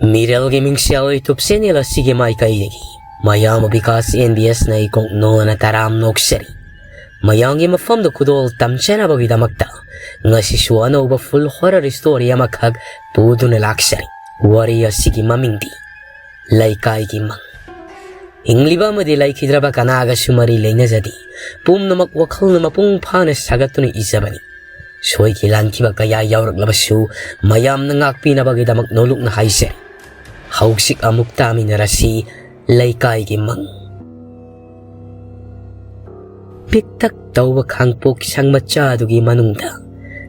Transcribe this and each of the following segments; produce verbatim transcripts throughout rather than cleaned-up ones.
ꯃꯤꯔꯦꯜꯒꯤ ꯃꯤꯡꯁꯦꯜ YouTube channel ꯑꯁꯤꯒꯤ ꯃꯥꯏꯀꯩꯗꯒꯤ ꯃꯌꯥꯝꯕ ꯕꯤꯀꯥꯁ ꯑꯦꯟ ꯕꯤ ꯑꯦꯁꯅ ꯏꯀꯣꯛ ꯅꯣꯟꯅ ꯇꯔꯥꯝ ꯅꯣꯛꯆꯔꯤ꯫ ꯃꯌꯥꯝꯒꯤ ꯃꯐꯝꯗ ꯈꯨꯗꯣꯜ ꯇꯝꯖꯅꯕꯒꯤꯗꯃꯛꯇ ꯉꯁꯤꯁꯨ ꯑꯅꯧꯕ full horror story ꯑꯃꯈꯛ ꯄꯨꯗꯨꯅ ꯂꯥꯛꯆꯔꯤ꯫ ꯋꯥꯔꯤ ꯑꯁꯤꯒꯤ ꯃꯃꯤꯡꯗꯤ ꯂꯩꯀꯥꯏꯒꯤ ꯃꯪ꯫ ꯍꯤꯡꯂꯤꯕ ꯑꯃꯗꯤ ꯂꯩꯈꯤꯗ꯭ꯔꯕ ꯀꯅꯥꯒꯁꯨ ꯃꯔꯤ ꯂꯩꯅꯖꯗꯦ꯫ ꯄꯨꯝꯅꯃꯛ ꯋꯥꯈꯜꯅ ꯃꯄꯨꯡ ꯐꯥꯅ ꯁꯥꯒꯠꯇꯨꯅ ꯏꯖꯕꯅꯤ꯫ ꯁꯣꯏꯈꯤ ꯂꯥꯟꯈꯤꯕ ꯀꯌꯥ ꯌꯥꯎꯔꯛꯂꯕꯁꯨ ꯃꯌꯥꯝꯅ ꯉꯥꯛꯄꯤꯅꯕꯒꯤꯗꯃꯛ ꯅꯣꯂꯨꯛꯅ ꯍꯥꯏꯖꯔꯤ꯫ ꯍꯧꯖꯤꯛ ꯑꯃꯨꯛ ꯇꯥꯃꯤꯟꯅꯔꯁꯤ ꯂꯩꯀꯥꯏꯒꯤ ꯃꯪ꯫ ꯄꯤꯛꯇꯛ ꯇꯧꯕ ꯈꯥꯡꯄꯣꯛ ꯁꯪ ꯃꯆꯥꯗꯨꯒꯤ ꯃꯅꯨꯡꯗ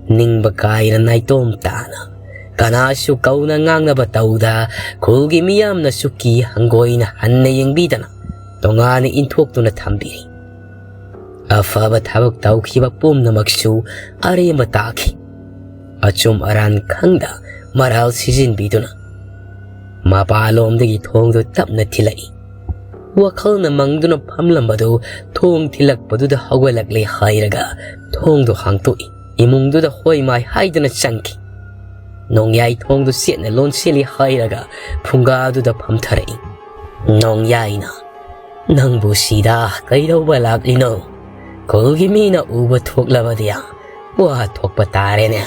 ꯅꯤꯡꯕ ꯀꯥꯏꯔ ꯅꯥꯏꯇꯣꯝ ꯇꯥꯅ ꯀꯅꯥꯁꯨ ꯀꯧꯅ ꯉꯥꯡꯅꯕ ꯇꯧꯗ ꯈꯨꯜꯒꯤ ꯃꯤꯌꯥꯝꯅꯁꯨ ꯀꯤ ꯍꯪꯒꯣꯏꯅ ꯍꯟꯅ ꯌꯦꯡꯕꯤꯗꯅ ꯇꯣꯉꯥꯟꯅ ꯏꯟꯊꯣꯛꯇꯨꯅ ꯊꯝꯕꯤꯔꯤ꯫ ꯑꯐꯕ ꯊꯕꯛ ꯇꯧꯈꯤꯕ ꯄꯨꯝꯅꯃꯛꯁꯨ ꯑꯔꯦꯝꯕ ꯇꯥꯈꯤ꯫ ꯑꯆꯨꯝ ꯑꯔꯥꯟ ꯈꯪꯗ ꯃꯔꯥꯜ ꯁꯤꯖꯤꯟꯕꯤꯗꯨꯅ ꯃꯄꯥꯂꯣꯝꯗꯒꯤ ꯊꯣꯡꯗꯨ ꯇꯞꯅ ꯊꯤꯜꯂꯛꯏ꯫ ꯋꯥꯈꯜꯅ ꯃꯪꯗꯨꯅ ꯐꯝꯂꯝꯕꯗꯨ ꯊꯣꯡ ꯊꯤꯜꯂꯛꯄꯗꯨꯗ ꯍꯧꯒꯠꯂꯛꯂꯦ ꯍꯥꯏꯔꯒ ꯊꯣꯡꯗꯨ ꯍꯥꯡꯇꯣꯛꯏ꯫ ꯏꯃꯨꯡꯗꯨꯗ ꯍꯣꯏ ꯃꯥꯏ ꯍꯥꯏꯗꯨꯅ ꯆꯪꯈꯤ꯫ ꯅꯣꯡꯌꯥꯏ ꯊꯣꯡꯗꯨ ꯆꯦꯠꯅ ꯂꯣꯟꯁꯤꯜꯂꯤ ꯍꯥꯏꯔꯒ ꯐꯨꯡꯒꯥꯗꯨꯗ ꯐꯝꯊꯔꯛꯏ꯫ ꯅꯣꯡꯌꯥꯏꯅ, "ꯅꯪꯕꯨ ꯁꯤꯗ ꯀꯩꯗꯧꯕ ꯂꯥꯛꯂꯤꯅꯣ? ꯈꯨꯜꯒꯤ ꯃꯤꯅ ꯎꯕ ꯊꯣꯛꯂꯕꯗꯤ ꯋꯥ ꯊꯣꯛꯄ ꯇꯥꯔꯦꯅꯦ꯫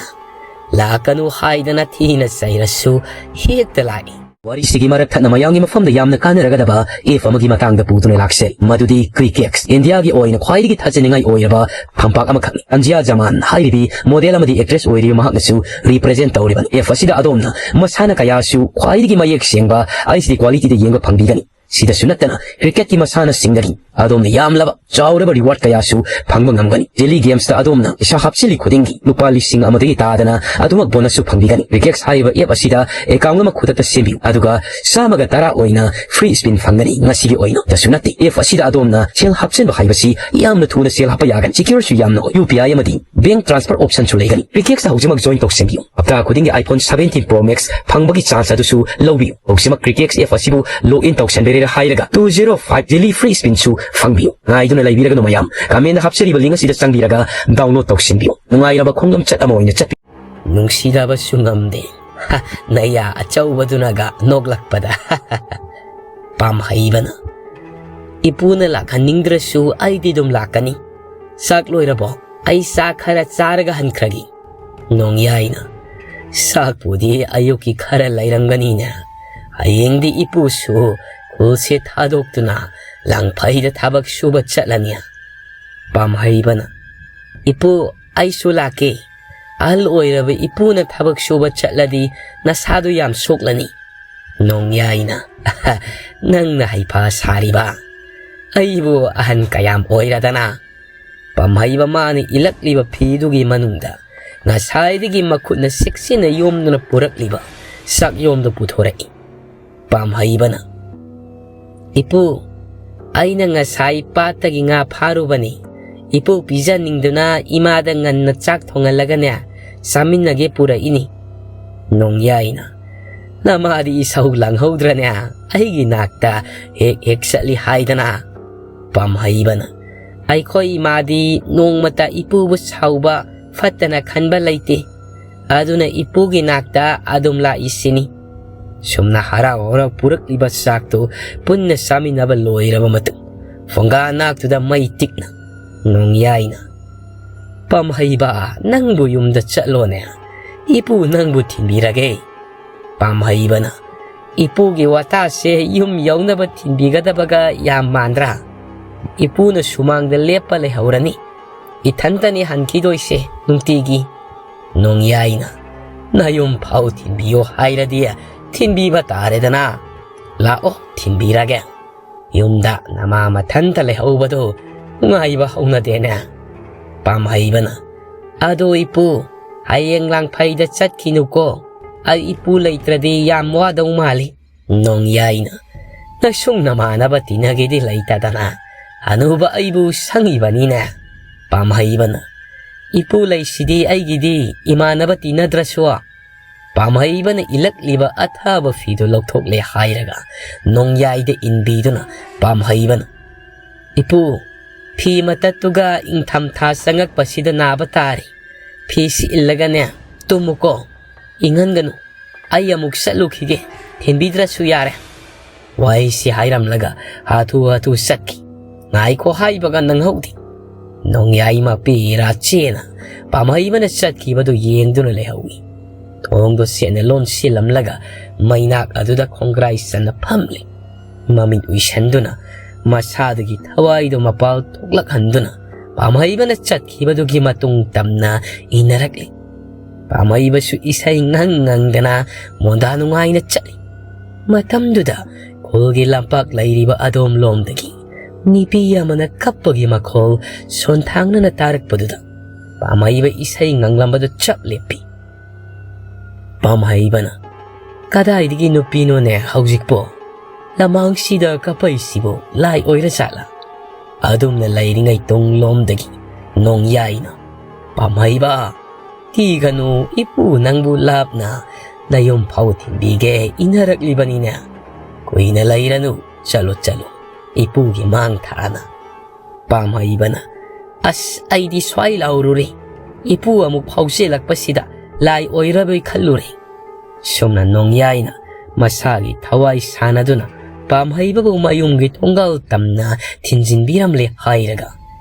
ꯂꯥꯛꯀꯅꯨ ꯍꯥꯏꯗꯅ ꯊꯤꯅ ꯆꯩꯔꯁꯨ ꯍꯦꯛꯇ ꯂꯥꯛꯏ"꯫ ꯋꯥꯔꯤꯁꯤꯒꯤ ꯃꯔꯛ ꯊꯠꯅ ꯃꯌꯥꯝꯒꯤ ꯃꯐꯝꯗ ꯌꯥꯝꯅ ꯀꯥꯟꯅꯔꯒꯗꯕ app ꯑꯃꯒꯤ ꯃꯇꯥꯡꯗ ꯄꯨꯗꯨꯅ ꯂꯥꯛꯆꯩ꯫ ꯃꯗꯨꯗꯤ ꯀ꯭ꯔꯤꯀꯦꯛꯁ, ꯏꯟꯗꯤꯌꯥꯒꯤ ꯑꯣꯏꯅ ꯈ꯭ꯋꯥꯏꯗꯒꯤ ꯊꯥꯖꯅꯤꯡꯉꯥꯏ ꯑꯣꯏꯔꯕ ꯐꯝꯄꯥꯛ ꯑꯃꯈꯛꯅꯤ꯫ ꯑꯟꯖꯤꯌꯥ ꯖꯃꯥꯟ ꯍꯥꯏꯔꯤꯕꯤ model ꯑꯃꯗꯤ actress ꯑꯣꯏꯔꯤꯕ ꯃꯍꯥꯛꯅꯁꯨ represent ꯇꯧꯔꯤꯕꯅꯤ꯫ App ꯑꯁꯤꯗ ꯑꯗꯣꯝꯅ ꯃꯁꯥꯟꯅ ꯀꯌꯥꯁꯨ ꯈ꯭ꯋꯥꯏꯗꯒꯤ ꯃꯌꯦꯛ ꯁꯦꯡꯕ H D qualityꯗ ꯌꯦꯡꯕ ꯐꯪꯕꯤꯒꯅꯤ꯫ ꯁꯤꯗꯁꯨ ꯅꯠꯇꯅ ꯀ꯭ꯔꯤꯀꯦꯠꯀꯤ ꯃꯁꯥꯟꯅꯁꯤꯡꯗꯒꯤ ꯑꯗꯣꯝꯅ ꯌꯥꯝꯂꯕ ꯆꯥꯎꯔꯕ reward ꯀꯌꯥꯁꯨ ꯐꯪꯕ ꯉꯝꯒꯅꯤ꯫ Daily gamesꯇ ꯑꯗꯣꯝꯅ ꯄꯩꯁꯥ ꯍꯥꯞꯆꯤꯜꯂꯤ ꯈꯨꯗꯤꯡꯒꯤ ꯂꯨꯄꯥ ꯂꯤꯁꯤꯡ ꯑꯃꯗꯒꯤ ꯇꯥꯗꯅ ꯑꯗꯨꯃꯛ bonusꯁꯨ ꯐꯪꯕꯤꯒꯅꯤ꯫ ꯀ꯭ꯔꯤꯀꯦꯛꯁ ꯍꯥꯏꯔꯤꯕ app ꯑꯁꯤꯗ account ꯑꯃ ꯈꯨꯗꯛꯇ ꯁꯦꯝꯕꯤꯌꯨ, ꯑꯗꯨꯒ ꯆꯥꯝꯃꯒ ꯇꯔꯥ ꯑꯣꯏꯅ free spin ꯐꯪꯒꯅꯤ꯫ ꯉꯁꯤꯒꯤ ꯑꯣꯏꯅ ꯇꯁꯨ ꯅꯠꯇꯦ, app ꯑꯁꯤꯗ ꯑꯗꯣꯝꯅ ꯁꯦꯜ ꯍꯥꯞꯆꯤꯟꯕ ꯍꯥꯏꯕꯁꯤ ꯌꯥꯝꯅ ꯊꯨꯅ ꯁꯦꯜ ꯍꯥꯞꯄ ꯌꯥꯒꯅꯤ꯫ Secureꯁꯨ ꯌꯥꯝꯅ ꯑꯣꯏ꯫ U P I ꯑꯃꯗꯤ bank transfer optionꯁꯨ ꯂꯩꯒꯅꯤ꯫ ꯀ꯭ꯔꯤꯀꯦꯛꯁꯇ ꯍꯧꯖꯤꯛꯃꯛ join ꯇꯧꯁꯤꯟꯕꯤꯌꯨ꯫ ꯍꯞꯇꯥ ꯈꯨꯗꯤꯡꯒꯤ iPhone seventeen Pro Max ꯐꯪꯕꯒꯤ chance ꯑꯗꯨꯁꯨ ꯂꯧꯕꯤꯌꯨ꯫ ꯍꯧꯖꯤꯛꯃꯛ ꯀ꯭ꯔꯤꯀꯦꯛꯁ app ꯑꯁꯤꯕꯨ log in ꯇꯧꯁꯟꯕꯤꯔꯦ ꯍꯥꯏꯔꯒ two zero five daily free spinꯁꯨ ꯐꯪꯕꯤꯌꯨ꯫ ꯉꯥꯏꯗꯨꯅ ꯂꯩꯕꯤꯔꯒꯅꯨ ꯃꯌꯥꯝ, commentꯗ ꯍꯥꯞꯆꯔꯤꯕ link ꯑꯁꯤꯗ ꯆꯪꯕꯤꯔꯒ download ꯇꯧꯁꯤꯟꯕꯤꯌꯨ꯫ ꯅꯨꯡꯉꯥꯏꯔꯕ ꯈꯣꯡꯗꯝꯆꯠ ꯑꯃ ꯑꯣꯏꯅ ꯆꯠꯄꯤꯌꯨ꯫ ꯅꯨꯡꯁꯤꯗꯕꯁꯨ ꯉꯝꯗꯦ, ꯅꯌꯥ ꯑꯆꯧꯕꯗꯨꯅꯒ ꯅꯣꯛꯂꯛꯄꯗ꯫ ꯄꯥꯝꯍꯩꯕꯅ, "ꯏꯄꯨꯅ ꯂꯥꯛꯍꯟꯅꯤꯡꯗ꯭ꯔꯁꯨ ꯑꯩꯗꯤ ꯑꯗꯨꯝ ꯂꯥꯛꯀꯅꯤ꯫ ꯆꯥꯛ ꯂꯣꯏꯔꯕꯣ? ꯑꯩ ꯆꯥꯛ ꯈꯔ ꯆꯥꯔꯒ ꯍꯟꯈ꯭ꯔꯒꯦ꯫" ꯅꯣꯡꯌꯥꯏꯅ, "ꯆꯥꯛꯄꯨꯗꯤ ꯑꯌꯨꯛꯀꯤ ꯈꯔ ꯂꯩꯔꯝꯒꯅꯤꯅꯦ꯫ ꯍꯌꯦꯡꯗꯤ ꯏꯄꯨꯁꯨ ꯈꯨꯜꯁꯦ ꯊꯥꯗꯣꯛꯇꯨꯅ ꯂꯥꯡꯐꯩꯗ ꯊꯕꯛ ꯁꯨꯕ ꯆꯠꯂꯅꯤ꯫" ꯄꯥꯝꯍꯩꯕꯅ, "ꯏꯄꯨ, ꯑꯩꯁꯨ ꯂꯥꯛꯀꯦ꯫ ꯑꯍꯜ ꯑꯣꯏꯔꯕ ꯏꯄꯨꯅ ꯊꯕꯛ ꯁꯨꯕ ꯆꯠꯂꯗꯤ ꯅꯁꯥꯗꯨ ꯌꯥꯝ ꯁꯣꯛꯂꯅꯤ꯫" ꯅꯣꯡꯌꯥꯏꯅ, "ꯅꯪꯅ ꯍꯩꯐ ꯁꯥꯔꯤꯕ? ꯑꯩꯕꯨ ꯑꯍꯟ ꯀꯌꯥꯝ ꯑꯣꯏꯔꯗꯅ?" ꯄꯥꯝꯍꯩꯕ ꯃꯥꯅ ꯏꯜꯂꯛꯂꯤꯕ ꯐꯤꯗꯨꯒꯤ ꯃꯅꯨꯡꯗ ꯉꯁꯥꯏꯗꯒꯤ ꯃꯈꯨꯠꯅ ꯆꯦꯛꯁꯤꯟꯅ ꯌꯣꯝꯗꯨꯅ ꯄꯨꯔꯛꯂꯤꯕ ꯆꯥꯛꯌꯣꯝꯗꯨ ꯄꯨꯊꯣꯔꯛꯏ꯫ ꯄꯥꯝꯍꯩꯕꯅ, "ꯏꯄꯨ, ꯑꯩꯅ ꯉꯁꯥꯏ ꯄꯥꯠꯇꯒꯤ ꯉꯥ ꯐꯥꯔꯨꯕꯅꯤ꯫ ꯏꯄꯨ ꯄꯤꯖꯅꯤꯡꯗꯨꯅ ꯏꯃꯥꯗ ꯉꯟꯅ ꯆꯥꯛ ꯊꯣꯡꯍꯜꯂꯒꯅꯦ ꯆꯥꯃꯤꯟꯅꯒꯦ ꯄꯨꯔꯛꯏꯅꯤ꯫" ꯅꯣꯡꯌꯥꯏꯅ, "ꯅꯃꯥꯗꯤ ꯏꯁꯧ ꯂꯥꯡꯍꯧꯗ꯭ꯔꯅꯦ? ꯑꯩꯒꯤ ꯅꯥꯛꯇ ꯍꯦꯛ ꯍꯦꯛ ꯆꯠꯂꯤ ꯍꯥꯏꯗꯅ?" ꯄꯥꯝꯍꯩꯕꯅ, "ꯑꯩꯈꯣꯏ ꯏꯃꯥꯗꯤ ꯅꯣꯡꯃꯇ ꯏꯄꯨꯕꯨ ꯁꯥꯎꯕ ꯐꯠꯇꯅ ꯈꯟꯕ ꯂꯩꯇꯦ꯫ ꯑꯗꯨꯅ ꯏꯄꯨꯒꯤ ꯅꯥꯛꯇ ꯑꯗꯨꯝ ꯂꯥꯛꯏꯁꯤꯅꯤ꯫" ꯁꯨꯝꯅ ꯍꯔꯥꯎ ꯍꯔꯥꯎ ꯄꯨꯔꯛꯂꯤꯕ ꯆꯥꯛꯇꯨ ꯄꯨꯟꯅ ꯆꯥꯃꯤꯟꯅꯕ ꯂꯣꯏꯔꯕ ꯃꯇꯨꯡ, ꯐꯨꯡꯒꯥ ꯅꯥꯛꯇꯨꯗ ꯃꯩ ꯇꯤꯛꯅ ꯅꯣꯡꯌꯥꯏꯅ, "ꯄꯥꯝꯍꯩꯕ, ꯅꯪꯕꯨ ꯌꯨꯝꯗ ꯆꯠꯂꯣꯅꯦ꯫ ꯏꯄꯨ ꯅꯪꯕꯨ ꯊꯤꯟꯕꯤꯔꯒꯦ꯫" ꯄꯥꯝꯍꯩꯕꯅ, "ꯏꯄꯨꯒꯤ ꯋꯥꯇꯥꯁꯦ ꯌꯨꯝ ꯌꯧꯅꯕ ꯊꯤꯟꯕꯤꯒꯗꯕꯒ ꯌꯥꯝ ꯃꯥꯟꯗ꯭ꯔꯥ? ꯏꯄꯨꯅ ꯁꯨꯃꯥꯡꯗ ꯂꯦꯞꯄ ꯂꯩꯍꯧꯔꯅꯤ꯫ ꯏꯊꯟꯇꯅꯤ ꯍꯟꯈꯤꯗꯣꯏꯁꯦ ꯅꯨꯡꯇꯤꯒꯤ꯫" ꯅꯣꯡꯌꯥꯏꯅ, "ꯅꯌꯨꯝ ꯐꯥꯎ ꯊꯤꯟꯕꯤꯌꯣ ꯍꯥꯏꯔꯗꯤ ꯊꯤꯟꯕꯤꯕ ꯇꯥꯔꯦꯗꯅ꯫ ꯂꯥꯛꯑꯣ, ꯊꯤꯟꯕꯤꯔꯒꯦ꯫ ꯌꯨꯝꯗ ꯅꯃꯥ ꯃꯊꯟꯇ ꯂꯩꯍꯧꯕꯗꯨ ꯅꯨꯡꯉꯥꯏꯕ ꯍꯧꯅꯗꯦꯅꯦ꯫" ꯄꯥꯝꯍꯩꯕꯅ, "ꯑꯗꯣ ꯏꯄꯨ, ꯍꯌꯦꯡ ꯂꯥꯡꯐꯩꯗ ꯆꯠꯈꯤꯅꯨꯀꯣ꯫ ꯑꯩ ꯏꯄꯨ ꯂꯩꯇ꯭ꯔꯗꯤ ꯌꯥꯝ ꯋꯥꯗꯧ ꯃꯥꯜꯂꯤ꯫" ꯅꯣꯡꯌꯥꯏꯅ, "ꯅꯁꯨꯡ ꯅꯃꯥꯟꯅꯕ ꯇꯤꯟꯅꯒꯦꯗꯤ ꯂꯩꯇꯗꯅ ꯍꯅꯨꯕ ꯑꯩꯕꯨ ꯁꯪꯉꯤꯕꯅꯤꯅꯦ꯫" ꯄꯥꯝꯍꯩꯕꯅ, "ꯏꯄꯨ ꯂꯩꯁꯤꯗꯤ ꯑꯩꯒꯤꯗꯤ ꯏꯃꯥꯟꯅꯕ ꯇꯤꯟꯅꯗ꯭ꯔꯁꯨ꯫" ꯄꯥꯝꯍꯩꯕꯅ ꯏꯜꯂꯛꯂꯤꯕ ꯑꯊꯥꯕ ꯐꯤꯗꯨ ꯂꯧꯊꯣꯛꯂꯦ ꯍꯥꯏꯔꯒ ꯅꯣꯡꯌꯥꯏꯗ ꯏꯟꯕꯤꯗꯨꯅ ꯄꯥꯝꯍꯩꯕꯅ, "ꯏꯄꯨ, ꯐꯤ ꯃꯇꯠꯇꯨꯒ ꯏꯪꯊꯝꯊꯥ ꯆꯪꯉꯛꯄꯁꯤꯗ ꯅꯥꯕ ꯇꯥꯔꯦ꯫ ꯐꯤꯁꯤ ꯏꯜꯂꯒꯅꯦ ꯇꯨꯝꯃꯨꯀꯣ, ꯏꯪꯍꯟꯒꯅꯨ꯫ ꯑꯩ ꯑꯃꯨꯛ ꯆꯠꯂꯨꯈꯤꯒꯦ, ꯊꯤꯟꯕꯤꯗ꯭ꯔꯁꯨ ꯌꯥꯔꯦ꯫ ꯋꯥꯍꯩꯁꯤ ꯍꯥꯏꯔꯝꯂꯒ ꯍꯥꯊꯨ ꯍꯥꯊꯨ ꯆꯠꯈꯤ꯫ ꯉꯥꯏꯈꯣ ꯍꯥꯏꯕꯒ ꯅꯪꯍꯧꯗꯦ꯫ ꯅꯣꯡꯌꯥꯏ ꯃꯄꯤ ꯔꯥꯆꯦꯅ ꯄꯥꯝꯍꯩꯕꯅ ꯆꯠꯈꯤꯕꯗꯨ ꯌꯦꯡꯗꯨꯅ ꯂꯩꯍꯧꯏ꯫ ꯊꯣꯡꯗꯣ ꯁꯦꯠꯅ ꯂꯣꯟꯁꯤꯜꯂꯝꯂꯒ ꯃꯩꯅꯥꯛ ꯑꯗꯨꯗ ꯈꯣꯡꯒ꯭ꯔꯥꯏ ꯆꯟꯅ ꯐꯝꯂꯤ꯫ ꯃꯃꯤꯠ ꯎꯏꯁꯟꯗꯨꯅ ꯃꯁꯥꯗꯒꯤ ꯊꯋꯥꯏꯗꯣ ꯃꯄꯥꯜ ꯊꯣꯛꯂꯛꯍꯟꯗꯨꯅ ꯄꯥꯝꯍꯩꯕꯅ ꯆꯠꯈꯤꯕꯗꯨꯒꯤ ꯃꯇꯨꯡ ꯇꯝꯅ ꯏꯟꯅꯔꯛꯂꯤ꯫ ꯄꯥꯝꯍꯩꯕꯁꯨ ꯏꯁꯩ ꯉꯪ ꯉꯪꯗꯅ ꯃꯣꯟꯗꯥ ꯅꯨꯡꯉꯥꯏꯅ ꯆꯠꯂꯤ꯫ ꯃꯇꯝꯗꯨꯗ ꯈꯨꯜꯒꯤ ꯂꯝꯄꯥꯛ ꯂꯩꯔꯤꯕ ꯑꯗꯣꯝꯂꯣꯝꯗꯒꯤ ꯅꯨꯄꯤ ꯑꯃꯅ ꯀꯞꯄꯒꯤ ꯃꯈꯣꯜ ꯁꯣꯟꯊꯥꯡꯅꯅ ꯇꯥꯔꯛꯄꯗꯨꯗ ꯄꯥꯝꯍꯩꯕ ꯏꯁꯩ ꯉꯪꯂꯝꯕꯗꯨ ꯆꯞ ꯂꯦꯞꯄꯤ꯫ ꯄꯥꯝꯍꯩꯕꯅ, "ꯀꯗꯥꯏꯗꯒꯤ ꯅꯨꯄꯤꯅꯣꯅꯦ ꯍꯧꯖꯤꯛꯄꯣ? ꯂꯃꯥꯡꯁꯤꯗ ꯀꯞꯄꯩꯁꯤꯕꯨ ꯂꯥꯏ ꯑꯣꯏꯔ ꯖꯥꯠꯂꯥ?" ꯑꯗꯨꯝꯅ ꯂꯩꯔꯤꯉꯩ ꯇꯨꯡꯂꯣꯝꯗꯒꯤ ꯅꯣꯡꯌꯥꯏꯅ, "ꯄꯥꯝꯍꯩꯕ, ꯀꯤꯒꯅꯨ, ꯏꯄꯨ ꯅꯪꯕꯨ ꯂꯥꯞꯅ ꯅꯌꯨꯝ ꯐꯥꯎ ꯊꯤꯟꯕꯤꯒꯦ ꯏꯟꯅꯔꯛꯂꯤꯕꯅꯤꯅꯦ꯫ ꯀꯨꯏꯅ ꯂꯩꯔꯅꯨ, ꯆꯠꯂꯣ, ꯆꯠꯂꯣ, ꯏꯄꯨꯒꯤ ꯃꯥꯡ ꯊꯥꯅ꯫" ꯄꯥꯝꯍꯩꯕꯅ, "ꯑꯁ, ꯑꯩꯗꯤ ꯁ꯭ꯋꯥꯏ ꯂꯥꯎꯔꯨꯔꯦ꯫ ꯏꯄꯨ ꯑꯃꯨꯛ ꯐꯥꯎꯖꯤꯜꯂꯛꯄꯁꯤꯗ ꯂꯥꯏ ꯑꯣꯏꯔꯕꯣꯏ ꯈꯜꯂꯨꯔꯦ꯫" ꯁꯨꯝꯅ ꯅꯣꯡꯌꯥꯏꯅ ꯃꯁꯥꯒꯤ ꯊꯋꯥꯏ ꯁꯥꯟꯅꯗꯨꯅ ꯄꯥꯝꯍꯩꯕꯕꯨ ꯃꯌꯨꯝꯒꯤ ꯊꯣꯡꯒꯥꯜ ꯇꯝꯅ ꯊꯤꯟꯖꯤꯟꯕꯤꯔꯝꯂꯦ ꯍꯥꯏꯔꯒ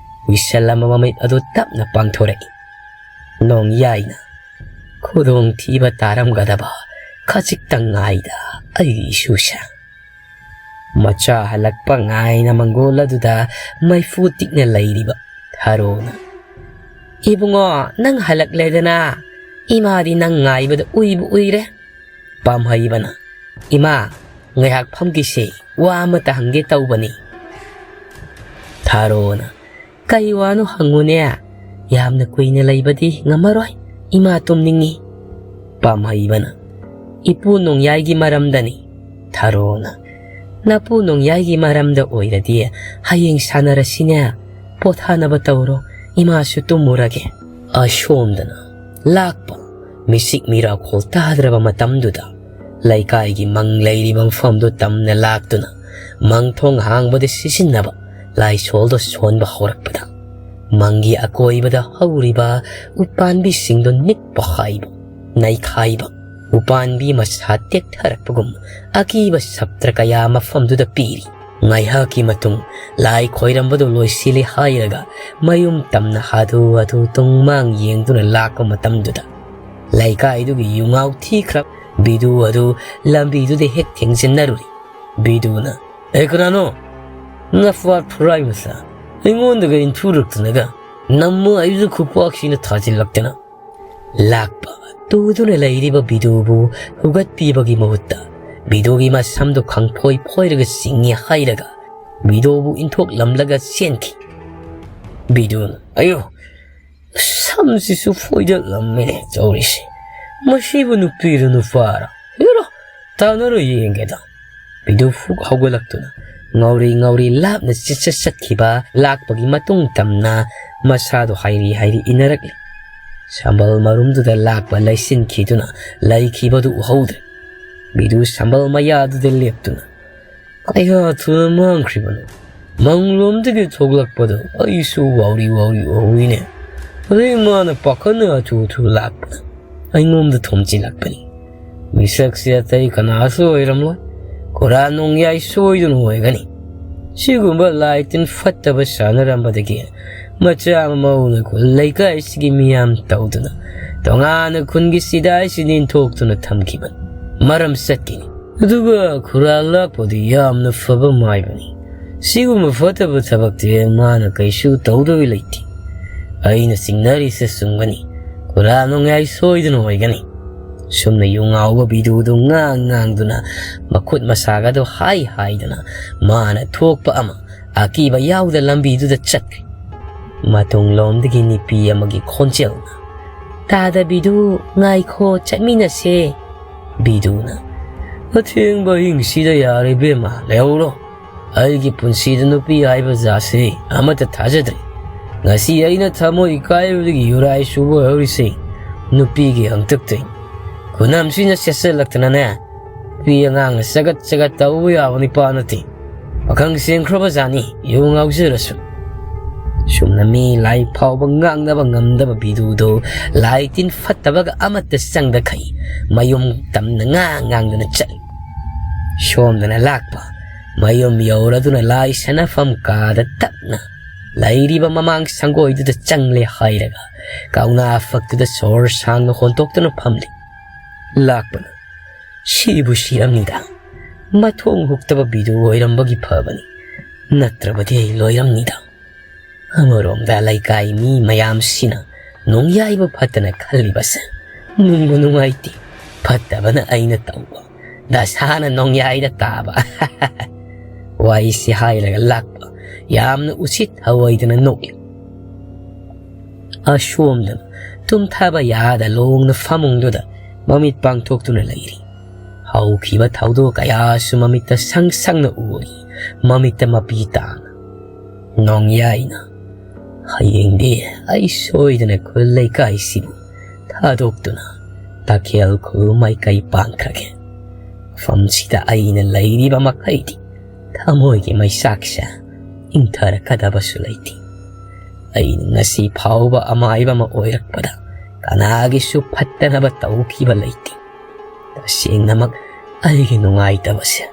ꯍꯨꯏꯁꯜ ꯑꯃ ꯃꯃꯤꯠ ꯑꯗꯨ ꯇꯞꯅ ꯄꯥꯡꯊꯣꯔꯛꯏ꯫ ꯅꯣꯡꯌꯥꯏꯅ, "ꯈꯨꯗꯣꯡꯊꯤꯕ ꯇꯥꯔꯝꯒꯗꯕ ꯈꯖꯤꯛꯇꯪ ꯉꯥꯏꯗ ꯑꯩꯒꯤ ꯏꯁꯨꯁꯦ꯫" ꯃꯆꯥ ꯍꯜꯂꯛꯄ ꯉꯥꯏꯅ ꯃꯪꯒꯣꯜ ꯑꯗꯨꯗ ꯃꯩꯐꯨ ꯇꯤꯛꯅ ꯂꯩꯔꯤꯕ ꯊꯥꯔꯣꯅ, "ꯏꯕꯨꯡꯉꯣ, ꯅꯪ ꯍꯜꯂꯛꯂꯦꯗꯅ? ꯏꯃꯥꯗꯤ ꯅꯪ ꯉꯥꯏꯕꯗ ꯎꯏꯕꯨ ꯎꯏꯔꯦ꯫" ꯄꯥꯝꯍꯩꯕꯅ, "ꯏꯃꯥ, ꯉꯥꯏꯍꯥꯛ ꯐꯝꯈꯤꯁꯦ, ꯋꯥ ꯑꯃꯇ ꯍꯪꯒꯦ ꯇꯧꯕꯅꯤ꯫" ꯊꯥꯔꯣꯅ, "ꯀꯩ ꯋꯥꯅꯣ ꯍꯪꯉꯨꯅꯦ, ꯌꯥꯝꯅ ꯀꯨꯏꯅ ꯂꯩꯕꯗꯤ ꯉꯝꯃꯔꯣꯏ, ꯏꯃꯥ ꯇꯨꯝꯅꯤꯡꯉꯤ꯫" ꯄꯥꯝꯍꯩꯕꯅ, "ꯏꯄꯨ ꯅꯣꯡꯌꯥꯏꯒꯤ ꯃꯔꯝꯗꯅꯤ꯫" ꯊꯥꯔꯣꯅ, "ꯅꯄꯨ ꯅꯣꯡꯌꯥꯏꯒꯤ ꯃꯔꯝꯗ ꯑꯣꯏꯔꯗꯤ ꯍꯌꯦꯡ ꯁꯥꯟꯅꯔꯁꯤꯅꯦ, ꯄꯣꯊꯥꯅꯕ ꯇꯧꯔꯣ, ꯏꯃꯥꯁꯨ ꯇꯨꯝꯃꯨꯔꯒꯦ꯫" ꯑꯁꯣꯝꯗꯅ ꯂꯥꯛꯄ ꯃꯤꯆꯤꯛ ꯃꯤꯔꯥꯎꯈꯣꯜ ꯇꯥꯗ꯭ꯔꯕ ꯃꯇꯝꯗꯨꯗ ꯂꯩꯀꯥꯏꯒꯤ ꯃꯪ ꯂꯩꯔꯤꯕ ꯃꯐꯝꯗꯨ ꯇꯝꯅ ꯂꯥꯛꯇꯨꯅ ꯃꯪ ꯊꯣꯡ ꯍꯥꯡꯕꯗ ꯁꯤꯖꯤꯟꯅꯕ ꯂꯥꯏꯁꯣꯜꯗꯣ ꯁꯣꯟꯕ ꯍꯧꯔꯛꯄꯗ ꯃꯪꯒꯤ ꯑꯀꯣꯏꯕꯗ ꯍꯧꯔꯤꯕ ꯎꯄꯥꯟꯕꯤꯁꯤꯡꯗꯣ ꯅꯤꯛꯄ ꯍꯥꯏꯕ, ꯅꯩꯈꯥꯏꯕ, ꯎꯄꯥꯟꯕꯤ ꯃꯁꯥ ꯇꯦꯛꯊꯔꯛꯄꯒꯨꯝ ꯑꯀꯤꯕ ꯁꯞꯇ꯭ꯔ ꯀꯌꯥ ꯃꯐꯝꯗꯨꯗ ꯄꯤꯔꯤ꯫ ꯉꯥꯏꯍꯥꯛꯀꯤ ꯃꯇꯨꯡ ꯂꯥꯏ ꯈꯣꯏꯔꯝꯕꯗꯨ ꯂꯣꯏꯁꯤꯜꯂꯦ ꯍꯥꯏꯔꯒ ꯃꯌꯨꯝ ꯇꯝꯅ ꯍꯥꯊꯨ ꯍꯥꯊꯨ ꯇꯨꯡꯃꯥꯡ ꯌꯦꯡꯗꯨꯅ ꯂꯥꯛꯄ ꯃꯇꯝꯗꯨꯗ ꯂꯩꯀꯥꯏꯗꯨꯒꯤ ꯌꯨꯉꯥꯎ ꯊꯤꯈ꯭ꯔꯕ ꯕꯤꯗꯨ ꯑꯗꯨ ꯂꯝꯕꯤꯗꯨꯗ ꯍꯦꯛ ꯊꯦꯡꯖꯤꯟꯅꯔꯨꯔꯤ꯫ ꯕꯤꯗꯨꯅ, "ꯑꯦ ꯀꯅꯥꯅꯣ? ꯅꯐꯥꯠ ꯐꯨꯔꯥꯏ ꯃꯆꯥ, ꯑꯩꯉꯣꯟꯗꯒ ꯏꯟꯊꯨꯔꯛꯇꯅꯒ ꯅꯝꯃꯨ ꯑꯩꯁꯨ ꯈꯨꯄꯥꯛꯁꯤꯅ ꯊꯥꯖꯤꯜꯂꯛꯇꯅ!" ꯂꯥꯛꯄ ꯇꯨꯗꯨꯅ ꯂꯩꯔꯤꯕ ꯕꯤꯗꯨꯕꯨ ꯍꯨꯒꯠꯄꯤꯕꯒꯤ ꯃꯍꯨꯠꯇ ꯕꯤꯗꯨꯒꯤ ꯃꯁꯝꯗꯨ ꯈꯪꯐꯣꯏ ꯐꯣꯏꯔꯒ ꯆꯤꯡꯉꯤ ꯍꯥꯏꯔꯒ ꯕꯤꯗꯨꯕꯨ ꯏꯟꯊꯣꯛꯂꯝꯂꯒ ꯆꯦꯟꯈꯤ꯫ ꯕꯤꯗꯨꯅ, "ꯑꯌꯣ, ꯁꯝꯁꯤꯁꯨ ꯐꯣꯏꯗꯠꯂꯝꯃꯤꯅꯦ ꯇꯧꯔꯤꯁꯦ꯫ ꯃꯁꯤꯕꯨ ꯅꯨꯄꯤꯔꯣ ꯅꯨꯄꯥꯔꯣ? ꯍꯦꯔꯣ, ꯇꯥꯟꯅꯔꯣ ꯌꯦꯡꯒꯦꯗ꯫" ꯕꯤꯗꯨ ꯐꯨꯛ ꯍꯧꯒꯠꯂꯛꯇꯨꯅ ꯉꯥꯎꯔꯤ ꯉꯥꯎꯔꯤ ꯂꯥꯞꯅ ꯆꯠꯆꯠ ꯆꯠꯈꯤꯕ ꯂꯥꯛꯄꯒꯤ ꯃꯇꯨꯡ ꯇꯝꯅ ꯃꯁꯥꯗꯣ ꯍꯥꯏꯔꯤ ꯍꯥꯏꯔꯤ ꯏꯟꯅꯔꯛꯂꯤ꯫ ꯁꯝꯕꯜ ꯃꯔꯨꯝꯗꯨꯗ ꯂꯥꯛꯄ ꯂꯩꯁꯤꯟꯈꯤꯗꯨꯅ ꯂꯩꯈꯤꯕꯗꯨ ꯎꯍꯧꯗ꯭ꯔꯦ꯫ ꯕꯤꯗꯨ ꯁꯝꯕꯜ ꯃꯌꯥꯗꯨꯗ ꯂꯦꯞꯇꯨꯅ, "ꯀꯌꯥ ꯊꯨꯅ ꯃꯥꯡꯈ꯭ꯔꯤꯕꯅꯣ? ꯃꯪꯂꯣꯝꯗꯒꯤ ꯊꯣꯛꯂꯛꯄꯗꯣ ꯑꯩꯁꯨ ꯋꯥꯎꯔꯤ ꯋꯥꯎꯔꯤ ꯎꯍꯧꯏꯅꯦ꯫ ꯑꯗꯩ ꯃꯥꯅ ꯄꯥꯈꯠꯅ ꯍꯥꯊꯨ ꯍꯥꯊꯨ ꯂꯥꯛꯄꯗ ꯑꯩꯉꯣꯝꯗ ꯊꯣꯝꯖꯤꯜꯂꯛꯄꯅꯤ꯫ ꯃꯤꯁꯛꯁꯦ ꯑꯇꯩ ꯀꯅꯥꯁꯨ ꯑꯣꯏꯔꯝꯂꯣꯏ, ꯈꯨꯔꯥ ꯅꯣꯡꯌꯥꯏ ꯁꯣꯏꯗꯨꯅ ꯑꯣꯏꯒꯅꯤ꯫ ꯁꯤꯒꯨꯝꯕ ꯂꯥꯏ ꯇꯤꯟ ꯐꯠꯇꯕ ꯁꯥꯟꯅꯔꯝꯕꯗꯒꯤ ꯃꯆꯥ ꯃꯃꯧꯅ ꯈꯨꯜ ꯂꯩꯀꯥꯏꯁꯤꯒꯤ ꯃꯤꯌꯥꯝ ꯇꯧꯗꯨꯅ ꯇꯣꯉꯥꯟꯅ ꯈꯨꯟꯒꯤ ꯁꯤꯗꯥꯏꯁꯤꯡ ꯏꯟꯊꯣꯛꯇꯨꯅ ꯊꯝꯈꯤꯕꯅꯤ꯫ ꯃꯔꯝ ꯆꯠꯀꯤꯅꯤ꯫ ꯑꯗꯨꯒ ꯈꯨꯔꯥ ꯂꯥꯛꯄꯗꯤ ꯌꯥꯝꯅ ꯐꯕ ꯃꯥꯏꯕꯅꯤ꯫ ꯁꯤꯒꯨꯝꯕ ꯐꯠꯇꯕ ꯊꯕꯛꯇꯤ ꯃꯥꯅ ꯀꯩꯁꯨ ꯇꯧꯗꯕ ꯂꯩꯇꯦ꯫ ꯑꯩꯅ ꯆꯤꯡꯅꯔꯤꯁꯦ ꯆꯨꯝꯒꯅꯤ꯫ ꯈꯨꯔꯥ ꯅꯣꯡꯌꯥꯏ ꯁꯣꯏꯗꯅ ꯑꯣꯏꯒꯅꯤ꯫" ꯁꯨꯝꯅ ꯌꯨ ꯉꯥꯎꯕ ꯕꯤꯗꯨꯗꯨ ꯉꯥꯡ ꯉꯥꯡꯗꯨꯅ ꯃꯈꯨꯠ ꯃꯁꯥꯒꯗꯨ ꯍꯥꯏ ꯍꯥꯏꯗꯨꯅ ꯃꯥꯅ ꯊꯣꯛꯄ ꯑꯃ ꯑꯀꯤꯕ ꯌꯥꯎꯗ ꯂꯝꯕꯤꯗꯨꯗ ꯆꯠꯈ꯭ꯔꯦ꯫ ꯃꯇꯨꯡꯂꯣꯝꯗꯒꯤ ꯅꯨꯄꯤ ꯑꯃꯒꯤ ꯈꯣꯟꯖꯦꯜꯅ, "ꯇꯥꯗ ꯕꯤꯗꯨ, ꯉꯥꯏꯈꯣ, ꯆꯠꯃꯤꯟꯅꯁꯦ꯫" ꯕꯤꯗꯨꯅ, "ꯑꯊꯦꯡꯕ ꯑꯍꯤꯡꯁꯤꯗ ꯌꯥꯔꯦ ꯏꯕꯦꯝꯃ, ꯂꯩꯍꯧꯔꯣ꯫ ꯑꯩꯒꯤ ꯄꯨꯟꯁꯤꯗ ꯅꯨꯄꯤ ꯍꯥꯏꯕ ꯖꯥꯠꯁꯦ ꯑꯃꯠꯇ ꯊꯥꯖꯗ꯭ꯔꯦ꯫ ꯉꯁꯤ ꯑꯩꯅ ꯊꯃꯣꯏ ꯏꯀꯥꯏꯕꯗꯒꯤ ꯌꯨꯔꯥꯏ ꯁꯨꯕ ꯑꯣꯏꯍꯧꯔꯤꯁꯦ ꯅꯨꯄꯤꯒꯤ ꯍꯪꯇꯛꯇꯩ꯫ ꯈꯨꯅꯝꯁꯤꯅ ꯁꯦꯠꯆꯜꯂꯛꯇꯅꯅꯦ, ꯅꯨꯄꯤ ꯑꯉꯥꯡꯅ ꯆꯒꯠ ꯆꯒꯠ ꯇꯧꯕ ꯌꯥꯕ ꯅꯨꯄꯥ ꯅꯠꯇꯦ꯫ ꯄꯥꯈꯪ ꯆꯦꯟꯈ꯭ꯔꯕ ꯖꯥꯠꯅꯤ, ꯌꯨ ꯉꯥꯎꯖꯔꯁꯨ꯫" ꯁꯨꯝꯅ ꯃꯤ ꯂꯥꯏ ꯐꯥꯎꯕ ꯉꯥꯡꯅꯕ ꯉꯝꯗꯕ ꯕꯤꯗꯨꯗꯨ ꯂꯥꯏ ꯇꯤꯟ ꯐꯠꯇꯕꯒ ꯑꯃꯠꯇ ꯆꯪꯗꯈꯩ ꯃꯌꯨꯝ ꯇꯝꯅ ꯉꯥꯡ ꯉꯥꯡꯗꯨꯅ ꯆꯠꯂꯤ꯫ ꯁꯣꯝꯗꯅ ꯂꯥꯛꯄ ꯃꯌꯨꯝ ꯌꯧꯔꯗꯨꯅ ꯂꯥꯏ ꯁꯥꯟꯅꯐꯝ ꯀꯥꯗ ꯇꯞꯅ ꯂꯩꯔꯤꯕ ꯃꯃꯥꯡ ꯁꯪꯒꯣꯏꯗꯨꯗ ꯆꯪꯂꯦ ꯍꯥꯏꯔꯒ ꯀꯧꯅꯥ ꯐꯛꯇꯨꯗ ꯁꯣꯔ ꯁꯥꯡꯅ ꯍꯣꯟꯇꯣꯛꯇꯨꯅ ꯐꯝꯂꯤ꯫ ꯂꯥꯛꯄꯅ, "ꯁꯤꯕꯨ ꯁꯤꯔꯝꯅꯤꯗ꯫ ꯃꯊꯣꯡ ꯍꯨꯛꯇꯕ ꯕꯤꯗꯨ ꯑꯣꯏꯔꯝꯕꯒꯤ ꯐꯕꯅꯤ꯫ ꯅꯠꯇ꯭ꯔꯕꯗꯤ ꯑꯩ ꯂꯣꯏꯔꯝꯅꯤꯗ꯫ ꯑꯃꯔꯣꯝꯗ ꯂꯩꯀꯥꯏ ꯃꯤ ꯃꯌꯥꯝꯁꯤꯅ ꯅꯣꯡꯌꯥꯏꯕ ꯐꯠꯇꯅ ꯈꯜꯂꯤꯕꯁꯦ ꯅꯨꯡꯕꯨ ꯅꯨꯡꯉꯥꯏꯇꯦ꯫ ꯐꯠꯇꯕꯅ ꯑꯩꯅ ꯇꯧꯕ, ꯗꯁꯥꯅ ꯅꯣꯡꯌꯥꯏꯗ ꯇꯥꯕ꯫" ꯋꯥꯔꯤꯁꯤ ꯍꯥꯏꯔꯒ ꯂꯥꯛꯄ ꯌꯥꯝꯅ ꯎꯁꯤꯠ ꯊꯑꯣꯏꯗꯅ ꯅꯣꯛꯏ꯫ ꯑꯁꯣꯝꯗꯅ ꯇꯨꯝꯊꯕ ꯌꯥꯗ ꯂꯣꯡꯅ ꯐꯃꯨꯡꯗꯨꯗ ꯃꯃꯤꯠ ꯄꯥꯡꯊꯣꯛꯇꯨꯅ ꯂꯩꯔꯤ꯫ ꯍꯧꯈꯤꯕ ꯊꯧꯗꯣꯛ ꯀꯌꯥꯁꯨ ꯃꯃꯤꯠꯇ ꯁꯪ ꯁꯪꯅ ꯎꯔꯤ, ꯃꯃꯤꯠꯇ ꯃꯄꯤ ꯇꯥꯅ꯫ ꯅꯣꯡꯌꯥꯏꯅ, "ꯍꯌꯦꯡꯗꯤ ꯑꯩ ꯁꯣꯏꯗꯅ ꯈꯨꯜ ꯂꯩꯀꯥꯏꯁꯤꯕꯨ ꯊꯥꯗꯣꯛꯇꯨꯅ ꯇꯈꯦꯜ ꯈꯨꯜ ꯃꯥꯏꯀꯩ ꯄꯥꯡꯈ꯭ꯔꯒꯦ꯫ ꯃꯐꯝꯁꯤꯗ ꯑꯩꯅ ꯂꯩꯔꯤꯕ ꯃꯈꯩꯗꯤ ꯊꯃꯣꯏꯒꯤ ꯃꯩꯆꯥꯛꯁꯦ ꯏꯪꯊꯔꯛꯀꯗꯕꯁꯨ ꯂꯩꯇꯦ꯫ ꯑꯩꯅ ꯉꯁꯤ ꯐꯥꯎꯕ ꯑꯃꯥꯏꯕ ꯑꯃ ꯑꯣꯏꯔꯛꯄꯗ ꯀꯅꯥꯒꯤꯁꯨ ꯐꯠꯇꯅꯕ ꯇꯧꯈꯤꯕ ꯂꯩꯇꯦ꯫ ꯇꯁꯦꯡꯅꯃꯛ ꯑꯩꯒꯤ ꯅꯨꯡꯉꯥꯏꯇꯕꯁꯦ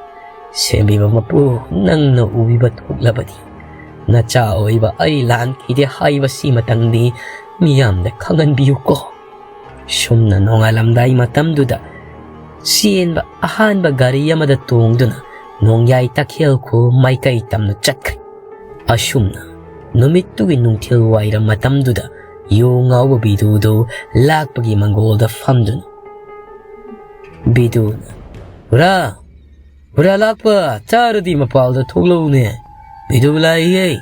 ꯁꯦꯝꯕꯤꯕ ꯃꯄꯨ ꯅꯪꯅ ꯎꯕꯤꯕ ꯊꯣꯛꯂꯕꯗꯤ, ꯅꯆꯥ ꯑꯣꯏꯕ ꯑꯩ ꯂꯥꯟꯈꯤꯗꯦ ꯍꯥꯏꯕꯁꯤꯃꯇꯪꯗꯤ ꯃꯤꯌꯥꯝꯗ ꯈꯪꯍꯟꯕꯤꯌꯨꯀꯣ꯫" ꯁꯨꯝꯅ ꯅꯣꯡꯉꯥꯜꯂꯝꯗꯥꯏ ꯃꯇꯝꯗꯨꯗ ꯆꯦꯟꯕ ꯑꯍꯥꯟꯕ ꯒꯥꯔꯤ ꯑꯃꯗ ꯇꯣꯡꯗꯨꯅ ꯅꯣꯡꯌꯥꯏ ꯇꯈꯦꯜ ꯈꯨꯜ ꯃꯥꯏꯀꯩ ꯇꯝꯅ ꯆꯠꯈ꯭ꯔꯦ꯫ ꯑꯁꯨꯝꯅ ꯅꯨꯃꯤꯠꯇꯨꯒꯤ ꯅꯨꯡꯊꯤꯜ ꯋꯥꯏꯔꯝ ꯃꯇꯝꯗꯨꯗ ꯌꯨ ꯉꯥꯎꯕ ꯕꯤꯗꯨꯗꯨ ꯂꯥꯛꯄꯒꯤ ꯃꯪꯒꯣꯜꯗ ꯐꯝꯗꯨꯅ, ꯕꯤꯗꯨꯅ, "ꯍꯨꯔꯥ, ꯍꯨꯔꯥ ꯂꯥꯛꯄ, ꯆꯥꯔꯗꯤ ꯃꯄꯥꯜꯗ ꯊꯣꯛꯂꯛꯎꯅꯦ꯫ ꯕꯤꯗꯨ ꯂꯥꯛꯏꯌꯦ꯫"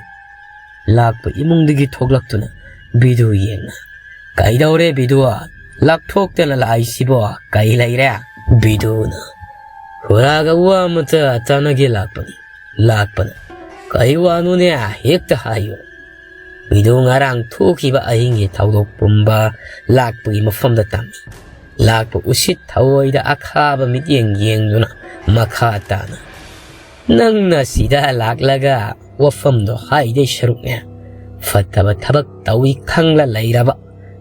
ꯂꯥꯛꯄ ꯏꯃꯨꯡꯗꯒꯤ ꯊꯣꯛꯂꯛꯇꯨꯅ ꯕꯤꯗꯨ ꯌꯦꯡꯅ, "ꯀꯩꯗꯧꯔꯦ ꯕꯤꯗꯨ? ꯂꯥꯛꯊꯣꯛꯇꯅ ꯂꯥꯛꯏꯁꯤꯕꯣ? ꯀꯩ ꯂꯩꯔꯦ?" ꯕꯤꯗꯨꯅ, "ꯍꯨꯔꯥꯒ ꯋꯥ ꯑꯃꯇ ꯇꯥꯟꯅꯒꯦ ꯂꯥꯛꯄꯅꯤ꯫" ꯂꯥꯛꯄꯅ, "ꯀꯩ ꯋꯥꯅꯣꯅꯦ? ꯍꯦꯛꯇ ꯍꯥꯏꯌꯨ꯫" ꯕꯤꯗꯨ ꯉꯔꯥꯡ ꯊꯣꯛꯈꯤꯕ ꯑꯍꯤꯡꯒꯤ ꯊꯧꯗꯣꯛ ꯄꯨꯝꯕ ꯂꯥꯛꯄꯒꯤ ꯃꯐꯝꯗ ꯇꯝꯃꯤ꯫ ꯂꯥꯛꯄ ꯎꯁꯤꯠ ꯊꯑꯣꯏꯗ ꯑꯈꯥꯕ ꯃꯤꯠꯌꯦꯡ ꯌꯦꯡꯗꯨꯅ ꯃꯈꯥ ꯇꯥꯅ, "ꯅꯪꯅ ꯁꯤꯗ ꯂꯥꯛꯂꯒ ꯋꯥꯐꯝꯗꯣ ꯍꯥꯏꯗꯣꯏ ꯁꯔꯨꯛꯅꯦ, ꯐꯠꯇꯕ ꯊꯕꯛ ꯇꯧꯏ ꯈꯪꯂ ꯂꯩꯔꯕ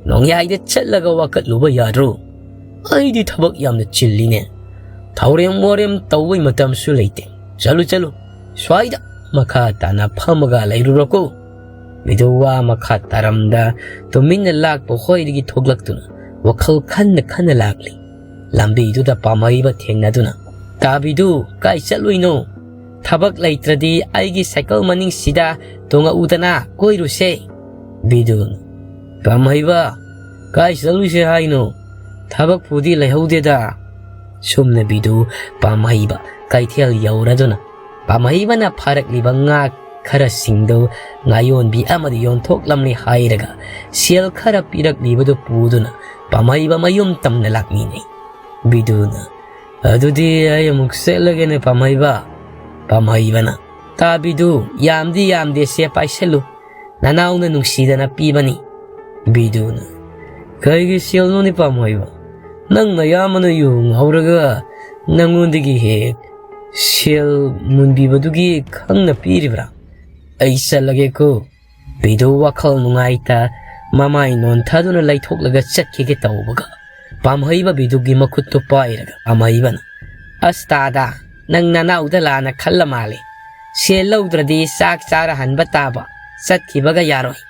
ꯅꯣꯡꯌꯥꯏꯗ ꯆꯠꯂꯒ ꯋꯥꯀꯠꯂꯨꯕ ꯌꯥꯗ꯭ꯔꯣ? ꯑꯩꯗꯤ ꯊꯕꯛ ꯌꯥꯝꯅ ꯆꯤꯜꯂꯤꯅꯦ꯫ ꯊꯧꯔꯦꯝ ꯋꯥꯔꯦꯝ ꯇꯧꯕꯩ ꯃꯇꯝꯁꯨ ꯂꯩꯇꯦ꯫ ꯆꯠꯂꯨ, ꯆꯠꯂꯨ, ꯁ꯭ꯋꯥꯏꯗ ꯃꯈꯥ ꯇꯥꯅ ꯐꯝꯃꯒ ꯂꯩꯔꯨꯔꯣꯀꯣ꯫ ꯕꯤꯗꯨ ꯋꯥ ꯃꯈꯥ ꯇꯥꯔꯝꯗ ꯇꯨꯃꯤꯟꯅ ꯂꯥꯛꯄ ꯍꯣꯏꯗꯒꯤ ꯊꯣꯛꯂꯛꯇꯨꯅ ꯋꯥꯈꯜ ꯈꯟꯅ ꯈꯟꯅ ꯂꯥꯛꯂꯤ꯫ ꯂꯝꯕꯤꯗꯨꯗ ꯄꯥꯝꯍꯩꯕ ꯊꯦꯡꯅꯗꯨꯅ, "ꯇꯥꯕꯤꯗꯨ, ꯀꯥꯏ ꯆꯠꯂꯨꯏꯅꯣ? ꯊꯕꯛ ꯂꯩꯇ꯭ꯔꯗꯤ ꯑꯩꯒꯤ ꯁꯥꯏꯀꯜ ꯃꯅꯤꯡꯁꯤꯗ ꯇꯣꯡꯉꯛꯎꯗꯅ ꯀꯣꯏꯔꯨꯁꯦ꯫" ꯕꯤꯗꯨꯅ, "ꯄꯥꯝꯍꯩꯕ, ꯀꯥꯏ ꯆꯠꯂꯨꯁꯦ ꯍꯥꯏꯅꯣ? ꯊꯕꯛꯄꯨꯗꯤ ꯂꯩꯍꯧꯗꯦꯗ꯫" ꯁꯨꯝꯅ ꯕꯤꯗꯨ ꯄꯥꯝꯍꯩꯕ ꯀꯩꯊꯦꯜ ꯌꯧꯔꯗꯨꯅ ꯄꯥꯝꯍꯩꯕꯅ ꯐꯥꯔꯛꯂꯤꯕ ꯉꯥ ꯈꯔꯁꯤꯡꯗꯨ ꯉꯥꯌꯣꯟꯕꯤ ꯑꯃꯗ ꯌꯣꯟꯊꯣꯛꯂꯝꯂꯦ ꯍꯥꯏꯔꯒ ꯁꯦꯜ ꯈꯔ ꯄꯤꯔꯛꯂꯤꯕꯗꯨ ꯄꯨꯗꯨꯅ ꯄꯥꯝꯍꯩꯕ ꯃꯌꯨꯝ ꯇꯝꯅ ꯂꯥꯛꯃꯤꯟꯅꯩ꯫ ꯕꯤꯗꯨꯅ, "ꯑꯗꯨꯗꯤ ꯑꯩ ꯑꯃꯨꯛ ꯆꯠꯂꯒꯦꯅꯦ ꯄꯥꯝꯍꯩꯕ꯫" ꯄꯥꯝꯍꯩꯕꯅ, "ꯇꯥꯕꯤꯗꯨ, ꯌꯥꯝꯗꯤ ꯌꯥꯝꯗꯦ, ꯁꯦ ꯄꯥꯏꯁꯜꯂꯨ꯫ ꯅꯅꯥꯎꯅ ꯅꯨꯡꯁꯤꯗꯅ ꯄꯤꯕꯅꯤ꯫" ꯕꯤꯗꯨꯅ, "ꯀꯩꯒꯤ ꯁꯦꯜꯅꯣꯅꯦ ꯄꯥꯝꯍꯩꯕ? ꯅꯪ ꯅꯌꯥꯝꯕꯅ ꯌꯨ ꯉꯥꯎꯔꯒ ꯅꯪꯉꯣꯟꯗꯒꯤ ꯍꯦꯛ ꯁꯦꯜ ꯃꯨꯟꯕꯤꯕꯗꯨꯒꯤ ꯈꯪꯅ ꯄꯤꯔꯤꯕ꯭ꯔꯥ? ꯑꯩ ꯆꯠꯂꯒꯦꯀꯣ꯫" ꯕꯤꯗꯨ ꯋꯥꯈꯜ ꯅꯨꯡꯉꯥꯏꯇ ꯃꯃꯥꯏ ꯅꯣꯟꯊꯗꯨꯅ ꯂꯩꯊꯣꯛꯂꯒ ꯆꯠꯈꯤꯒꯦ ꯇꯧꯕꯒ ꯄꯥꯝꯍꯩꯕ ꯕꯤꯗꯨꯒꯤ ꯃꯈꯨꯠꯇꯨ ꯄꯥꯏꯔꯒ ꯄꯥꯝꯍꯩꯕꯅ, "ꯑꯁ ꯇꯥꯗ, ꯅꯪ ꯅꯅꯥꯎꯗ ꯂꯥꯟꯅ ꯈꯜꯂ ꯃꯥꯜꯂꯦ꯫ ꯁꯦꯜ ꯂꯧꯗ꯭ꯔꯗꯤ ꯆꯥꯛ ꯆꯥꯔ ꯍꯟꯕ ꯇꯥꯕ, ꯆꯠꯈꯤꯕꯒ ꯌꯥꯔꯣꯏ꯫"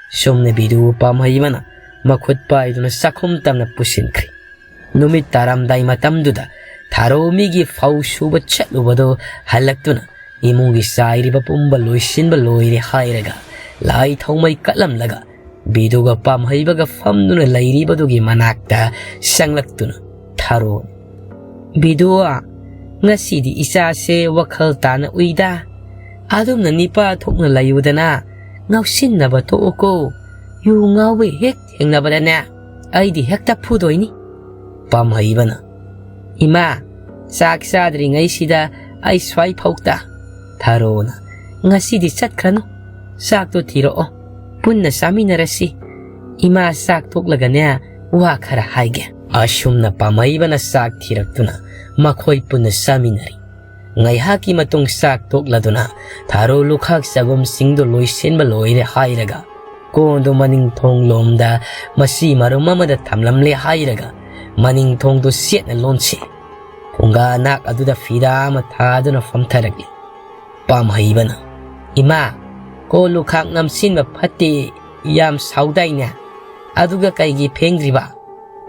ꯁꯨꯝꯅ ꯕꯤꯗꯨ ꯄꯥꯝꯍꯩꯕꯅ ꯃꯈꯨꯠ ꯄꯥꯏꯗꯨꯅ ꯆꯥꯛꯈꯨꯝ ꯇꯝꯅ ꯄꯨꯁꯤꯟꯈ꯭ꯔꯦ꯫ ꯅꯨꯃꯤꯠ ꯇꯥꯔꯝꯗꯥꯏ ꯃꯇꯝꯗꯨꯗ ꯊꯥꯔꯣ ꯃꯤꯒꯤ ꯐꯧ ꯁꯨꯕ ꯆꯠꯂꯨꯕꯗꯨ ꯍꯜꯂꯛꯇꯨꯅ ꯏꯃꯨꯡꯒꯤ ꯆꯥꯏꯔꯤꯕ ꯄꯨꯝꯕ ꯂꯣꯏꯁꯤꯟꯕ ꯂꯣꯏꯔꯦ ꯍꯥꯏꯔꯒ ꯂꯥꯏ ꯊꯧꯃꯩ ꯀꯠꯂꯝꯂꯒ ꯕꯤꯗꯨꯒ ꯄꯥꯝꯍꯩꯕꯒ ꯐꯝꯗꯨꯅ ꯂꯩꯔꯤꯕꯗꯨꯒꯤ ꯃꯅꯥꯛꯇ ꯆꯪꯂꯛꯇꯨꯅ ꯊꯥꯔꯣ, "ꯕꯤꯗꯨ, ꯉꯁꯤꯗꯤ ꯏꯆꯥꯁꯦ ꯋꯥꯈꯜ ꯇꯥꯅ ꯎꯏꯗ꯫ ꯑꯗꯨꯝꯅ ꯅꯤꯄꯥ ꯊꯣꯛꯅ ꯂꯩꯌꯨꯗꯅ, ꯉꯥꯎꯁꯤꯟꯅꯕ ꯇꯣꯛꯎꯀꯣ꯫ ꯌꯨ ꯉꯥꯎꯕ ꯍꯦꯛ ꯊꯦꯡꯅꯕꯗꯅꯦ, ꯑꯩꯗꯤ ꯍꯦꯛꯇ ꯐꯨꯗꯣꯏꯅꯤ꯫" ꯄꯥꯝꯍꯩꯕꯅ, "ꯏꯃꯥ, ꯆꯥꯛ ꯆꯥꯗ꯭ꯔꯤꯉꯩꯁꯤꯗ ꯑꯩ ꯁ꯭ꯋꯥꯏ ꯐꯥꯎꯇ꯫" ꯊꯥꯔꯣꯅ, "ꯉꯁꯤꯗꯤ ꯆꯠꯈ꯭ꯔꯅꯨ, ꯆꯥꯛꯇꯣ ꯊꯤꯔꯛꯑꯣ, ꯄꯨꯟꯅ ꯆꯥꯃꯤꯟꯅꯔꯁꯤ꯫ ꯏꯃꯥ ꯆꯥꯛ ꯇꯣꯛꯂꯒꯅꯦ ꯋꯥ ꯈꯔ ꯍꯥꯏꯒꯦ꯫" ꯑꯁꯨꯝꯅ ꯄꯥꯝꯍꯩꯕꯅ ꯆꯥꯛ ꯊꯤꯔꯛꯇꯨꯅ ꯃꯈꯣꯏ ꯄꯨꯟꯅ ꯆꯥꯃꯤꯟꯅꯔꯤ꯫ ꯉꯥꯏꯍꯥꯛꯀꯤ ꯃꯇꯨꯡ ꯆꯥꯛ ꯇꯣꯛꯂꯗꯨꯅ ꯊꯥꯔꯣ ꯂꯨꯈꯥꯛ ꯆꯒꯨꯝꯁꯤꯡꯗꯨ ꯂꯣꯏꯁꯤꯟꯕ ꯂꯣꯏꯔꯦ ꯍꯥꯏꯔꯒ ꯀꯣꯟꯗꯨ ꯃꯅꯤꯡ ꯊꯣꯡ ꯂꯣꯝꯗ ꯃꯁꯤ ꯃꯔꯨꯝ ꯑꯃꯗ ꯊꯝꯂꯝꯂꯦ ꯍꯥꯏꯔꯒ ꯃꯅꯤꯡ ꯊꯣꯡꯗꯨ ꯆꯦꯠꯅ ꯂꯣꯟꯁꯤ꯫ ꯐꯨꯡꯒꯥ ꯅꯥꯛ ꯑꯗꯨꯗ ꯐꯤꯔꯥ ꯑꯃ ꯊꯥꯗꯨꯅ ꯐꯝꯊꯔꯛꯂꯤ꯫ ꯄꯥꯝꯍꯩꯕꯅ, "ꯏꯃꯥ, ꯀꯣꯜ ꯂꯨꯈꯥꯛ ꯅꯝꯁꯤꯟꯕ ꯐꯠꯇꯦ, ꯌꯥꯝ ꯁꯥꯎꯗꯥꯏꯅꯦ? ꯑꯗꯨꯒ ꯀꯩꯒꯤ ꯐꯦꯡꯗ꯭ꯔꯤꯕ?"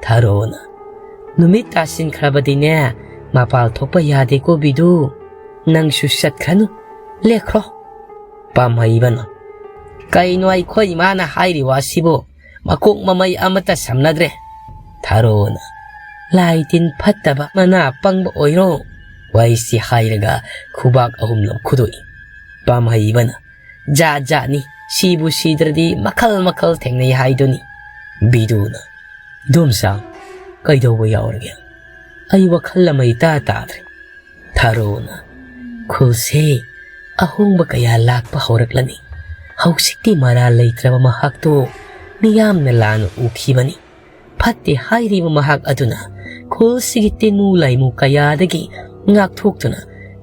ꯊꯥꯔꯣꯅ, "ꯅꯨꯃꯤꯠ ꯇꯥꯁꯤꯟꯈ꯭ꯔꯕꯗꯤꯅꯦ, ꯃꯄꯥꯜ ꯊꯣꯛꯄ ꯌꯥꯗꯦꯀꯣ ꯕꯤꯗꯨ꯫ ꯅꯪꯁꯨ ꯆꯠꯈ꯭ꯔꯅꯨ, ꯂꯦꯛꯈ꯭ꯔꯣ꯫" ꯄꯥꯝꯍꯩꯕꯅ, "ꯀꯩꯅꯣ ꯑꯩꯈꯣꯏ ꯏꯃꯥꯅ ꯍꯥꯏꯔꯤ ꯋꯥꯁꯤꯕꯨ? ꯃꯀꯣꯛ ꯃꯃꯩ ꯑꯃꯠꯇ ꯁꯝꯅꯗ꯭ꯔꯦ꯫" ꯊꯥꯔꯣꯅ, "ꯂꯥꯏ ꯇꯤꯟ ꯐꯠꯇꯕ, ꯃꯅꯥ ꯄꯪꯕ ꯑꯣꯏꯔꯣ?" ꯋꯥꯍꯩꯁꯤ ꯍꯥꯏꯔꯒ ꯈꯨꯕꯥꯛ ꯑꯍꯨꯝ ꯂꯧꯈꯨꯗꯣꯛꯏ꯫ ꯄꯥꯝꯍꯩꯕꯅ, "ꯖꯥꯠ ꯖꯥꯠꯅꯤ, ꯁꯤꯕꯨ ꯁꯤꯗ꯭ꯔꯗꯤ ꯃꯈꯜ ꯃꯈꯜ ꯊꯦꯡꯅꯩ ꯍꯥꯏꯗꯨꯅꯤ꯫" ꯕꯤꯗꯨꯅ, "ꯏꯗꯣꯝꯆꯥ, ꯀꯩꯗꯧꯕ ꯌꯥꯎꯔꯒꯦ? ꯑꯩ ꯋꯥꯈꯜ ꯑꯃ ꯏꯇꯥ ꯇꯥꯗ꯭ꯔꯦ꯫" ꯊꯥꯔꯣꯅ, "ꯈꯨꯜꯁꯦ ꯑꯍꯣꯡꯕ ꯀꯌꯥ ꯂꯥꯛꯄ ꯍꯧꯔꯛꯂꯅꯤ꯫ ꯍꯧꯖꯤꯛꯇꯤ ꯃꯔꯥꯜ ꯂꯩꯇ꯭ꯔꯕ ꯃꯍꯥꯛꯇꯨ ꯃꯤꯌꯥꯝꯅ ꯂꯥꯟꯅ ꯎꯈꯤꯕꯅꯤ꯫ ꯐꯠꯇꯦ ꯍꯥꯏꯔꯤꯕ ꯃꯍꯥꯛ ꯑꯗꯨꯅ ꯈꯨꯜꯁꯤꯒꯤ ꯇꯤꯟꯃꯨ ꯂꯥꯏꯃꯨ ꯀꯌꯥꯗꯒꯤ ꯉꯥꯛꯊꯣꯛꯇꯨꯅ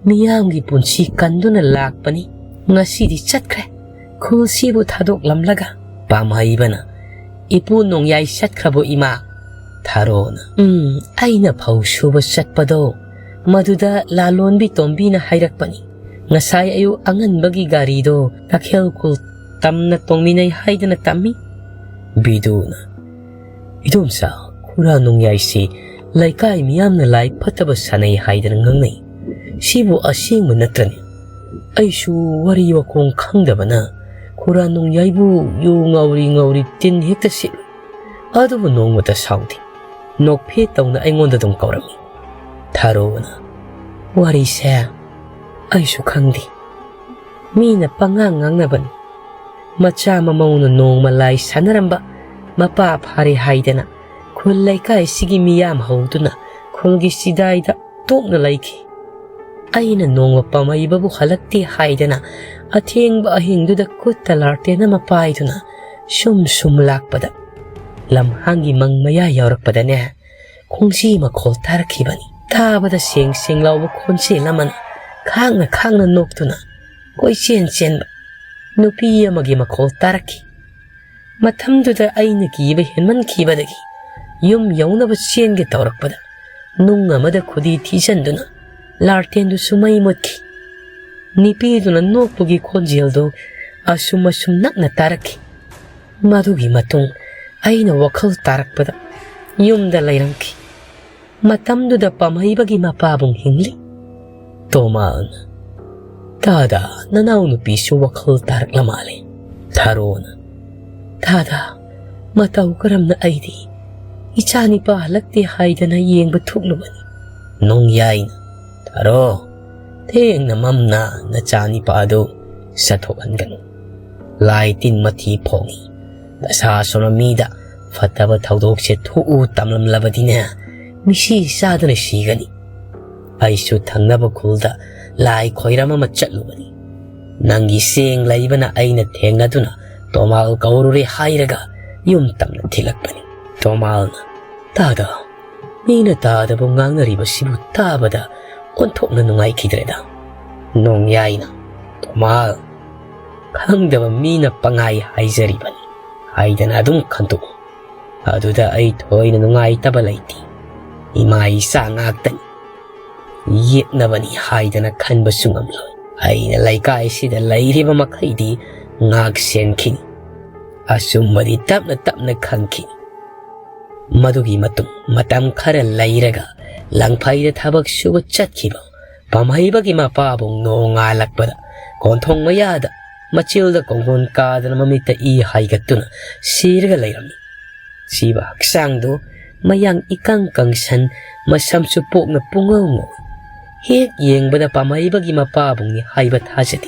ꯃꯤꯌꯥꯝꯒꯤ ꯄꯨꯟꯁꯤ ꯀꯟꯗꯨꯅ ꯂꯥꯛꯄꯅꯤ꯫ ꯉꯁꯤꯗꯤ ꯆꯠꯈ꯭ꯔꯦ꯫ ꯈꯨꯜꯁꯤꯕꯨ ꯊꯥꯗꯣꯛꯂꯝꯂꯒ꯫" ꯄꯥꯝꯍꯩꯕꯅ, "ꯏꯄꯨ ꯅꯣꯡꯌꯥꯏ ꯆꯠꯈ꯭ꯔꯕꯣ ꯏꯃꯥ?" ꯊꯥꯔꯣꯅ, "ꯎꯝ, ꯑꯩꯅ ꯐꯧ ꯁꯨꯕ ꯆꯠꯄꯗꯣ, ꯃꯗꯨꯗ ꯂꯥꯂꯣꯟꯕꯤ ꯇꯣꯝꯕꯤꯅ ꯍꯥꯏꯔꯛꯄꯅꯤ꯫ ꯉꯁꯥꯏ ꯑꯌꯨꯛ ꯑꯉꯟꯕꯒꯤ ꯒꯥꯔꯤꯗꯣ ꯇꯈꯦꯜ ꯈꯨꯜ ꯇꯝꯅ ꯇꯣꯡꯃꯤꯟꯅꯩ ꯍꯥꯏꯗꯅ ꯇꯝꯃꯤ꯫" ꯕꯤꯗꯨꯅ, "ꯏꯗꯣꯝꯆꯥ, ꯈꯨꯔꯥ ꯅꯣꯡꯌꯥꯏꯁꯤ ꯂꯩꯀꯥꯏ ꯃꯤꯌꯥꯝꯅ ꯂꯥꯏ ꯐꯠꯇꯕ ꯁꯥꯟꯅꯩ ꯍꯥꯏꯗꯅ ꯉꯥꯡꯅꯩ꯫ ꯁꯤꯕꯨ ꯑꯁꯦꯡꯕ ꯅꯠꯇ꯭ꯔꯅꯦ? ꯑꯩꯁꯨ ꯋꯥꯔꯤ ꯋꯥꯈꯣꯡ ꯈꯪꯗꯕꯅ ꯈꯨꯔꯥ ꯅꯣꯡꯌꯥꯏꯕꯨ ꯌꯨ ꯉꯥꯎꯔꯤ ꯉꯥꯎꯔꯤ ꯇꯤꯟ ꯍꯦꯛꯇ ꯁꯤꯠꯂꯨ꯫ ꯑꯗꯨꯕꯨ ꯅꯣꯡꯃꯇ ꯁꯥꯎꯗꯦ꯫ ꯅꯣꯛꯐꯦꯠ ꯇꯧꯅ ꯑꯩꯉꯣꯟꯗ ꯑꯗꯨꯝ ꯀꯧꯔꯝꯃꯤ꯫" ꯊꯥꯔꯣꯅ, "ꯋꯥꯔꯤꯁꯦ ꯑꯩꯁꯨ ꯈꯪꯗꯦ꯫ ꯃꯤꯅ ꯄꯉꯥꯡ ꯉꯥꯡꯅꯕꯅꯤ꯫ ꯃꯆꯥ ꯃꯃꯧꯅ ꯅꯣꯡꯃ ꯂꯥꯏ ꯁꯥꯟꯅꯔꯝꯕ ꯃꯄꯥ ꯐꯥꯔꯦ ꯍꯥꯏꯗꯅ ꯈꯨꯜ ꯂꯩꯀꯥꯏꯁꯤꯒꯤ ꯃꯤꯌꯥꯝ ꯍꯧꯗꯨꯅ ꯈꯨꯜꯒꯤ ꯆꯤꯗꯥꯏꯗ ꯇꯣꯛꯅ ꯂꯩꯈꯤ꯫ ꯑꯩꯅ ꯅꯣꯡꯃ ꯄꯥꯝꯍꯩꯕꯕꯨ ꯍꯜꯂꯛꯇꯦ ꯍꯥꯏꯗꯅ ꯑꯊꯦꯡꯕ ꯑꯍꯤꯡꯗꯨꯗ ꯈꯨꯠꯇ ꯂꯥꯔꯇꯦꯟ ꯑꯃ ꯄꯥꯏꯗꯨꯅ ꯁꯨꯝ ꯁꯨꯝ ꯂꯥꯛꯄꯗ, ꯂꯝꯍꯥꯡꯒꯤ ꯃꯪ ꯃꯌꯥ ꯌꯧꯔꯛꯄꯗꯅꯦ, ꯈꯣꯡꯖꯤ ꯃꯈꯣꯜ ꯇꯥꯔꯛꯈꯤꯕꯅꯤ꯫ ꯇꯥꯕꯗ ꯁꯦꯡ ꯁꯦꯡ ꯂꯥꯎꯕ ꯈꯣꯟꯖꯦꯜ ꯑꯃꯅ ꯈꯥꯡꯅ ꯈꯥꯡꯅ ꯅꯣꯛꯇꯨꯅ ꯀꯣꯏꯆꯦꯟ ꯆꯦꯟꯕ ꯅꯨꯄꯤ ꯑꯃꯒꯤ ꯃꯈꯣꯜ ꯇꯥꯔꯛꯈꯤ꯫ ꯃꯇꯝꯗꯨꯗ ꯑꯩꯅ ꯀꯤꯕ ꯍꯦꯟꯃꯟꯈꯤꯕꯗꯒꯤ ꯌꯨꯝ ꯌꯧꯅꯕ ꯆꯦꯟꯒꯦ ꯇꯧꯔꯛꯄꯗ ꯅꯨꯡ ꯑꯃꯗ ꯈꯨꯗꯤ ꯊꯤꯖꯤꯟꯗꯨꯅ ꯂꯥꯔꯇꯦꯟꯗꯨꯁꯨ ꯃꯩ ꯃꯨꯠꯈꯤ꯫ ꯅꯨꯄꯤꯗꯨꯅ ꯅꯣꯛꯄꯒꯤ ꯈꯣꯟꯖꯦꯜꯗꯨ ꯑꯁꯨꯝ ꯑꯁꯨꯝ ꯅꯛꯅ ꯇꯥꯔꯛꯈꯤ꯫ ꯃꯗꯨꯒꯤ ꯃꯇꯨꯡ ꯑꯩꯅ ꯋꯥꯈꯜ ꯇꯥꯔꯛꯄꯗ ꯌꯨꯝꯗ ꯂꯩꯔꯝꯈꯤ꯫ ꯃꯇꯝꯗꯨꯗ ꯄꯥꯝꯍꯩꯕꯒꯤ ꯃꯄꯥꯕꯨꯡ ꯍꯤꯡꯂꯤ꯫ ꯇꯣꯃꯥꯜꯅ, "ꯇꯥꯗ, ꯅꯅꯥꯎꯅꯨꯄꯤꯁꯨ ꯋꯥꯈꯜ ꯇꯥꯔꯛꯂ ꯃꯥꯜꯂꯦ꯫" ꯊꯥꯔꯣꯅ, "ꯇꯥꯗ, ꯃꯇꯧ ꯀꯔꯝꯅ ꯑꯩꯗꯤ ꯏꯆꯥꯅꯤꯄꯥ ꯍꯜꯂꯛꯇꯦ ꯍꯥꯏꯗꯅ ꯌꯦꯡꯕ ꯊꯣꯛꯂꯨꯕꯅꯤ꯫" ꯅꯣꯡꯌꯥꯏꯅ, "ꯊꯥꯔꯣ, ꯊꯦꯡꯅ ꯃꯝꯅ ꯅꯆꯥꯅꯤꯄꯥꯗꯨ ꯆꯠꯊꯣꯛꯍꯟꯒꯅꯨ꯫ ꯂꯥꯏ ꯇꯤꯟ ꯃꯊꯤ ꯐꯣꯡꯉꯤ꯫ ꯅꯁꯥ ꯁꯣꯟꯕ ꯃꯤꯗ ꯐꯠꯇꯕ ꯊꯧꯗꯣꯛꯁꯦ ꯊꯣꯛꯎ ꯇꯝꯂꯝꯂꯕꯗꯤꯅꯦ, ꯃꯤꯁꯤ ꯆꯥꯗꯅ ꯁꯤꯒꯅꯤ꯫ ꯑꯩꯁꯨ ꯊꯪꯅꯕ ꯈꯨꯜꯗ ꯂꯥꯏ ꯈꯣꯏꯔꯝ ꯑꯃ ꯆꯠꯂꯨꯕꯅꯤ꯫ ꯅꯪꯒꯤ ꯆꯦꯡ ꯂꯩꯕꯅ ꯑꯩꯅ ꯊꯦꯡꯅꯗꯨꯅ ꯇꯣꯃꯥꯜ ꯀꯧꯔꯨꯔꯦ ꯍꯥꯏꯔꯒ ꯌꯨꯝ ꯇꯝꯅ ꯊꯤꯜꯂꯛꯄꯅꯤ꯫" ꯇꯣꯃꯥꯜꯅ, "ꯇꯥꯗ, ꯃꯤꯅ ꯇꯥꯗꯕ ꯉꯥꯡꯅꯔꯤꯕꯁꯤꯕꯨ ꯇꯥꯕꯗ ꯑꯣꯟꯊꯣꯛꯅ ꯅꯨꯡꯉꯥꯏꯈꯤꯗ꯭ꯔꯦꯗ꯫" ꯅꯣꯡꯌꯥꯏꯅ, "ꯇꯣꯃꯥꯜ, ꯈꯪꯗꯕ ꯃꯤꯅ ꯄꯉꯥꯏ ꯍꯥꯏꯖꯔꯤꯕꯅꯤ ꯍꯥꯏꯗꯅ ꯑꯗꯨꯝ ꯈꯟꯗꯣꯛꯎ꯫ ꯑꯗꯨꯗ ꯑꯩ ꯊꯣꯏꯅ ꯅꯨꯡꯉꯥꯏꯇꯕ ꯂꯩꯇꯦ꯫ ꯏꯃꯥ ꯏꯆꯥ ꯉꯥꯛꯇꯅꯤ꯫ ꯌꯦꯛꯅꯕꯅꯤ ꯍꯥꯏꯗꯅ ꯈꯟꯕꯁꯨ ꯉꯝꯂꯣꯏ꯫ ꯑꯩꯅ ꯂꯩꯀꯥꯏꯁꯤꯗ ꯂꯩꯔꯤꯕ ꯃꯈꯩꯗꯤ ꯉꯥꯛ ꯁꯦꯟꯈꯤꯅꯤ꯫ ꯑꯆꯨꯝꯕꯗꯤ ꯇꯞꯅ ꯇꯞꯅ ꯈꯪꯈꯤꯅꯤ꯫" ꯃꯗꯨꯒꯤ ꯃꯇꯨꯡ ꯃꯇꯝ ꯈꯔ ꯂꯩꯔꯒ ꯂꯪꯐꯩꯗ ꯊꯕꯛ ꯁꯨꯕ ꯆꯠꯈꯤꯕ ꯄꯥꯝꯍꯩꯕꯒꯤ ꯃꯄꯥꯕꯨꯡ ꯅꯣꯡꯉꯥꯜꯂꯛꯄꯗ ꯀꯣꯟꯊꯣꯡ ꯃꯌꯥꯗ ꯃꯆꯤꯜꯗ ꯀꯣꯡꯒꯣꯟ ꯀꯥꯗꯅ ꯃꯃꯤꯠꯇ ꯏ ꯍꯥꯏꯒꯠꯇꯨꯅ ꯁꯤꯔꯒ ꯂꯩꯔꯝꯃꯤ꯫ ꯁꯤꯕ ꯍꯛꯆꯥꯡꯗꯨ ꯃꯌꯥꯡ ꯏꯀꯪ ꯀꯪꯁꯟ, ꯃꯁꯝꯁꯨ ꯄꯣꯛꯅ ꯄꯨꯡꯉꯧ ꯉꯧꯏ꯫ ꯍꯦꯛ ꯌꯦꯡꯕꯗ ꯄꯥꯝꯍꯩꯕꯒꯤ ꯃꯄꯥꯕꯨꯡꯅꯤ ꯍꯥꯏꯕ ꯊꯥꯖꯗꯦ꯫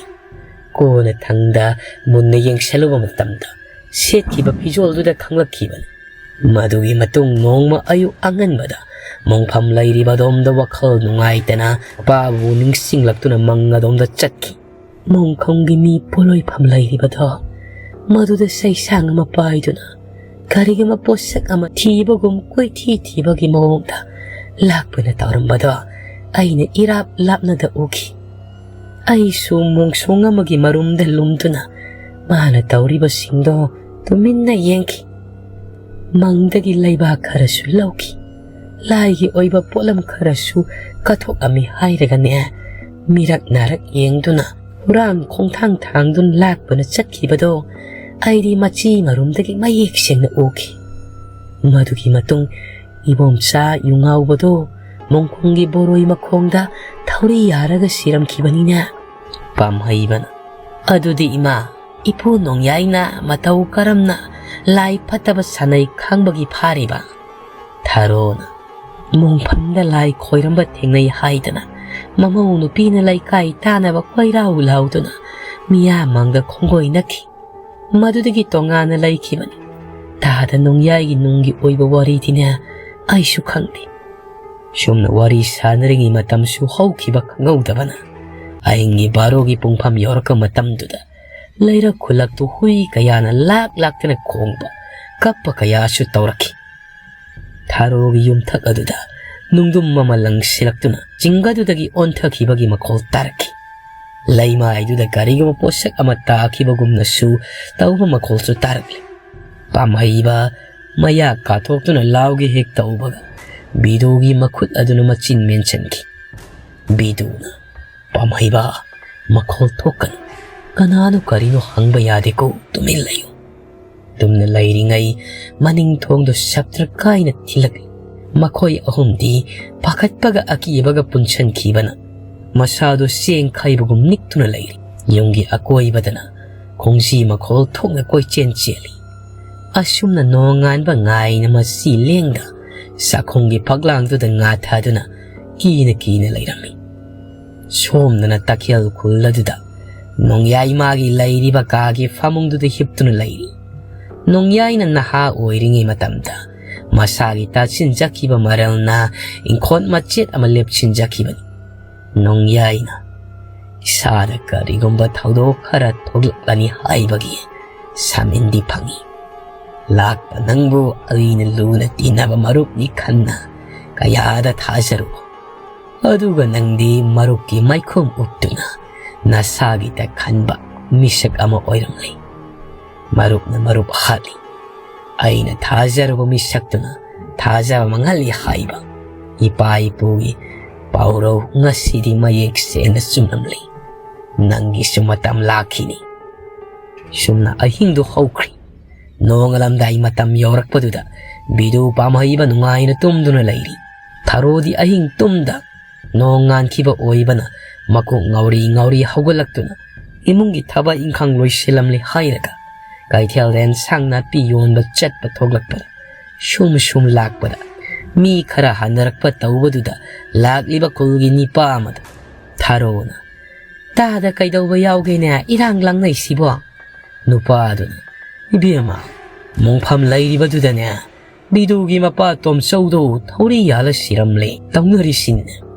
ꯀꯣꯟꯅ ꯊꯪꯗ ꯃꯨꯟꯅ ꯌꯦꯡꯁꯜꯂꯨꯕ ꯃꯇꯝꯗ ꯁꯦꯠꯈꯤꯕ ꯐꯤꯖꯣꯜꯗꯨꯗ ꯈꯪꯂꯛꯈꯤꯕꯅꯤ꯫ ꯃꯗꯨꯒꯤ ꯃꯇꯨꯡ ꯅꯣꯡꯃ ꯑꯌꯨꯛ ꯑꯉꯟꯕꯗ ꯃꯣꯡꯐꯝ ꯂꯩꯔꯤꯕ ꯑꯗꯣꯝꯗ ꯋꯥꯈꯜ ꯅꯨꯡꯉꯥꯏꯇꯅ ꯃꯄꯥꯕꯨ ꯅꯤꯡꯁꯤꯡꯂꯛꯇꯨꯅ ꯃꯪ ꯑꯗꯣꯝꯗ ꯆꯠꯈꯤ꯫ ꯃꯣꯡꯈꯣꯡꯒꯤ ꯃꯤ ꯄꯣꯂꯣꯏꯐꯝ ꯂꯩꯔꯤꯕꯗꯣ ꯃꯗꯨꯗ ꯆꯩꯁꯥꯡ ꯑꯃ ꯄꯥꯏꯗꯨꯅ ꯀꯔꯤꯒꯨꯝꯕ ꯄꯣꯠꯁꯛ ꯑꯃ ꯊꯤꯕꯒꯨꯝ ꯀꯣꯏꯊꯤ ꯊꯤꯕꯒꯤ ꯃꯑꯣꯡꯗ ꯂꯥꯛꯄꯅ ꯇꯧꯔꯝꯕꯗꯣ ꯑꯩꯅ ꯏꯔꯥꯞ ꯂꯥꯞꯅꯗ ꯎꯈꯤ꯫ ꯑꯩꯁꯨ ꯃꯣꯡꯁꯣꯡ ꯑꯃꯒꯤ ꯃꯔꯨꯝꯗ ꯂꯨꯝꯗꯨꯅ ꯃꯥꯅ ꯇꯧꯔꯤꯕꯁꯤꯡꯗꯣ ꯇꯨꯃꯤꯟꯅ ꯌꯦꯡꯈꯤ꯫ ꯃꯪꯗꯒꯤ ꯂꯩꯕꯥꯛ ꯈꯔꯁꯨ ꯂꯧꯈꯤ꯫ ꯂꯥꯏꯒꯤ ꯑꯣꯏꯕ ꯄꯣꯠꯂꯝ ꯈꯔꯁꯨ ꯀꯠꯊꯣꯛꯂꯝꯃꯤ ꯍꯥꯏꯔꯒꯅꯦ, ꯃꯤꯔꯛ ꯅꯥꯔꯛ ꯌꯦꯡꯗꯨꯅ ꯍꯨꯔꯥꯟ ꯈꯣꯡꯊꯥꯡ ꯊꯥꯡꯗꯨꯅ ꯂꯥꯛꯄꯅ ꯆꯠꯈꯤꯕꯗꯣ ꯑꯩꯗꯤ ꯃꯆꯤ ꯃꯔꯨꯝꯗꯒꯤ ꯃꯌꯦꯛ ꯁꯦꯡꯅ ꯎꯈꯤ꯫ ꯃꯗꯨꯒꯤ ꯃꯇꯨꯡ ꯏꯕꯣꯝꯆꯥ ꯌꯨꯉꯥꯎꯕꯗꯣ ꯃꯣꯡꯈꯣꯡꯒꯤ ꯕꯣꯔꯣꯏ ꯃꯈꯣꯡꯗ ꯊꯧꯔꯤ ꯌꯥꯔꯒ ꯁꯤꯔꯝꯈꯤꯕꯅꯤꯅꯦ꯫ ꯄꯥꯝꯍꯩꯕꯅ, "ꯑꯗꯨꯗꯤ ꯏꯃꯥ, ꯏꯄꯨ ꯅꯣꯡꯌꯥꯏꯅ ꯃꯇꯧ ꯀꯔꯝꯅ ꯂꯥꯏ ꯐꯠꯇꯕ ꯁꯥꯟꯅꯩ ꯈꯪꯕꯒꯤ ꯐꯥꯔꯤꯕ?" ꯊꯥꯔꯣꯅ, "ꯃꯣꯡꯐꯝꯗ ꯂꯥꯏ ꯈꯣꯏꯔꯝꯕ ꯊꯦꯡꯅꯩ ꯍꯥꯏꯗꯅ ꯃꯃꯧ ꯅꯨꯄꯤꯅ ꯂꯩꯀꯥꯏ ꯇꯥꯅꯕ ꯀꯣꯏꯔꯥꯎ ꯂꯥꯎꯗꯨꯅ ꯃꯤꯌꯥꯝ ꯃꯥꯡꯗ ꯈꯣꯡꯒꯣꯏꯅꯈꯤ꯫ ꯃꯗꯨꯗꯒꯤ ꯇꯣꯉꯥꯟꯅ ꯂꯩꯈꯤꯕꯅꯤ꯫ ꯇꯥꯗ ꯅꯣꯡꯌꯥꯏꯒꯤ ꯅꯨꯡꯒꯤ ꯑꯣꯏꯕ ꯋꯥꯔꯤꯗꯤꯅꯦ ꯑꯩꯁꯨ ꯈꯪꯗꯦ꯫" ꯁꯨꯝꯅ ꯋꯥꯔꯤ ꯁꯥꯟꯅꯔꯤꯉꯩ ꯃꯇꯝꯁꯨ ꯍꯧꯈꯤꯕ ꯈꯪꯍꯧꯗꯕꯅ ꯑꯍꯤꯡꯒꯤ ꯕꯥꯔꯣꯒꯤ ꯄꯨꯡꯐꯝ ꯌꯧꯔꯛꯄ ꯃꯇꯝꯗꯨꯗ ꯂꯩꯔꯛ ꯈꯨꯜꯂꯛꯇꯨ ꯍꯨꯏ ꯀꯌꯥꯅ ꯂꯥꯛ ꯂꯥꯛꯇꯅ ꯈꯣꯡꯕ, ꯀꯞꯄ ꯀꯌꯥꯁꯨ ꯇꯧꯔꯛꯈꯤ꯫ ꯊꯥꯔꯣꯒꯤ ꯌꯨꯝꯊꯛ ꯑꯗꯨꯗ ꯅꯨꯡꯗꯨꯝ ꯑꯃ ꯂꯪꯁꯤꯜꯂꯛꯇꯨꯅ ꯆꯤꯡꯒꯗꯨꯗꯒꯤ ꯑꯣꯟꯊꯈꯤꯕꯒꯤ ꯃꯈꯣꯜ ꯇꯥꯔꯛꯈꯤ꯫ ꯂꯩꯃꯥꯏꯗꯨꯗ ꯀꯔꯤꯒꯨꯝꯕ ꯄꯣꯠꯁꯛ ꯑꯃ ꯇꯥꯈꯤꯕꯒꯨꯝꯅꯁꯨ ꯇꯧꯕ ꯃꯈꯣꯜꯁꯨ ꯇꯥꯔꯛꯂꯤ꯫ ꯄꯥꯝꯍꯩꯕ ꯃꯌꯥ ꯀꯥꯊꯣꯛꯇꯨꯅ ꯂꯥꯎꯒꯦ ꯍꯦꯛ ꯇꯧꯕꯒ ꯕꯤꯗꯨꯒꯤ ꯃꯈꯨꯠ ꯑꯗꯨꯅ ꯃꯆꯤꯟ ꯃꯦꯟꯁꯤꯟꯈꯤ꯫ ꯕꯤꯗꯨꯅ, "ꯄꯥꯝꯍꯩꯕ, ꯃꯈꯣꯜ ꯊꯣꯛꯀꯅꯨ꯫ ꯀꯅꯥꯅꯣ ꯀꯔꯤꯅꯣ ꯍꯪꯕ ꯌꯥꯗꯦꯀꯣ, ꯇꯨꯃꯤꯟ ꯂꯩꯌꯨ꯫" ꯇꯨꯝꯅ ꯂꯩꯔꯤꯉꯩ ꯃꯅꯤꯡ ꯊꯣꯡꯗꯨ ꯁꯞꯇ꯭ꯔ ꯀꯥꯏꯅ ꯊꯤꯜꯂꯛꯂꯤ꯫ ꯃꯈꯣꯏ ꯑꯍꯨꯝꯗꯤ ꯄꯥꯈꯠꯄꯒ ꯑꯀꯤꯕꯒ ꯄꯨꯟꯁꯤꯟꯈꯤꯕꯅ ꯃꯁꯥꯗꯨ ꯆꯦꯡ ꯈꯩꯕꯒꯨꯝ ꯅꯤꯛꯇꯨꯅ ꯂꯩꯔꯤ꯫ ꯌꯨꯝꯒꯤ ꯑꯀꯣꯏꯕꯗꯅ ꯈꯣꯡꯖꯤ ꯃꯈꯣꯜ ꯊꯣꯛꯅ ꯀꯣꯏꯆꯦꯟ ꯆꯦꯜꯂꯤ꯫ ꯑꯁꯨꯝꯅ ꯅꯣꯡꯉꯥꯟꯕ ꯉꯥꯏꯅ ꯃꯁꯤ ꯂꯦꯡꯗ ꯆꯥꯛꯈꯨꯝꯒꯤ ꯐꯛꯂꯥꯡꯗꯨꯗ ꯉꯥꯊꯗꯨꯅ ꯀꯤꯅ ꯀꯤꯅ ꯂꯩꯔꯝꯃꯤ꯫ ꯁꯣꯝꯗꯅ ꯇꯈꯦꯜ ꯈꯨꯜ ꯑꯗꯨꯗ ꯅꯣꯡꯌꯥꯏ ꯃꯥꯒꯤ ꯂꯩꯔꯤꯕ ꯀꯥꯒꯤ ꯐꯃꯨꯡꯗꯨꯗ ꯍꯤꯞꯇꯨꯅ ꯂꯩꯔꯤ꯫ ꯅꯣꯡꯌꯥꯏꯅ ꯅꯍꯥ ꯑꯣꯏꯔꯤꯉꯩ ꯃꯇꯝꯗ ꯃꯁꯥꯒꯤ ꯇꯥꯁꯤꯟꯖꯈꯤꯕ ꯃꯔꯜꯅ ꯏꯪꯈꯣꯜ ꯃꯆꯦꯠ ꯑꯃ ꯂꯦꯞꯁꯤꯟꯖꯈꯤꯕꯅꯤ꯫ ꯅꯣꯡꯌꯥꯏꯅ ꯏꯁꯥꯗ ꯀꯔꯤꯒꯨꯝꯕ ꯊꯧꯗꯣꯛ ꯈꯔ ꯊꯣꯛꯂꯛꯂꯅꯤ ꯍꯥꯏꯕꯒꯤ ꯁꯥꯃꯤꯟꯗꯤ ꯐꯪꯏ꯫ ꯂꯥꯛꯄ ꯅꯪꯕꯨ ꯑꯩꯅ ꯂꯨꯅ ꯇꯤꯟꯅꯕ ꯃꯔꯨꯞꯅꯤ ꯈꯟꯅ ꯀꯌꯥꯗ ꯊꯥꯖꯔꯨ꯫ ꯑꯗꯨꯒ ꯅꯪꯗꯤ ꯃꯔꯨꯞꯀꯤ ꯃꯥꯏꯈꯨꯝ ꯎꯞꯇꯨꯅ ꯅꯁꯥꯒꯤꯗ ꯈꯟꯕ ꯃꯤꯁꯛ ꯑꯃ ꯑꯣꯏꯔꯝꯂꯦ꯫ ꯃꯔꯨꯞꯅ ꯃꯔꯨꯞ ꯍꯥꯠꯂꯤ꯫ ꯑꯩꯅ ꯊꯥꯖꯔꯨꯕ ꯃꯤꯁꯛꯇꯨꯅ ꯊꯥꯖꯕ ꯃꯥꯡꯍꯜꯂꯤ ꯍꯥꯏꯕ ꯏꯄꯥ ꯏꯄꯨꯒꯤ ꯄꯥꯎꯔꯧ ꯉꯁꯤꯗꯤ ꯃꯌꯦꯛ ꯁꯦꯡꯅ ꯆꯨꯝꯂꯝꯂꯦ꯫ ꯅꯪꯒꯤꯁꯨ ꯃꯇꯝ ꯂꯥꯛꯈꯤꯅꯤ꯫ ꯁꯨꯝꯅ ꯑꯍꯤꯡꯗꯨ ꯍꯧꯈ꯭ꯔꯤ꯫ ꯅꯣꯡꯉꯥꯜꯂꯝꯗꯥꯏ ꯃꯇꯝ ꯌꯧꯔꯛꯄꯗꯨꯗ ꯕꯤꯗꯨ ꯄꯥꯝꯍꯩꯕ ꯅꯨꯡꯉꯥꯏꯅ ꯇꯨꯝꯗꯨꯅ ꯂꯩꯔꯤ꯫ ꯊꯔꯣꯗꯤ ꯑꯍꯤꯡ ꯇꯨꯝꯗ ꯅꯣꯡ ꯉꯥꯟꯈꯤꯕ ꯑꯣꯏꯕꯅ ꯃꯀꯣꯛ ꯉꯥꯎꯔꯤ ꯉꯥꯎꯔꯤ ꯍꯧꯒꯠꯂꯛꯇꯨꯅ ꯏꯃꯨꯡꯒꯤ ꯊꯕꯛ ꯏꯪꯈꯥꯡ ꯂꯣꯏꯁꯤꯜꯂꯝꯂꯦ ꯍꯥꯏꯔꯒ ꯀꯩꯊꯦꯜꯗ ꯑꯦꯟꯁꯥꯡ ꯅꯥꯄꯤ ꯌꯣꯟꯕ ꯆꯠꯄ ꯊꯣꯛꯂꯛꯄꯗ ꯁꯨꯝ ꯁꯨꯝ ꯂꯥꯛꯄꯗ ꯃꯤ ꯈꯔ ꯍꯟꯅꯔꯛꯄ ꯇꯧꯕꯗꯨꯗ ꯂꯥꯛꯂꯤꯕ ꯈꯨꯜꯒꯤ ꯅꯤꯄꯥ ꯑꯃꯗ ꯊꯔꯣꯅ, "ꯇꯥꯗ ꯀꯩꯗꯧꯕ ꯌꯥꯎꯒꯦꯅꯦ ꯏꯔꯥꯡ ꯂꯥꯡꯅꯩꯁꯤꯕꯣ?" ꯅꯨꯄꯥꯗꯨꯅ, "ꯏꯕꯦꯝꯃ, ꯃꯣꯡꯐꯝ ꯂꯩꯔꯤꯕꯗꯨꯗꯅꯦ ꯕꯤꯗꯨꯒꯤ ꯃꯄꯥ ꯇꯣꯝꯆꯧꯗꯣ ꯊꯧꯔꯤ ꯌꯥꯜꯂ ꯁꯤꯔꯝꯂꯦ ꯇꯧꯅꯔꯤꯁꯤꯅꯦ꯫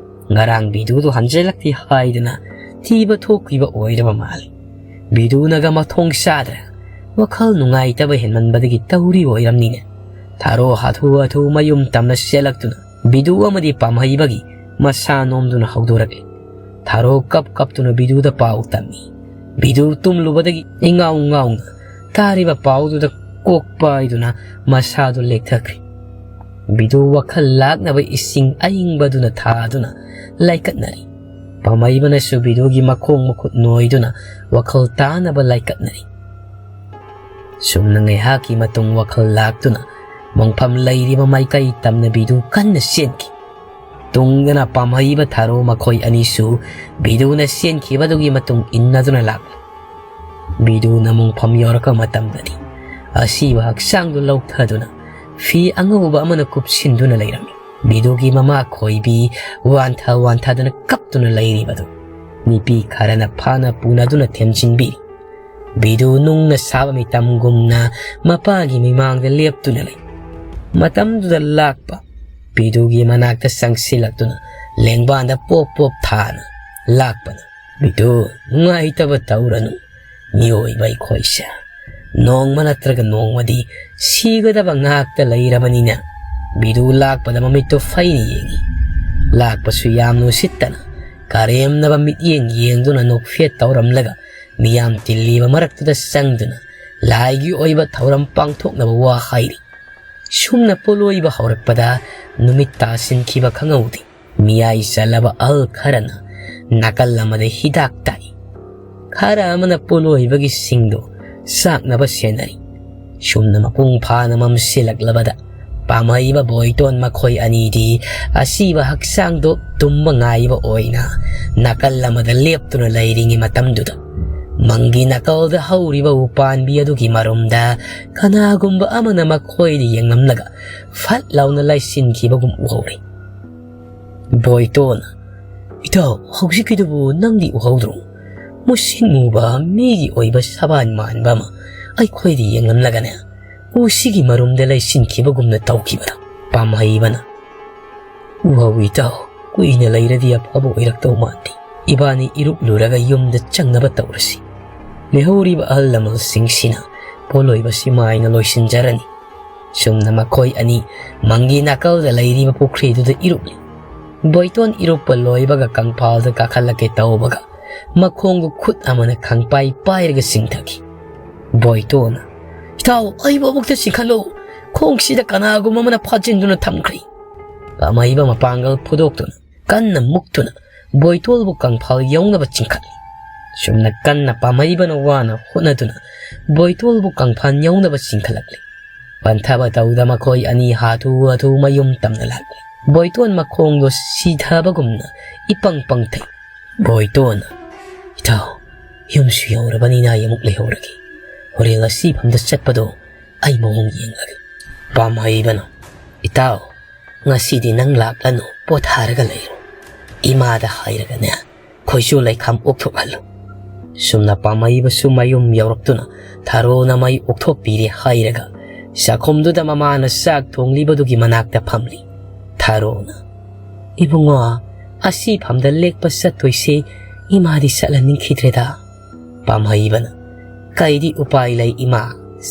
ꯉꯔꯥꯡ ꯕꯤꯗꯨꯗꯣ ꯍꯟꯖꯜꯂꯛꯇꯦ ꯍꯥꯏꯗꯅ ꯊꯤꯕ ꯊꯣꯛꯈꯤꯕ ꯑꯣꯏꯔꯕ ꯃꯥꯜꯂꯦ꯫ ꯕꯤꯗꯨꯅꯒ ꯃꯊꯣꯡ ꯆꯥꯗ꯭ꯔꯦ꯫ ꯋꯥꯈꯜ ꯅꯨꯡꯉꯥꯏꯇꯕ ꯍꯦꯟꯃꯟꯕꯗꯒꯤ ꯇꯧꯔꯤ ꯑꯣꯏꯔꯝꯅꯤꯅꯦ꯫" ꯊꯔꯣ ꯍꯥꯊꯨ ꯍꯥꯊꯨ ꯃꯌꯨꯝ ꯇꯝꯅ ꯆꯦꯜꯂꯛꯇꯨꯅ ꯕꯤꯗꯨ ꯑꯃꯗꯤ ꯄꯥꯝꯍꯩꯕꯒꯤ ꯃꯁꯥ ꯅꯣꯝꯗꯨꯅ ꯍꯧꯗꯣꯔꯛꯂꯤ꯫ ꯊꯔꯣ ꯀꯞ ꯀꯞꯇꯨꯅ ꯕꯤꯗꯨꯗ ꯄꯥꯎ ꯇꯝꯃꯤ꯫ ꯕꯤꯗꯨ ꯇꯨꯝꯂꯨꯕꯗꯒꯤ ꯏꯉꯥꯎ ꯉꯥꯎꯅ ꯇꯥꯔꯤꯕ ꯄꯥꯎꯗꯨꯗ ꯀꯣꯛ ꯄꯥꯏꯗꯨꯅ ꯃꯁꯥꯗꯨ ꯂꯦꯛꯊꯈ꯭ꯔꯦ꯫ ꯕꯤꯗꯨ ꯋꯥꯈꯜ ꯂꯥꯛꯅꯕ ꯏꯁꯤꯡ ꯑꯏꯪꯕꯗꯨꯅ ꯊꯥꯗꯨꯅ ꯂꯥꯏꯀꯠꯅꯔꯤ꯫ ꯄꯥꯝꯍꯩꯕꯅꯁꯨ ꯕꯤꯗꯨꯒꯤ ꯃꯈꯣꯡ ꯃꯈꯨꯠ ꯅꯣꯏꯗꯨꯅ ꯋꯥꯈꯜ ꯇꯥꯅꯕ ꯂꯥꯏꯀꯠꯅꯔꯤ꯫ ꯁꯨꯝꯅ ꯉꯥꯏꯍꯥꯛꯀꯤ ꯃꯇꯨꯡ ꯋꯥꯈꯜ ꯂꯥꯛꯇꯨꯅ ꯃꯣꯡꯐꯝ ꯂꯩꯔꯤꯕ ꯃꯥꯏꯀꯩ ꯇꯝꯅ ꯕꯤꯗꯨ ꯀꯟꯅ ꯆꯦꯟꯈꯤ꯫ ꯇꯨꯡꯗꯅ ꯄꯥꯝꯍꯩꯕ ꯊꯔꯣ ꯃꯈꯣꯏ ꯑꯅꯤꯁꯨ ꯕꯤꯗꯨꯅ ꯆꯦꯟꯈꯤꯕꯗꯨꯒꯤ ꯃꯇꯨꯡ ꯏꯟꯅꯗꯨꯅ ꯂꯥꯛꯂꯤ꯫ ꯕꯤꯗꯨꯅ ꯃꯣꯡꯐꯝ ꯌꯧꯔꯛꯄ ꯃꯇꯝꯗꯗꯤ ꯑꯁꯤꯕ ꯍꯛꯆꯥꯡꯗꯨ ꯂꯧꯊꯗꯨꯅ ꯐꯤ ꯑꯉꯧꯕ ꯑꯃꯅ ꯀꯨꯞꯁꯤꯟꯗꯨꯅ ꯂꯩꯔꯝꯃꯤ꯫ ꯕꯤꯗꯨꯒꯤ ꯃꯃꯥ ꯈꯣꯏꯕꯤ ꯋꯥꯟꯊ ꯋꯥꯟꯊꯗꯨꯅ ꯀꯞꯇꯨꯅ ꯂꯩꯔꯤꯕꯗꯨ ꯅꯨꯄꯤ ꯈꯔꯅ ꯐꯥꯅ ꯄꯨꯅꯗꯨꯅ ꯊꯦꯝꯖꯤꯟꯕꯤꯔꯤ꯫ ꯕꯤꯗꯨ ꯅꯨꯡꯅ ꯁꯥꯕ ꯃꯤꯇꯝꯒꯨꯝꯅ ꯃꯄꯥꯒꯤ ꯃꯤꯃꯥꯡꯗ ꯂꯦꯞꯇꯨꯅ ꯂꯩ꯫ ꯃꯇꯝꯗꯨꯗ ꯂꯥꯛꯄ ꯕꯤꯗꯨꯒꯤ ꯃꯅꯥꯛꯇ ꯆꯪꯁꯤꯜꯂꯛꯇꯨꯅ ꯂꯦꯡꯕꯥꯟꯗ ꯄꯣꯞ ꯄꯣꯞ ꯊꯥꯅ ꯂꯥꯛꯄꯅ, "ꯕꯤꯗꯨ, ꯅꯨꯡꯉꯥꯏꯇꯕ ꯇꯧꯔꯅꯨ꯫ ꯃꯤꯑꯣꯏꯕ ꯑꯩꯈꯣꯏꯁꯦ ꯅꯣꯡꯃ ꯅꯠꯇ꯭ꯔꯒ ꯅꯣꯡꯃꯗꯤ ꯁꯤꯒꯗꯕ ꯉꯥꯛꯇ ꯂꯩꯔꯕꯅꯤꯅ꯫" ꯕꯤꯗꯨ ꯂꯥꯛꯄꯗ ꯃꯃꯤꯠꯇꯨ ꯐꯩꯅ ꯌꯦꯡꯉꯤ꯫ ꯂꯥꯛꯄꯁꯨ ꯌꯥꯝꯅ ꯎꯁꯤꯠꯇꯅ ꯀꯔꯦꯝꯅꯕ ꯃꯤꯠꯌꯦꯡ ꯌꯦꯡꯗꯨꯅ ꯅꯣꯛꯐꯦꯠ ꯇꯧꯔꯝꯂꯒ ꯃꯤꯌꯥꯝ ꯇꯤꯜꯂꯤꯕ ꯃꯔꯛꯇꯨꯗ ꯆꯪꯗꯨꯅ ꯂꯥꯏꯒꯤ ꯑꯣꯏꯕ ꯊꯧꯔꯝ ꯄꯥꯡꯊꯣꯛꯅꯕ ꯋꯥ ꯍꯥꯏꯔꯤ꯫ ꯁꯨꯝꯅ ꯄꯣꯠꯂꯣꯏꯕ ꯍꯧꯔꯛꯄꯗ ꯅꯨꯃꯤꯠ ꯇꯥꯁꯤꯟꯈꯤꯕ ꯈꯪꯍꯧꯗꯦ꯫ ꯃꯤꯌꯥꯏ ꯆꯜꯂꯕ ꯑꯍꯜ ꯈꯔꯅ ꯅꯥꯀꯜ ꯑꯃꯗ ꯍꯤꯗꯥꯛ ꯇꯥꯛꯏ꯫ ꯈꯔ ꯑꯃꯅ ꯄꯣꯠꯂꯣꯏꯕꯒꯤ ꯁꯤꯡꯗꯨ ꯆꯥꯛꯅꯕ ꯁꯦꯟꯅꯔꯤ꯫ ꯁꯨꯝꯅ ꯃꯄꯨꯡ ꯐꯥꯅ ꯃꯝꯁꯤꯜꯂꯛꯂꯕꯗ ꯄꯥꯝꯍꯩꯕ ꯕꯣꯏꯇꯣꯟ ꯃꯈꯣꯏ ꯑꯅꯤꯗꯤ ꯑꯁꯤꯕ ꯍꯛꯆꯥꯡꯗꯣ ꯇꯨꯝꯕ ꯉꯥꯏꯕ ꯑꯣꯏꯅ ꯅꯥꯀꯜ ꯑꯃꯗ ꯂꯦꯞꯇꯨꯅ ꯂꯩꯔꯤꯉꯩ ꯃꯇꯝꯗꯨꯗ ꯃꯪꯒꯤ ꯅꯥꯀꯜꯗ ꯍꯧꯔꯤꯕ ꯎꯄꯥꯟꯕꯤ ꯑꯗꯨꯒꯤ ꯃꯔꯨꯝꯗ ꯀꯅꯥꯒꯨꯝꯕ ꯑꯃꯅ ꯃꯈꯣꯏꯗ ꯌꯦꯡꯂꯝꯂꯒ ꯐꯠ ꯂꯥꯎꯅ ꯂꯩꯁꯤꯟꯈꯤꯕꯒꯨꯝ ꯎꯍꯧꯔꯦ꯫ ꯕꯣꯏꯇꯣꯟ, "ꯏꯇꯥꯎ, ꯍꯧꯖꯤꯛꯀꯤꯗꯨꯕꯨ ꯅꯪꯗꯤ ꯎꯍꯧꯗ꯭ꯔꯣ? ꯃꯨꯁꯤꯟ ꯃꯨꯕ ꯃꯤꯒꯤ ꯑꯣꯏꯕ ꯁꯕꯥꯟ ꯃꯥꯟꯕ ꯑꯃ ꯑꯩꯈꯣꯏꯗ ꯌꯦꯡꯂꯝꯂꯒꯅꯦ, ꯎꯁꯤꯒꯤ ꯃꯔꯨꯝꯗ ꯂꯩꯁꯤꯟꯈꯤꯕꯒꯨꯝꯅ ꯇꯧꯈꯤꯕꯗꯣ?" ꯄꯥꯝꯍꯩꯕꯅ, "ꯎꯍꯧꯏ ꯏꯇꯥꯎ, ꯀꯨꯏꯅ ꯂꯩꯔꯗꯤ ꯑꯐꯕ ꯑꯣꯏꯔꯛꯇꯧ ꯃꯥꯟꯗꯦ꯫ ꯏꯕꯥꯅꯤ ꯏꯔꯨꯞꯂꯨꯔꯒ ꯌꯨꯝꯗ ꯆꯪꯅꯕ ꯇꯧꯔꯁꯤ꯫ ꯂꯩꯍꯧꯔꯤꯕ ꯑꯍꯜ ꯂꯃꯟꯁꯤꯡꯁꯤꯅ ꯄꯣꯠꯂꯣꯏꯕꯁꯤ ꯃꯥꯏꯅ ꯂꯣꯏꯁꯤꯟꯖꯔꯅꯤ꯫" ꯁꯨꯝꯅ ꯃꯈꯣꯏ ꯑꯅꯤ ꯃꯪꯒꯤ ꯅꯥꯀꯜꯗ ꯂꯩꯔꯤꯕ ꯄꯨꯈ꯭ꯔꯤꯗꯨꯗ ꯏꯔꯨꯞꯂꯤ꯫ ꯕꯣꯏꯇꯣꯟ ꯏꯔꯨꯞꯄ ꯂꯣꯏꯕꯒ ꯀꯪꯐꯥꯜꯗ ꯀꯥꯈꯠꯂꯛꯀꯦ ꯇꯧꯕꯒ ꯃꯈꯣꯡꯗꯨ ꯈꯨꯠ ꯑꯃꯅ ꯈꯪꯄꯥꯏ ꯄꯥꯏꯔꯒ ꯆꯤꯡꯊꯈꯤ꯫ ꯕꯣꯏꯇꯣꯟꯅ, "ꯏꯇꯥꯎ, ꯑꯩꯕꯨ ꯑꯃꯨꯛꯇ ꯆꯤꯡꯈꯠꯂꯨ꯫ ꯈꯣꯡꯁꯤꯗ ꯀꯅꯥꯒꯨꯝꯕ ꯑꯃꯅ ꯐꯥꯖꯤꯟꯗꯨꯅ ꯊꯝꯈ꯭ꯔꯦ꯫" ꯄꯥꯝꯍꯩꯕ ꯃꯄꯥꯡꯒꯜ ꯐꯨꯗꯣꯛꯇꯨꯅ ꯀꯟꯅ ꯃꯨꯛꯇꯨꯅ ꯕꯣꯏꯇꯣꯜꯕꯨ ꯀꯪꯐꯥꯜ ꯌꯧꯅꯕ ꯆꯤꯡꯈꯠꯂꯤ꯫ ꯁꯨꯝꯅ ꯀꯟꯅ ꯄꯥꯝꯍꯩꯕꯅ ꯋꯥꯅ ꯍꯣꯠꯅꯗꯨꯅ ꯕꯣꯏꯇꯣꯜꯕꯨ ꯀꯪꯐꯥꯜ ꯌꯧꯅꯕ ꯆꯤꯡꯈꯠꯂꯛꯂꯤ꯫ ꯄꯟꯊꯕ ꯇꯧꯗ ꯃꯈꯣꯏ ꯑꯅꯤ ꯍꯥꯊꯨ ꯍꯥꯊꯨ ꯃꯌꯨꯝ ꯇꯝꯅ ꯂꯥꯛꯂꯤ꯫ ꯕꯣꯏꯇꯣꯟ ꯃꯈꯣꯡꯗꯣ ꯁꯤꯊꯕꯒꯨꯝꯅ ꯏꯄꯪ ꯄꯪꯊꯩ꯫ ꯕꯣꯏꯇꯣꯟꯅ, "ꯏꯇꯥꯎ, ꯌꯨꯝꯁꯨ ꯌꯧꯔꯕꯅꯤꯅ ꯑꯩ ꯑꯃꯨꯛ ꯂꯩꯍꯧꯔꯒꯦ꯫ ꯍꯣꯔꯦꯟ ꯑꯁꯤꯐꯝꯗ ꯆꯠꯄꯗꯣ ꯑꯩ ꯃꯑꯣꯡ ꯌꯦꯡꯂꯒꯦ꯫" ꯄꯥꯝꯍꯩꯕꯅ, "ꯏꯇꯥꯎ, ꯉꯁꯤꯗꯤ ꯅꯪ ꯂꯥꯛꯂꯅꯨ, ꯄꯣꯊꯥꯔꯒ ꯂꯩꯔꯣ꯫ ꯏꯃꯥꯗ ꯍꯥꯏꯔꯒꯅꯦ, ꯈꯣꯏꯆꯨ ꯂꯩꯈꯥꯝ ꯑꯣꯛꯊꯣꯛꯍꯜꯂꯨ꯫" ꯁꯨꯝꯅ ꯄꯥꯝꯍꯩꯕꯁꯨ ꯃꯌꯨꯝ ꯌꯧꯔꯛꯇꯨꯅ ꯊꯥꯔꯣꯅ ꯃꯩ ꯑꯣꯛꯊꯣꯛꯄꯤꯔꯦ ꯍꯥꯏꯔꯒ ꯆꯥꯛꯈꯨꯝꯗꯨꯗ ꯃꯃꯥꯅ ꯆꯥꯛ ꯊꯣꯡꯂꯤꯕꯗꯨꯒꯤ ꯃꯅꯥꯛꯇ ꯐꯝꯂꯤ꯫ ꯊꯥꯔꯣꯅ, "ꯏꯕꯨꯡꯉꯣ, ꯑꯁꯤꯐꯝꯗ ꯂꯦꯛꯄ ꯆꯠꯇꯣꯏꯁꯦ ꯏꯃꯥꯗꯤ ꯆꯠꯍꯟꯅꯤꯡꯈꯤꯗ꯭ꯔꯦꯗ꯫" ꯄꯥꯝꯍꯩꯕꯅ, "ꯀꯩꯗꯤ ꯎꯄꯥꯏ ꯂꯩ ꯏꯃꯥ,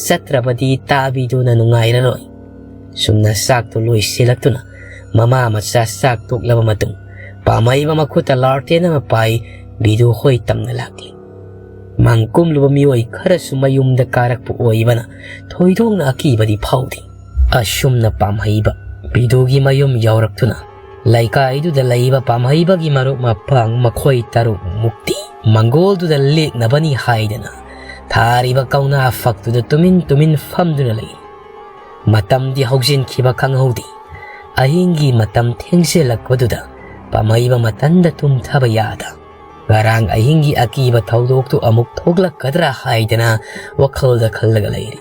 ꯆꯠꯇ꯭ꯔꯕꯗꯤ ꯇꯥꯕꯤꯗꯨꯅ ꯅꯨꯡꯉꯥꯏꯔꯔꯣꯏ꯫" ꯁꯨꯝꯅ ꯆꯥꯛꯇꯨ ꯂꯣꯏꯁꯤꯜꯂꯛꯇꯨꯅ ꯃꯃꯥ ꯃꯆꯥ ꯆꯥꯛ ꯇꯣꯛꯂꯕ ꯃꯇꯨꯡ ꯄꯥꯝꯍꯩꯕ ꯃꯈꯨꯠꯇ ꯂꯥꯔꯇꯦꯟ ꯑꯃ ꯄꯥꯏ ꯕꯤꯗꯨ ꯍꯣꯏ ꯇꯝꯅ ꯂꯥꯛꯂꯤ꯫ ꯃꯥꯡ ꯀꯨꯝꯂꯨꯕ ꯃꯤꯑꯣꯏ ꯈꯔꯁꯨ ꯃꯌꯨꯝꯗ ꯀꯥꯔꯛꯄ ꯑꯣꯏꯕꯅ ꯊꯣꯏꯗꯣꯛꯅ ꯑꯀꯤꯕꯗꯤ ꯐꯥꯎꯗꯦ꯫ ꯑꯁꯨꯝꯅ ꯄꯥꯝꯍꯩꯕ ꯕꯤꯗꯨꯒꯤ ꯃꯌꯨꯝ ꯌꯧꯔꯛꯇꯨꯅ ꯂꯩꯀꯥꯏꯗꯨꯗ ꯂꯩꯕ ꯄꯥꯝꯍꯩꯕꯒꯤ ꯃꯔꯨꯞ ꯃꯄꯥꯡ ꯃꯈꯣꯏ ꯇꯔꯨꯛ ꯃꯨꯛꯇꯤ ꯃꯪꯒꯣꯜꯗꯨꯗ ꯂꯦꯛꯅꯕꯅꯤ ꯍꯥꯏꯗꯅ ꯊꯥꯔꯤꯕ ꯀꯧꯅꯥ ꯐꯛꯇꯨꯗ ꯇꯨꯃꯤꯟ ꯇꯨꯃꯤꯟ ꯐꯝꯗꯨꯅ ꯂꯩ꯫ ꯃꯇꯝꯗꯤ ꯍꯧꯖꯤꯟꯈꯤꯕ ꯈꯪꯍꯧꯗꯦ꯫ ꯑꯍꯤꯡꯒꯤ ꯃꯇꯝ ꯊꯦꯡꯖꯤꯜꯂꯛꯄꯗꯨꯗ ꯄꯥꯝꯍꯩꯕ ꯃꯇꯟꯗ ꯇꯨꯝꯊꯕ ꯌꯥꯗ ꯉꯔꯥꯡ ꯑꯍꯤꯡꯒꯤ ꯑꯀꯤꯕ ꯊꯧꯗꯣꯛꯇꯨ ꯑꯃꯨꯛ ꯊꯣꯛꯂꯛꯀꯗ꯭ꯔꯥ ꯍꯥꯏꯗꯅ ꯋꯥꯈꯜꯗ ꯈꯜꯂꯒ ꯂꯩꯔꯤ꯫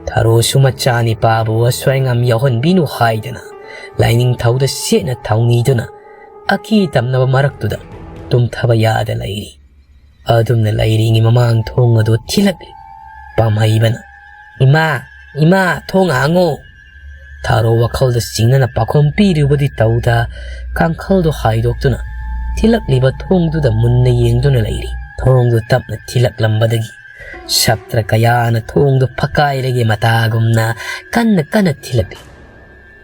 ꯊꯔꯣꯁꯨ ꯃꯆꯥ ꯅꯤꯄꯥꯕꯨ ꯑꯁꯣꯏꯉꯥꯝ ꯌꯥꯎꯍꯟꯕꯤꯅꯨ ꯍꯥꯏꯗꯅ ꯂꯥꯏꯅꯤꯡꯊꯧꯗ ꯁꯦꯠꯅ ꯊꯧꯅꯤꯗꯨꯅ ꯑꯀꯤ ꯇꯝꯅꯕ ꯃꯔꯛꯇꯨꯗ ꯇꯨꯝꯊꯕ ꯌꯥꯗ ꯂꯩꯔꯤ꯫ ꯑꯗꯨꯝꯅ ꯂꯩꯔꯤꯉꯩ ꯃꯃꯥꯡ ꯊꯣꯡ ꯑꯗꯨ ꯊꯤꯜꯂꯛꯂꯤ꯫ ꯄꯥꯝꯍꯩꯕꯅ, "ꯏꯃꯥ, ꯏꯃꯥ, ꯊꯣꯡ ꯍꯥꯡꯉꯨ!" ꯊꯥꯔꯣ ꯋꯥꯈꯜꯗ ꯆꯤꯡꯅꯅ ꯄꯥꯈꯣꯝ ꯄꯤꯔꯨꯕꯗꯤ ꯇꯧꯗ, ꯀꯥꯡꯈꯜꯗꯨ ꯍꯥꯏꯗꯣꯛꯇꯨꯅ ꯊꯤꯜꯂꯛꯂꯤꯕ ꯊꯣꯡꯗꯨꯗ ꯃꯨꯟꯅ ꯌꯦꯡꯗꯨꯅ ꯂꯩꯔꯤ꯫ ꯊꯣꯡꯗꯨ ꯇꯞꯅ ꯊꯤꯜꯂꯛꯂꯝꯕꯗꯒꯤ ꯁꯥꯇ꯭ꯔ ꯀꯌꯥꯅ ꯊꯣꯡꯗꯨ ꯐꯛꯀꯥꯏꯔꯒꯦ ꯃꯇꯥꯒꯨꯝꯅ ꯀꯟꯅ ꯀꯟꯅ ꯊꯤꯜꯂꯛꯂꯤ꯫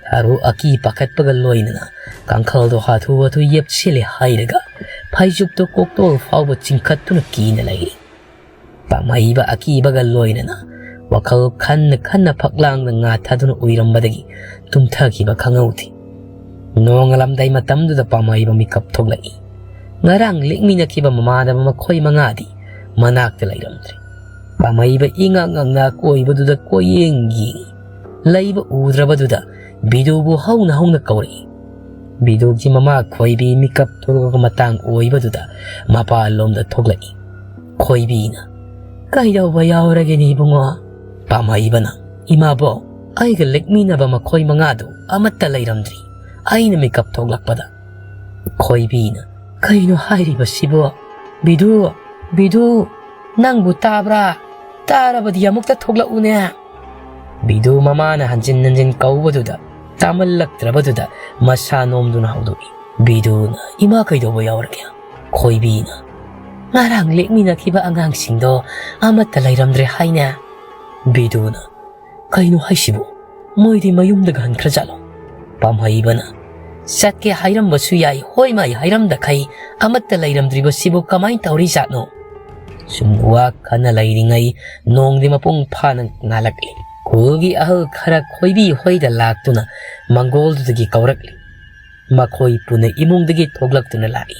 ꯊꯥꯔꯣ ꯑꯀꯤ ꯄꯥꯈꯠꯄꯒ ꯂꯣꯏꯅꯅ ꯀꯥꯡꯈꯜꯗꯣ ꯍꯥꯊꯨ ꯍꯥꯊꯨ ꯌꯦꯞꯁꯤꯜꯂꯦ ꯍꯥꯏꯔꯒ ꯐꯩꯖꯨꯞꯇꯣ ꯀꯣꯛꯇꯣꯜ ꯐꯥꯎꯕ ꯆꯤꯡꯈꯠꯇꯨꯅ ꯀꯤꯅ ꯂꯩꯔꯤ꯫ ꯄꯥꯝꯍꯩꯕ ꯑꯀꯤꯕꯒ ꯂꯣꯏꯅꯅ ꯋꯥꯈꯜ ꯈꯟꯅ ꯈꯟꯅ ꯐꯛꯂꯥꯡꯗ ꯉꯥ ꯊꯥꯗꯨꯅ ꯎꯏꯔꯝꯕꯗꯒꯤ ꯇꯨꯝꯊꯈꯤꯕ ꯈꯪꯍꯧꯗꯦ꯫ ꯅꯣꯡꯉꯥꯜꯂꯝꯗꯥꯏ ꯃꯇꯝꯗꯨꯗ ꯄꯥꯝꯍꯩꯕ ꯃꯤꯀꯞ ꯊꯣꯛꯂꯛꯏ꯫ ꯉꯔꯥꯡ ꯂꯦꯛꯃꯤꯟꯅꯈꯤꯕ ꯃꯃꯥꯟꯅꯕ ꯃꯈꯣꯏ ꯃꯉꯥꯗꯤ ꯃꯅꯥꯛꯇ ꯂꯩꯔꯝꯗ꯭ꯔꯦ꯫ ꯄꯥꯝꯍꯩꯕ ꯏꯉꯛ ꯉꯛꯅ ꯑꯀꯣꯏꯕꯗꯨꯗ ꯀꯣꯏꯌꯦꯡ ꯌꯦꯡꯉꯤ꯫ ꯂꯩꯕ ꯎꯗ꯭ꯔꯕꯗꯨꯗ ꯕꯤꯗꯨꯕꯨ ꯍꯧꯅ ꯍꯧꯅ ꯀꯧꯔꯛꯏ꯫ ꯕꯤꯗꯨꯒꯤ ꯃꯃꯥ ꯈꯣꯏꯕꯤ ꯃꯤꯀꯞ ꯊꯣꯛꯂꯛꯄ ꯃꯇꯥꯡ ꯑꯣꯏꯕꯗꯨꯗ ꯃꯄꯥꯟꯂꯣꯝꯗ ꯊꯣꯛꯂꯛꯏ꯫ ꯈꯣꯏꯕꯤꯅ, "ꯀꯩꯗꯧꯕ ꯌꯥꯎꯔꯒꯦꯅꯦ ꯏꯕꯨꯡꯉꯣ?" ꯄꯥꯝꯍꯩꯕꯅ, "ꯏꯃꯥꯕꯣ, ꯑꯩꯒ ꯂꯦꯛꯃꯤꯟꯅꯕ ꯃꯈꯣꯏ ꯃꯉꯥꯗꯨ ꯑꯃꯠꯇ ꯂꯩꯔꯝꯗ꯭ꯔꯤ꯫ ꯑꯩꯅ ꯃꯤꯀꯞ ꯊꯣꯛꯂꯛꯄꯗ꯫" ꯈꯣꯏꯕꯤꯅ, "ꯀꯩꯅꯣ ꯍꯥꯏꯔꯤꯕꯁꯤꯕꯣ? ꯕꯤꯗꯨ, ꯕꯤꯗꯨ, ꯅꯪꯕꯨ ꯇꯥꯕ꯭ꯔꯥ? ꯇꯥꯔꯕꯗꯤ ꯑꯃꯨꯛꯇ ꯊꯣꯛꯂꯛꯎꯅꯦ꯫" ꯕꯤꯗꯨ ꯃꯃꯥꯅ ꯍꯟꯖꯤꯟ ꯍꯟꯖꯤꯟ ꯀꯧꯕꯗꯨꯗ ꯇꯥꯃꯜꯂꯛꯇ꯭ꯔꯕꯗꯨꯗ ꯃꯁꯥ ꯅꯣꯝꯗꯨꯅ ꯍꯧꯗꯣꯛꯏ꯫ ꯕꯤꯗꯨꯅ, "ꯏꯃꯥ, ꯀꯩꯗꯧꯕ ꯌꯥꯎꯔꯒꯦ?" ꯈꯣꯏꯕꯤꯅ, "ꯉꯔꯥꯡ ꯂꯦꯛꯃꯤꯟꯅꯈꯤꯕ ꯑꯉꯥꯡꯁꯤꯡꯗꯣ ꯑꯃꯠꯇ ꯂꯩꯔꯝꯗ꯭ꯔꯦ ꯍꯥꯏꯅꯦ꯫" ꯕꯤꯗꯨꯅ, "ꯀꯩꯅꯣ ꯍꯥꯏꯁꯤꯕꯨ? ꯃꯣꯏꯗꯤ ꯃꯌꯨꯝꯗꯒ ꯍꯟꯈ꯭ꯔꯖꯥꯠꯂꯣ?" ꯄꯥꯝꯍꯩꯕꯅ, ꯆꯠꯀꯦ ꯍꯥꯏꯔꯝꯕꯁꯨ ꯌꯥꯏ, ꯍꯣꯏ ꯃꯥꯏ ꯍꯥꯏꯔꯝꯗꯈꯩ ꯑꯃꯠꯇ ꯂꯩꯔꯝꯗ꯭ꯔꯤꯕꯁꯤꯕꯨ ꯀꯃꯥꯏ ꯇꯧꯔꯤꯖꯥꯠꯅꯣ? ꯁꯨꯝ ꯋꯥ ꯈꯟꯅ ꯂꯩꯔꯤꯉꯩ ꯅꯣꯡꯗꯤ ꯃꯄꯨꯡ ꯐꯥꯅ ꯉꯥꯜꯂꯛꯂꯤ꯫ ꯈꯨꯜꯒꯤ ꯑꯍꯜ ꯈꯔ ꯈꯣꯏꯕꯤ ꯍꯣꯏꯗ ꯂꯥꯛꯇꯨꯅ ꯃꯪꯒꯣꯜꯗꯨꯗꯒꯤ ꯀꯧꯔꯛꯂꯤ꯫ ꯃꯈꯣꯏ ꯄꯨꯟꯅ ꯏꯃꯨꯡꯗꯒꯤ ꯊꯣꯛꯂꯛꯇꯨꯅ ꯂꯥꯛꯏ꯫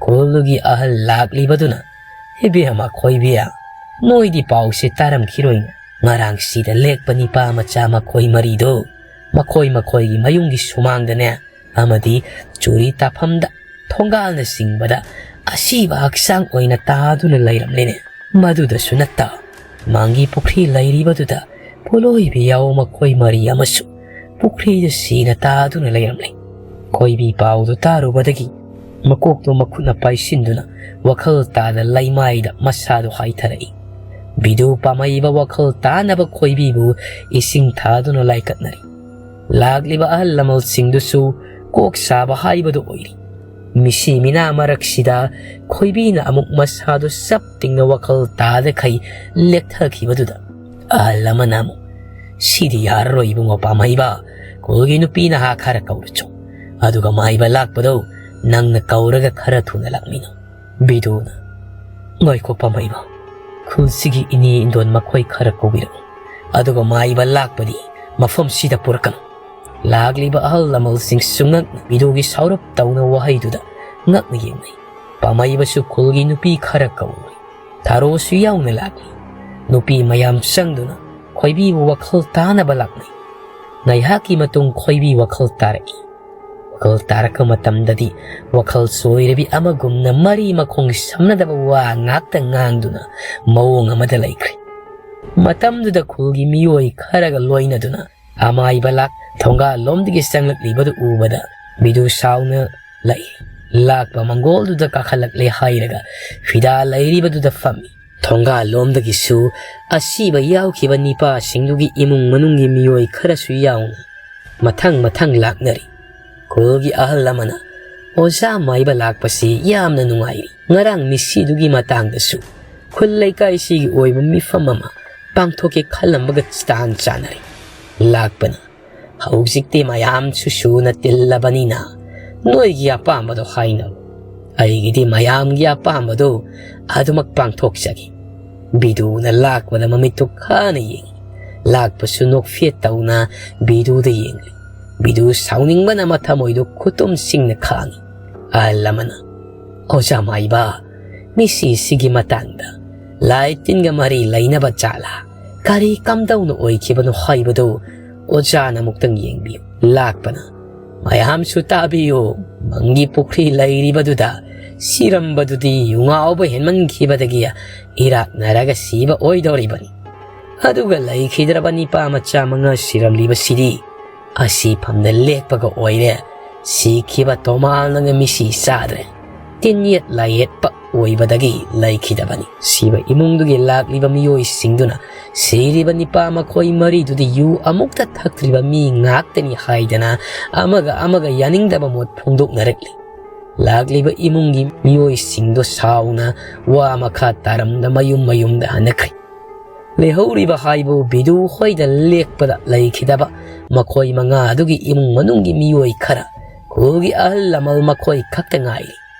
ꯈꯨꯜꯗꯨꯒꯤ ꯑꯍꯜ ꯂꯥꯛꯂꯤꯕꯗꯨꯅ, "ꯏꯕꯦꯝꯃ ꯈꯣꯏꯕꯤ, ꯅꯣꯏꯗꯤ ꯄꯥꯎꯁꯦ ꯇꯥꯔꯝꯈꯤꯔꯣꯏꯅꯦ꯫ ꯉꯔꯥꯡꯁꯤꯗ ꯂꯦꯛꯄ ꯅꯤꯄꯥ ꯃꯆꯥ ꯃꯈꯣꯏ ꯃꯔꯤꯗꯣ ꯃꯈꯣꯏ ꯃꯈꯣꯏꯒꯤ ꯃꯌꯨꯝꯒꯤ ꯁꯨꯃꯥꯡꯗꯅꯦ ꯑꯃꯗꯤ ꯆꯨꯔꯤ ꯇꯥꯐꯝꯗ ꯊꯣꯡꯒꯥꯜꯅꯆꯤꯡꯕꯗ ꯑꯁꯤꯕ ꯍꯛꯆꯥꯡ ꯑꯣꯏꯅ ꯇꯥꯗꯨꯅ ꯂꯩꯔꯝꯂꯦꯅꯦ꯫ ꯃꯗꯨꯗꯁꯨ ꯅꯠꯇ, ꯃꯥꯡꯒꯤ ꯄꯨꯈ꯭ꯔꯤ ꯂꯩꯔꯤꯕꯗꯨꯗ ꯄꯣꯠꯂꯣꯏꯕ ꯌꯥꯎ ꯃꯈꯣꯏ ꯃꯔꯤ ꯑꯃꯁꯨ ꯄꯨꯈ꯭ꯔꯤꯗ ꯁꯤꯅ ꯇꯥꯗꯨꯅ ꯂꯩꯔꯝꯂꯦ꯫" ꯈꯣꯏꯕꯤ ꯄꯥꯎꯗꯨ ꯇꯥꯔꯨꯕꯗꯒꯤ ꯃꯀꯣꯛꯇꯨ ꯃꯈꯨꯠꯅ ꯄꯥꯏꯁꯤꯟꯗꯨꯅ ꯋꯥꯈꯜ ꯇꯥꯗ ꯂꯩꯃꯥꯏꯗ ꯃꯁꯥꯗꯨ ꯍꯥꯏꯊꯔꯛꯏ꯫ ꯕꯤꯗꯨ ꯄꯥꯝꯍꯩꯕ ꯋꯥꯈꯜ ꯇꯥꯅꯕ ꯈꯣꯏꯕꯤꯕꯨ ꯏꯁꯤꯡ ꯊꯥꯗꯨꯅ ꯂꯥꯏꯀꯠꯅꯔꯤ꯫ ꯂꯥꯛꯂꯤꯕ ꯑꯍꯜ ꯂꯃꯟꯁꯤꯡꯗꯨꯁꯨ ꯀꯣꯛ ꯁꯥꯕ ꯍꯥꯏꯕꯗꯨ ꯑꯣꯏꯔꯤ꯫ ꯃꯤꯁꯤ ꯃꯤꯅꯥ ꯃꯔꯛꯁꯤꯗ ꯈꯣꯏꯕꯤꯅ ꯑꯃꯨꯛ ꯃꯁꯥꯗꯨ ꯆꯞ ꯇꯤꯡꯅ ꯋꯥꯈꯜ ꯇꯥꯗꯈꯩ ꯂꯦꯛꯊꯈꯤꯕꯗꯨꯗ ꯑꯍꯜ ꯑꯃꯅ ꯑꯃꯨꯛ, "ꯁꯤꯗꯤ ꯌꯥꯔꯔꯣꯏ ꯏꯕꯨꯡꯉꯣ ꯄꯥꯝꯍꯩꯕ, ꯈꯨꯜꯒꯤ ꯅꯨꯄꯤ ꯅꯍꯥ ꯈꯔ ꯀꯧꯔꯨꯆꯣ꯫ ꯑꯗꯨꯒ ꯃꯥꯏꯕ ꯂꯥꯛꯄꯗꯣ ꯅꯪꯅ ꯀꯧꯔꯒ ꯈꯔ ꯊꯨꯅ ꯂꯥꯛꯃꯤꯟꯅꯧ꯫" ꯕꯤꯗꯨꯅ, "ꯉꯥꯏꯈꯣ ꯄꯥꯝꯍꯩꯕ, ꯈꯨꯜꯁꯤꯒꯤ ꯏꯅꯦ ꯏꯟꯗꯣꯟ ꯃꯈꯣꯏ ꯈꯔ ꯀꯧꯕꯤꯔꯛꯎ꯫ ꯑꯗꯨꯒ ꯃꯥꯏꯕ ꯂꯥꯛꯄꯗꯤ ꯃꯐꯝꯁꯤꯗ ꯄꯨꯔꯛꯀꯅꯨ꯫" ꯂꯥꯛꯂꯤꯕ ꯑꯍꯜ ꯂꯃꯟꯁꯤꯡꯁꯨ ꯉꯛꯅ ꯕꯤꯗꯨꯒꯤ ꯁꯥꯎꯔꯞ ꯇꯧꯅ ꯋꯥꯍꯩꯗꯨꯗ ꯉꯛꯅ ꯌꯦꯡꯅꯩ꯫ ꯄꯥꯝꯍꯩꯕꯁꯨ ꯈꯨꯜꯒꯤ ꯅꯨꯄꯤ ꯈꯔ ꯀꯧꯔꯨꯏ꯫ ꯊꯥꯔꯣꯁꯨ ꯌꯥꯎꯅ ꯂꯥꯛꯂꯤ꯫ ꯅꯨꯄꯤ ꯃꯌꯥꯝ ꯆꯪꯗꯨꯅ ꯈꯣꯏꯕꯤꯕꯨ ꯋꯥꯈꯜ ꯇꯥꯅꯕ ꯂꯥꯛꯅꯩ꯫ ꯉꯥꯏꯍꯥꯛꯀꯤ ꯃꯇꯨꯡ ꯈꯣꯏꯕꯤ ꯋꯥꯈꯜ ꯇꯥꯔꯛꯏ꯫ ꯋꯥꯈꯜ ꯇꯥꯔꯛꯄ ꯃꯇꯝꯗꯗꯤ ꯋꯥꯈꯜ ꯆꯣꯏꯔꯕꯤ ꯑꯃꯒꯨꯝꯅ ꯃꯔꯤ ꯃꯈꯣꯡ ꯁꯝꯅꯗꯕ ꯋꯥ ꯉꯥꯛꯇ ꯉꯥꯡꯗꯨꯅ ꯃꯑꯣꯡ ꯑꯃꯗ ꯂꯩꯈ꯭ꯔꯦ꯫ ꯃꯇꯝꯗꯨꯗ ꯈꯨꯜꯒꯤ ꯃꯤꯑꯣꯏ ꯈꯔꯒ ꯂꯣꯏꯅꯗꯨꯅ ꯑꯃꯥꯏꯕ ꯂꯥꯛ ꯊꯣꯡꯒꯥꯜꯂꯣꯝꯗꯒꯤ ꯆꯪꯂꯛꯂꯤꯕꯗꯨ ꯎꯕꯗ ꯕꯤꯗꯨ ꯁꯥꯎꯅ ꯂꯥꯛꯏ꯫ ꯂꯥꯛꯄ ꯃꯪꯒꯣꯜꯗꯨꯗ ꯀꯥꯈꯠꯂꯛꯂꯦ ꯍꯥꯏꯔꯒ ꯐꯤꯗꯥ ꯂꯩꯔꯤꯕꯗꯨꯗ ꯐꯝꯃꯤ꯫ ꯊꯣꯡꯒꯥꯜꯂꯣꯝꯗꯒꯤꯁꯨ ꯑꯁꯤꯕ ꯌꯥꯎꯈꯤꯕ ꯅꯤꯄꯥꯁꯤꯡꯗꯨꯒꯤ ꯏꯃꯨꯡ ꯃꯅꯨꯡꯒꯤ ꯃꯤꯑꯣꯏ ꯈꯔꯁꯨ ꯌꯥꯎꯅ ꯃꯊꯪ ꯃꯊꯪ ꯂꯥꯛꯅꯔꯤ꯫ ꯈꯨꯜꯒꯤ ꯑꯍꯜ ꯑꯃꯅ, "ꯑꯣꯖꯥ ꯃꯥꯏꯕ ꯂꯥꯛꯄꯁꯤ ꯌꯥꯝꯅ ꯅꯨꯡꯉꯥꯏꯔꯤ꯫ ꯉꯔꯥꯡ ꯃꯤꯁꯤꯗꯨꯒꯤ ꯃꯇꯥꯡꯗꯁꯨ ꯈꯨꯜ ꯂꯩꯀꯥꯏꯁꯤꯒꯤ ꯑꯣꯏꯕ ꯃꯤꯐꯝ ꯑꯃ ꯄꯥꯡꯊꯣꯛꯀꯦ ꯈꯜꯂꯝꯕꯒ ꯇꯥꯟ ꯆꯥꯅꯔꯦ꯫" ꯂꯥꯛꯄꯅ, ꯍꯧꯖꯤꯛꯇꯤ ꯃꯌꯥꯝꯁꯨ ꯁꯨꯅ ꯇꯤꯜꯂꯕꯅꯤꯅ ꯅꯣꯏꯒꯤ ꯑꯄꯥꯝꯕꯗꯣ ꯍꯥꯏꯅꯧ꯫ ꯑꯩꯒꯤꯗꯤ ꯃꯌꯥꯝꯒꯤ ꯑꯄꯥꯝꯕꯗꯨ ꯑꯗꯨꯃꯛ ꯄꯥꯡꯊꯣꯛꯆꯒꯦ꯫ ꯕꯤꯗꯨꯅ ꯂꯥꯛꯄꯗ ꯃꯃꯤꯠꯇꯨ ꯈꯥꯅ ꯌꯦꯡꯏ꯫ ꯂꯥꯛꯄꯁꯨ ꯅꯣꯛꯐꯦꯠ ꯇꯧꯅ ꯕꯤꯗꯨꯗ ꯌꯦꯡꯂꯤ꯫ ꯕꯤꯗꯨ ꯁꯥꯎꯅꯤꯡꯕꯅ ꯃꯊꯃꯣꯏꯗꯨ ꯈꯨꯇꯨꯝꯁꯤꯡꯅ ꯈꯥꯡꯏ꯫ ꯑꯍꯜ ꯑꯃꯅ, "ꯑꯣꯖꯥ ꯃꯥꯏꯕ, ꯃꯤꯁꯤꯁꯤꯒꯤ ꯃꯇꯥꯡꯗ ꯂꯥꯏ ꯇꯤꯟꯒ ꯃꯔꯤ ꯂꯩꯅꯕ ꯖꯥꯠꯂꯥ? ꯀꯔꯤ ꯀꯝꯗꯧꯅ ꯑꯣꯏꯈꯤꯕꯅꯣ ꯍꯥꯏꯕꯗꯨ ꯑꯣꯖꯥꯅ ꯑꯃꯨꯛꯇꯪ ꯌꯦꯡꯕꯤꯌꯨ꯫" ꯂꯥꯛꯄꯅ, "ꯃꯌꯥꯝꯁꯨ ꯇꯥꯕꯤꯌꯨ, ꯃꯪꯒꯤ ꯄꯨꯈ꯭ꯔꯤ ꯂꯩꯔꯤꯕꯗꯨꯗ ꯁꯤꯔꯝꯕꯗꯨꯗꯤ ꯌꯨ ꯉꯥꯎꯕ ꯍꯦꯟꯃꯟꯈꯤꯕꯗꯒꯤ ꯏꯔꯥꯛꯅꯔꯒ ꯁꯤꯕ ꯑꯣꯏꯗꯧꯔꯤꯕꯅꯤ꯫ ꯑꯗꯨꯒ ꯂꯩꯈꯤꯗ꯭ꯔꯕ ꯅꯤꯄꯥ ꯃꯆꯥ ꯃꯉꯥ ꯁꯤꯔꯝꯂꯤꯕꯁꯤꯗꯤ ꯑꯁꯤ ꯐꯝꯗ ꯂꯦꯞꯄꯒ ꯑꯣꯏꯔꯦ꯫ ꯁꯤꯈꯤꯕ ꯇꯣꯃꯥꯜꯅꯒ ꯃꯤꯁꯤ ꯆꯥꯗ꯭ꯔꯦ꯫ ꯇꯤꯟꯌꯦꯠ ꯂꯥꯏꯌꯦꯠꯄ ꯑꯣꯏꯕꯗꯒꯤ ꯂꯩꯈꯤꯗꯕꯅꯤ꯫ ꯁꯤꯕ ꯏꯃꯨꯡꯗꯨꯒꯤ ꯂꯥꯛꯂꯤꯕ ꯃꯤꯑꯣꯏꯁꯤꯡꯗꯨꯅ ꯁꯤꯔꯤꯕ ꯅꯤꯄꯥ ꯃꯈꯣꯏ ꯃꯔꯤꯗꯨꯗꯤ ꯌꯨ ꯑꯃꯨꯛꯇ ꯊꯛꯇ꯭ꯔꯤꯕ ꯃꯤ ꯉꯥꯛꯇꯅꯤ" ꯍꯥꯏꯗꯅ ꯑꯃꯒ ꯑꯃꯒ ꯌꯥꯅꯤꯡꯗꯕ ꯃꯣꯠ ꯐꯣꯡꯗꯣꯛꯅꯔꯛꯂꯤ꯫ ꯂꯥꯛꯂꯤꯕ ꯏꯃꯨꯡꯒꯤ ꯃꯤꯑꯣꯏꯁꯤꯡꯗꯣ ꯁꯥꯎꯅ ꯋꯥ ꯃꯈꯥ ꯇꯥꯔꯝꯗ ꯃꯌꯨꯝ ꯃꯌꯨꯝꯗ ꯍꯟꯅꯈ꯭ꯔꯦ꯫ ꯂꯩꯍꯧꯔꯤꯕ ꯍꯥꯏꯕꯨ ꯕꯤꯗꯨ ꯍꯣꯏꯗ ꯂꯦꯛꯄꯗ ꯂꯩꯈꯤꯗꯕ ꯃꯈꯣꯏ ꯃꯉꯥ ꯑꯗꯨꯒꯤ ꯏꯃꯨꯡ ꯃꯅꯨꯡꯒꯤ ꯃꯤꯑꯣꯏ ꯈꯔ, ꯈꯨꯜꯒꯤ ꯑꯍꯜ ꯂꯃꯟ ꯃꯈꯣꯏ ꯈꯛꯇ ꯉꯥꯏꯔꯤ꯫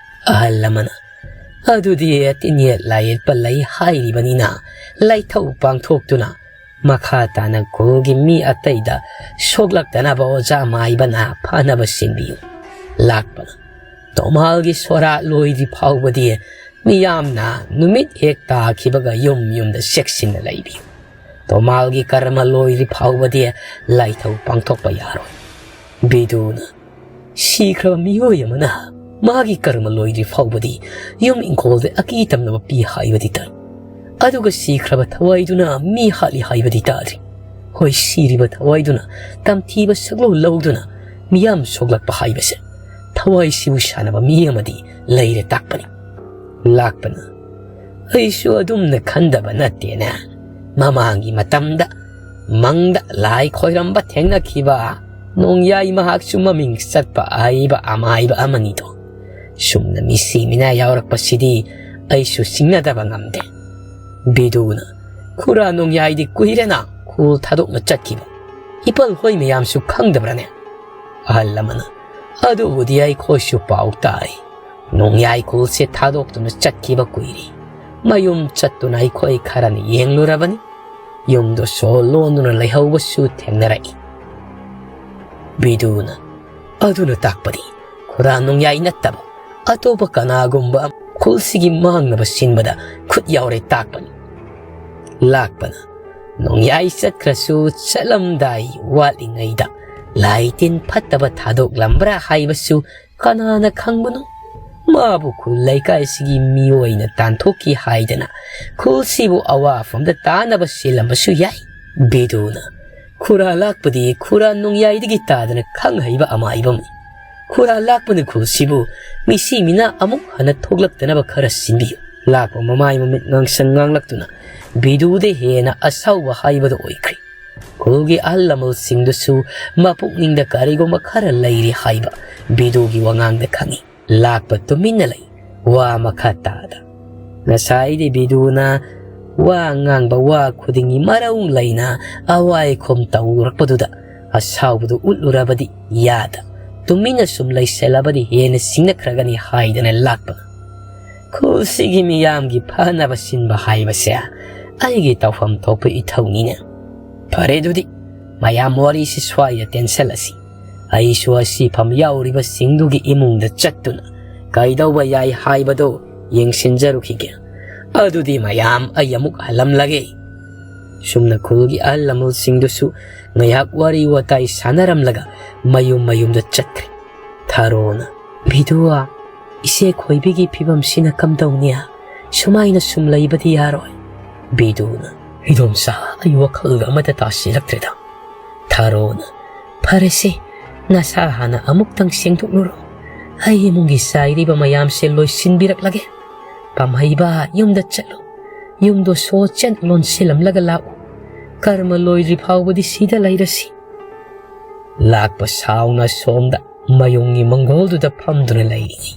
ꯑꯍꯜ ꯑꯃꯅ, "ꯑꯗꯨꯗꯤ ꯇꯤꯟꯌꯦꯠ ꯂꯥꯏꯌꯦꯠꯄ ꯂꯩ ꯍꯥꯏꯔꯤꯕꯅꯤꯅ ꯂꯥꯏꯊꯧ ꯄꯥꯡꯊꯣꯛꯇꯨꯅ ꯃꯈꯥ ꯇꯥꯅ ꯈꯨꯜꯒꯤ ꯃꯤ ꯑꯇꯩꯗ ꯁꯣꯛꯂꯛꯇꯅꯕ ꯑꯣꯖꯥ ꯃꯥꯏꯕꯅ ꯐꯅꯕ ꯁꯤꯟꯕꯤꯌꯨ꯫" ꯂꯥꯛꯄꯅ, "ꯇꯣꯃꯥꯜꯒꯤ ꯁꯣꯔꯥꯠ ꯂꯣꯏꯗ꯭ꯔꯤ ꯐꯥꯎꯕꯗꯤ ꯃꯤꯌꯥꯝꯅ ꯅꯨꯃꯤꯠ ꯍꯦꯛ ꯇꯥꯈꯤꯕꯒ ꯌꯨꯝ ꯌꯨꯝꯗ ꯆꯦꯛꯁꯤꯟꯅ ꯂꯩꯕꯤꯌꯨ꯫ ꯇꯣꯃꯥꯜꯒꯤ ꯀꯔꯃ ꯂꯣꯏꯗ꯭ꯔꯤ ꯐꯥꯎꯕꯗꯤ ꯂꯥꯏꯊꯧ ꯄꯥꯡꯊꯣꯛꯄ ꯌꯥꯔꯣꯏ꯫" ꯕꯤꯗꯨꯅ, "ꯁꯤꯈ꯭ꯔꯕ ꯃꯤꯑꯣꯏ ꯑꯃꯅ ꯃꯥꯒꯤ ꯀꯔꯃ ꯂꯣꯏꯗ꯭ꯔꯤ ꯐꯥꯎꯕꯗꯤ ꯌꯨꯝ ꯏꯪꯈꯣꯜꯗ ꯑꯀꯤ ꯇꯝꯅꯕ ꯄꯤ ꯍꯥꯏꯕꯗꯤ ꯇꯥꯏ꯫ ꯑꯗꯨꯒ ꯁꯤꯈ꯭ꯔꯕ ꯊꯋꯥꯏꯗꯨꯅ ꯃꯤ ꯍꯥꯠꯂꯤ ꯍꯥꯏꯕꯗꯤ ꯇꯥꯗ꯭ꯔꯤ꯫ ꯍꯣꯏ, ꯁꯤꯔꯤꯕ ꯊꯋꯥꯏꯗꯨꯅ ꯇꯝꯊꯤꯕ ꯁꯛꯂꯧ ꯂꯧꯗꯨꯅ ꯃꯤꯌꯥꯝ ꯁꯣꯛꯂꯛꯄ ꯍꯥꯏꯕꯁꯦ ꯊꯋꯥꯏꯁꯤꯕꯨ ꯁꯥꯟꯅꯕ ꯃꯤ ꯑꯃꯗꯤ ꯂꯩꯔꯦ ꯇꯥꯛꯄꯅꯤ꯫" ꯂꯥꯛꯄꯅ, "ꯑꯩꯁꯨ ꯑꯗꯨꯝꯅ ꯈꯟꯗꯕ ꯅꯠꯇꯦꯅꯦ꯫ ꯃꯃꯥꯡꯒꯤ ꯃꯇꯝꯗ ꯃꯪꯗ ꯂꯥꯏ ꯈꯣꯏꯔꯝꯕ ꯊꯦꯡꯅꯈꯤꯕ ꯅꯣꯡꯌꯥꯏ ꯃꯍꯥꯛꯁꯨ ꯃꯃꯤꯡ ꯆꯠꯄ ꯑꯍꯩꯕ ꯑꯃꯥꯏꯕ ꯑꯃꯅꯤꯗꯣ꯫ ꯁꯨꯝꯅ ꯃꯤꯁꯤ ꯃꯤꯅꯥ ꯌꯥꯎꯔꯛꯄꯁꯤꯗꯤ ꯑꯩꯁꯨ ꯆꯤꯡꯅꯗꯕ ꯉꯝꯗꯦ꯫" ꯕꯤꯗꯨꯅ, "ꯈꯨꯔꯥ ꯅꯣꯡꯌꯥꯏꯗꯤ ꯀꯨꯏꯔꯦꯅ ꯈꯨꯜ ꯊꯥꯗꯣꯛꯅ ꯆꯠꯈꯤꯕ꯫ ꯏꯄꯜ ꯍꯣꯏ ꯃꯌꯥꯝꯁꯨ ꯈꯪꯗꯕ꯭ꯔꯅꯦ? ꯑꯍꯜ ꯑꯃꯅ, ꯑꯗꯨꯕꯨꯗꯤ ꯑꯩꯈꯣꯏꯁꯨ ꯄꯥꯎ ꯇꯥꯏ꯫ ꯅꯣꯡꯌꯥꯏ ꯈꯨꯜꯁꯦ ꯊꯥꯗꯣꯛꯇꯨꯅ ꯆꯠꯈꯤꯕ ꯀꯨꯏꯔꯦ꯫ ꯃꯌꯨꯝ ꯆꯠꯇꯨꯅ ꯑꯩꯈꯣꯏ ꯈꯔꯅ ꯌꯦꯡꯂꯨꯔꯕꯅꯤ꯫ ꯌꯨꯝꯗꯣ ꯁꯣ ꯂꯣꯟꯗꯨꯅ ꯂꯩꯍꯧꯕꯁꯨ ꯊꯦꯡꯅꯔꯛꯏ꯫ ꯕꯤꯗꯨꯅ, ꯑꯗꯨꯅ ꯇꯥꯛꯄꯗꯤ ꯈꯨꯔꯥ ꯅꯣꯡꯌꯥꯏ ꯅꯠꯇꯕ ꯑꯇꯣꯞꯄ ꯀꯅꯥꯒꯨꯝꯕ ꯈꯨꯜꯁꯤꯒꯤ ꯃꯥꯡꯅꯕ ꯁꯤꯟꯕꯗ ꯈꯨꯠ ꯌꯥꯎꯔꯦ ꯇꯥꯛꯄꯅꯤ꯫ ꯂꯥꯛꯄꯅ, ꯅꯣꯡꯌꯥꯏ ꯆꯠꯈ꯭ꯔꯁꯨ ꯆꯠꯂꯝꯗꯥꯏ ꯋꯥꯠꯂꯤꯉꯩꯗ ꯂꯥꯏ ꯇꯤꯟ ꯐꯠꯇꯕ ꯊꯥꯗꯣꯛꯂꯝꯕ꯭ꯔꯥ ꯍꯥꯏꯕꯁꯨ ꯀꯅꯥꯅ ꯈꯪꯕꯅꯣ? ꯃꯥꯕꯨ ꯈꯨꯜ ꯂꯩꯀꯥꯏꯁꯤꯒꯤ ꯃꯤꯑꯣꯏꯅ ꯇꯥꯟꯊꯣꯛꯈꯤ ꯍꯥꯏꯗꯅ ꯈꯨꯜꯁꯤꯕꯨ ꯑꯋꯥꯐꯝꯗ ꯇꯥꯅꯕ ꯁꯤꯜꯂꯝꯕꯁꯨ ꯌꯥꯏ꯫ ꯕꯤꯗꯨꯅ, ꯈꯨꯔꯥ ꯂꯥꯛꯄꯗꯤ ꯈꯨꯔꯥ ꯅꯣꯡꯌꯥꯏꯗꯒꯤ ꯇꯥꯗꯅ ꯈꯪ ꯍꯩꯕ ꯑꯃꯥꯏꯕꯝꯅꯤ꯫ ꯈꯨꯔꯥ ꯂꯥꯛꯄꯅ ꯈꯨꯜꯁꯤꯕꯨ ꯃꯤꯁꯤ ꯃꯤꯅꯥ ꯑꯃꯨꯛ ꯍꯟꯅ ꯊꯣꯛꯂꯛꯇꯅꯕ ꯈꯔ ꯁꯤꯟꯕꯤꯌꯨ꯫ ꯂꯥꯛꯄ ꯃꯃꯥꯏ ꯃꯃꯤꯠ ꯉꯥꯡꯁꯪ ꯉꯥꯡꯂꯛꯇꯨꯅ ꯕꯤꯗꯨꯗ ꯍꯦꯟꯅ ꯑꯁꯥꯎꯕ ꯍꯥꯏꯕꯗꯨ ꯑꯣꯏꯈ꯭ꯔꯦ꯫ ꯈꯨꯜꯒꯤ ꯑꯍꯜ ꯂꯃꯟꯁꯤꯡꯗꯨꯁꯨ ꯃꯄꯨꯛꯅꯤꯡꯗ ꯀꯔꯤꯒꯨꯝꯕ ꯈꯔ ꯂꯩꯔꯤ ꯍꯥꯏꯕ ꯕꯤꯗꯨꯒꯤ ꯋꯥꯉꯥꯡꯗ ꯈꯪꯏ꯫ ꯂꯥꯛꯄ ꯇꯨꯃꯤꯟꯅ ꯂꯩ, ꯋꯥ ꯃꯈꯥ ꯇꯥꯗ꯫ ꯉꯁꯥꯏꯗꯤ ꯕꯤꯗꯨꯅ ꯋꯥ ꯉꯥꯡꯕ ꯋꯥ ꯈꯨꯗꯤꯡꯒꯤ ꯃꯔꯧ ꯂꯩꯅ ꯑꯋꯥꯏꯈꯨꯝ ꯇꯧꯔꯛꯄꯗꯨꯗ ꯑꯁꯥꯎꯕꯗꯨ ꯎꯠꯂꯨꯔꯕꯗꯤ ꯌꯥꯗ꯫ ꯇꯨꯃꯤꯟꯅ ꯁꯨꯝ ꯂꯩꯁꯜꯂꯕꯗꯤ ꯍꯦꯟꯅ ꯁꯤꯡꯅꯈ꯭ꯔꯒꯅꯤ ꯍꯥꯏꯗꯅ ꯂꯥꯛꯄ꯫ ꯈꯨꯜꯁꯤꯒꯤ ꯃꯤꯌꯥꯝꯒꯤ ꯐꯅꯕ ꯁꯤꯟꯕ ꯍꯥꯏꯕꯁꯦ ꯑꯩꯒꯤ ꯇꯧꯐꯝ ꯊꯣꯛꯄ ꯏꯊꯧꯅꯤꯅꯦ꯫ ꯐꯔꯦ ꯑꯗꯨꯗꯤ, ꯃꯌꯥꯝ ꯋꯥꯔꯤꯁꯤ ꯁ꯭ꯋꯥꯏꯗ ꯇꯦꯟꯁꯜꯂꯁꯤ꯫ ꯑꯩꯁꯨ ꯑꯁꯤꯐꯝ ꯌꯥꯎꯔꯤꯕꯁꯤꯡꯗꯨꯒꯤ ꯏꯃꯨꯡꯗ ꯆꯠꯇꯨꯅ ꯀꯩꯗꯧꯕ ꯌꯥꯏ ꯍꯥꯏꯕꯗꯨ ꯌꯦꯡꯁꯤꯟꯖꯔꯨꯈꯤꯒꯦ꯫ ꯑꯗꯨꯗꯤ ꯃꯌꯥꯝ, ꯑꯩ ꯑꯃꯨꯛ ꯍꯜꯂꯝꯂꯒꯦ꯫ ꯁꯨꯝꯅ ꯈꯨꯜꯒꯤ ꯑꯍꯜ ꯂꯃꯟꯁꯤꯡꯗꯨꯁꯨ ꯉꯥꯏꯍꯥꯛ ꯋꯥꯔꯤ ꯋꯥꯇꯥꯏ ꯁꯥꯟꯅꯔꯝꯂꯒ ꯃꯌꯨꯝ ꯃꯌꯨꯝꯗ ꯆꯠꯈ꯭ꯔꯦ꯫ ꯊꯥꯔꯣꯅ, "ꯕꯤꯗꯨꯋꯥ, ꯏꯆꯦ ꯈꯣꯏꯕꯤꯒꯤ ꯐꯤꯕꯝꯁꯤꯅ ꯀꯝꯗꯧꯅꯤ? ꯁꯨꯃꯥꯏꯅ ꯁꯨꯝ ꯂꯩꯕꯗꯤ ꯌꯥꯔꯣꯏ꯫" ꯕꯤꯗꯨꯅ, "ꯏꯗꯣꯝꯆꯥ, ꯑꯩ ꯋꯥꯈꯜꯒ ꯑꯃꯠꯇ ꯇꯥꯁꯤꯜꯂꯛꯇ꯭ꯔꯦꯗ꯫" ꯊꯥꯔꯣꯅ, "ꯐꯔꯦꯁꯦ, ꯅꯁꯥ ꯍꯥꯟꯅ ꯑꯃꯨꯛꯇꯪ ꯁꯦꯡꯗꯣꯛꯂꯨꯔꯣ꯫ ꯑꯩ ꯏꯃꯨꯡꯒꯤ ꯆꯥꯏꯔꯤꯕ ꯃꯌꯥꯝꯁꯦ ꯂꯣꯏꯁꯤꯟꯕꯤꯔꯛꯂꯒꯦ꯫ ꯄꯥꯝꯍꯩꯕ, ꯌꯨꯝꯗ ꯆꯠꯂꯨ꯫ ꯌꯨꯝꯗꯣ ꯁꯣ ꯆꯦꯟ ꯂꯣꯟꯁꯤꯜꯂꯝꯂꯒ ꯂꯥꯛꯎ꯫ ꯀꯔꯃ ꯂꯣꯏꯗ꯭ꯔꯤ ꯐꯥꯎꯕꯗꯤ ꯁꯤꯗ ꯂꯩꯔꯁꯤ꯫" ꯂꯥꯛꯄ ꯁꯥꯎꯅ ꯁꯣꯝꯗ ꯃꯌꯨꯝꯒꯤ ꯃꯪꯒꯣꯜꯗꯨꯗ ꯐꯝꯗꯨꯅ ꯂꯩꯔꯤꯉꯩ,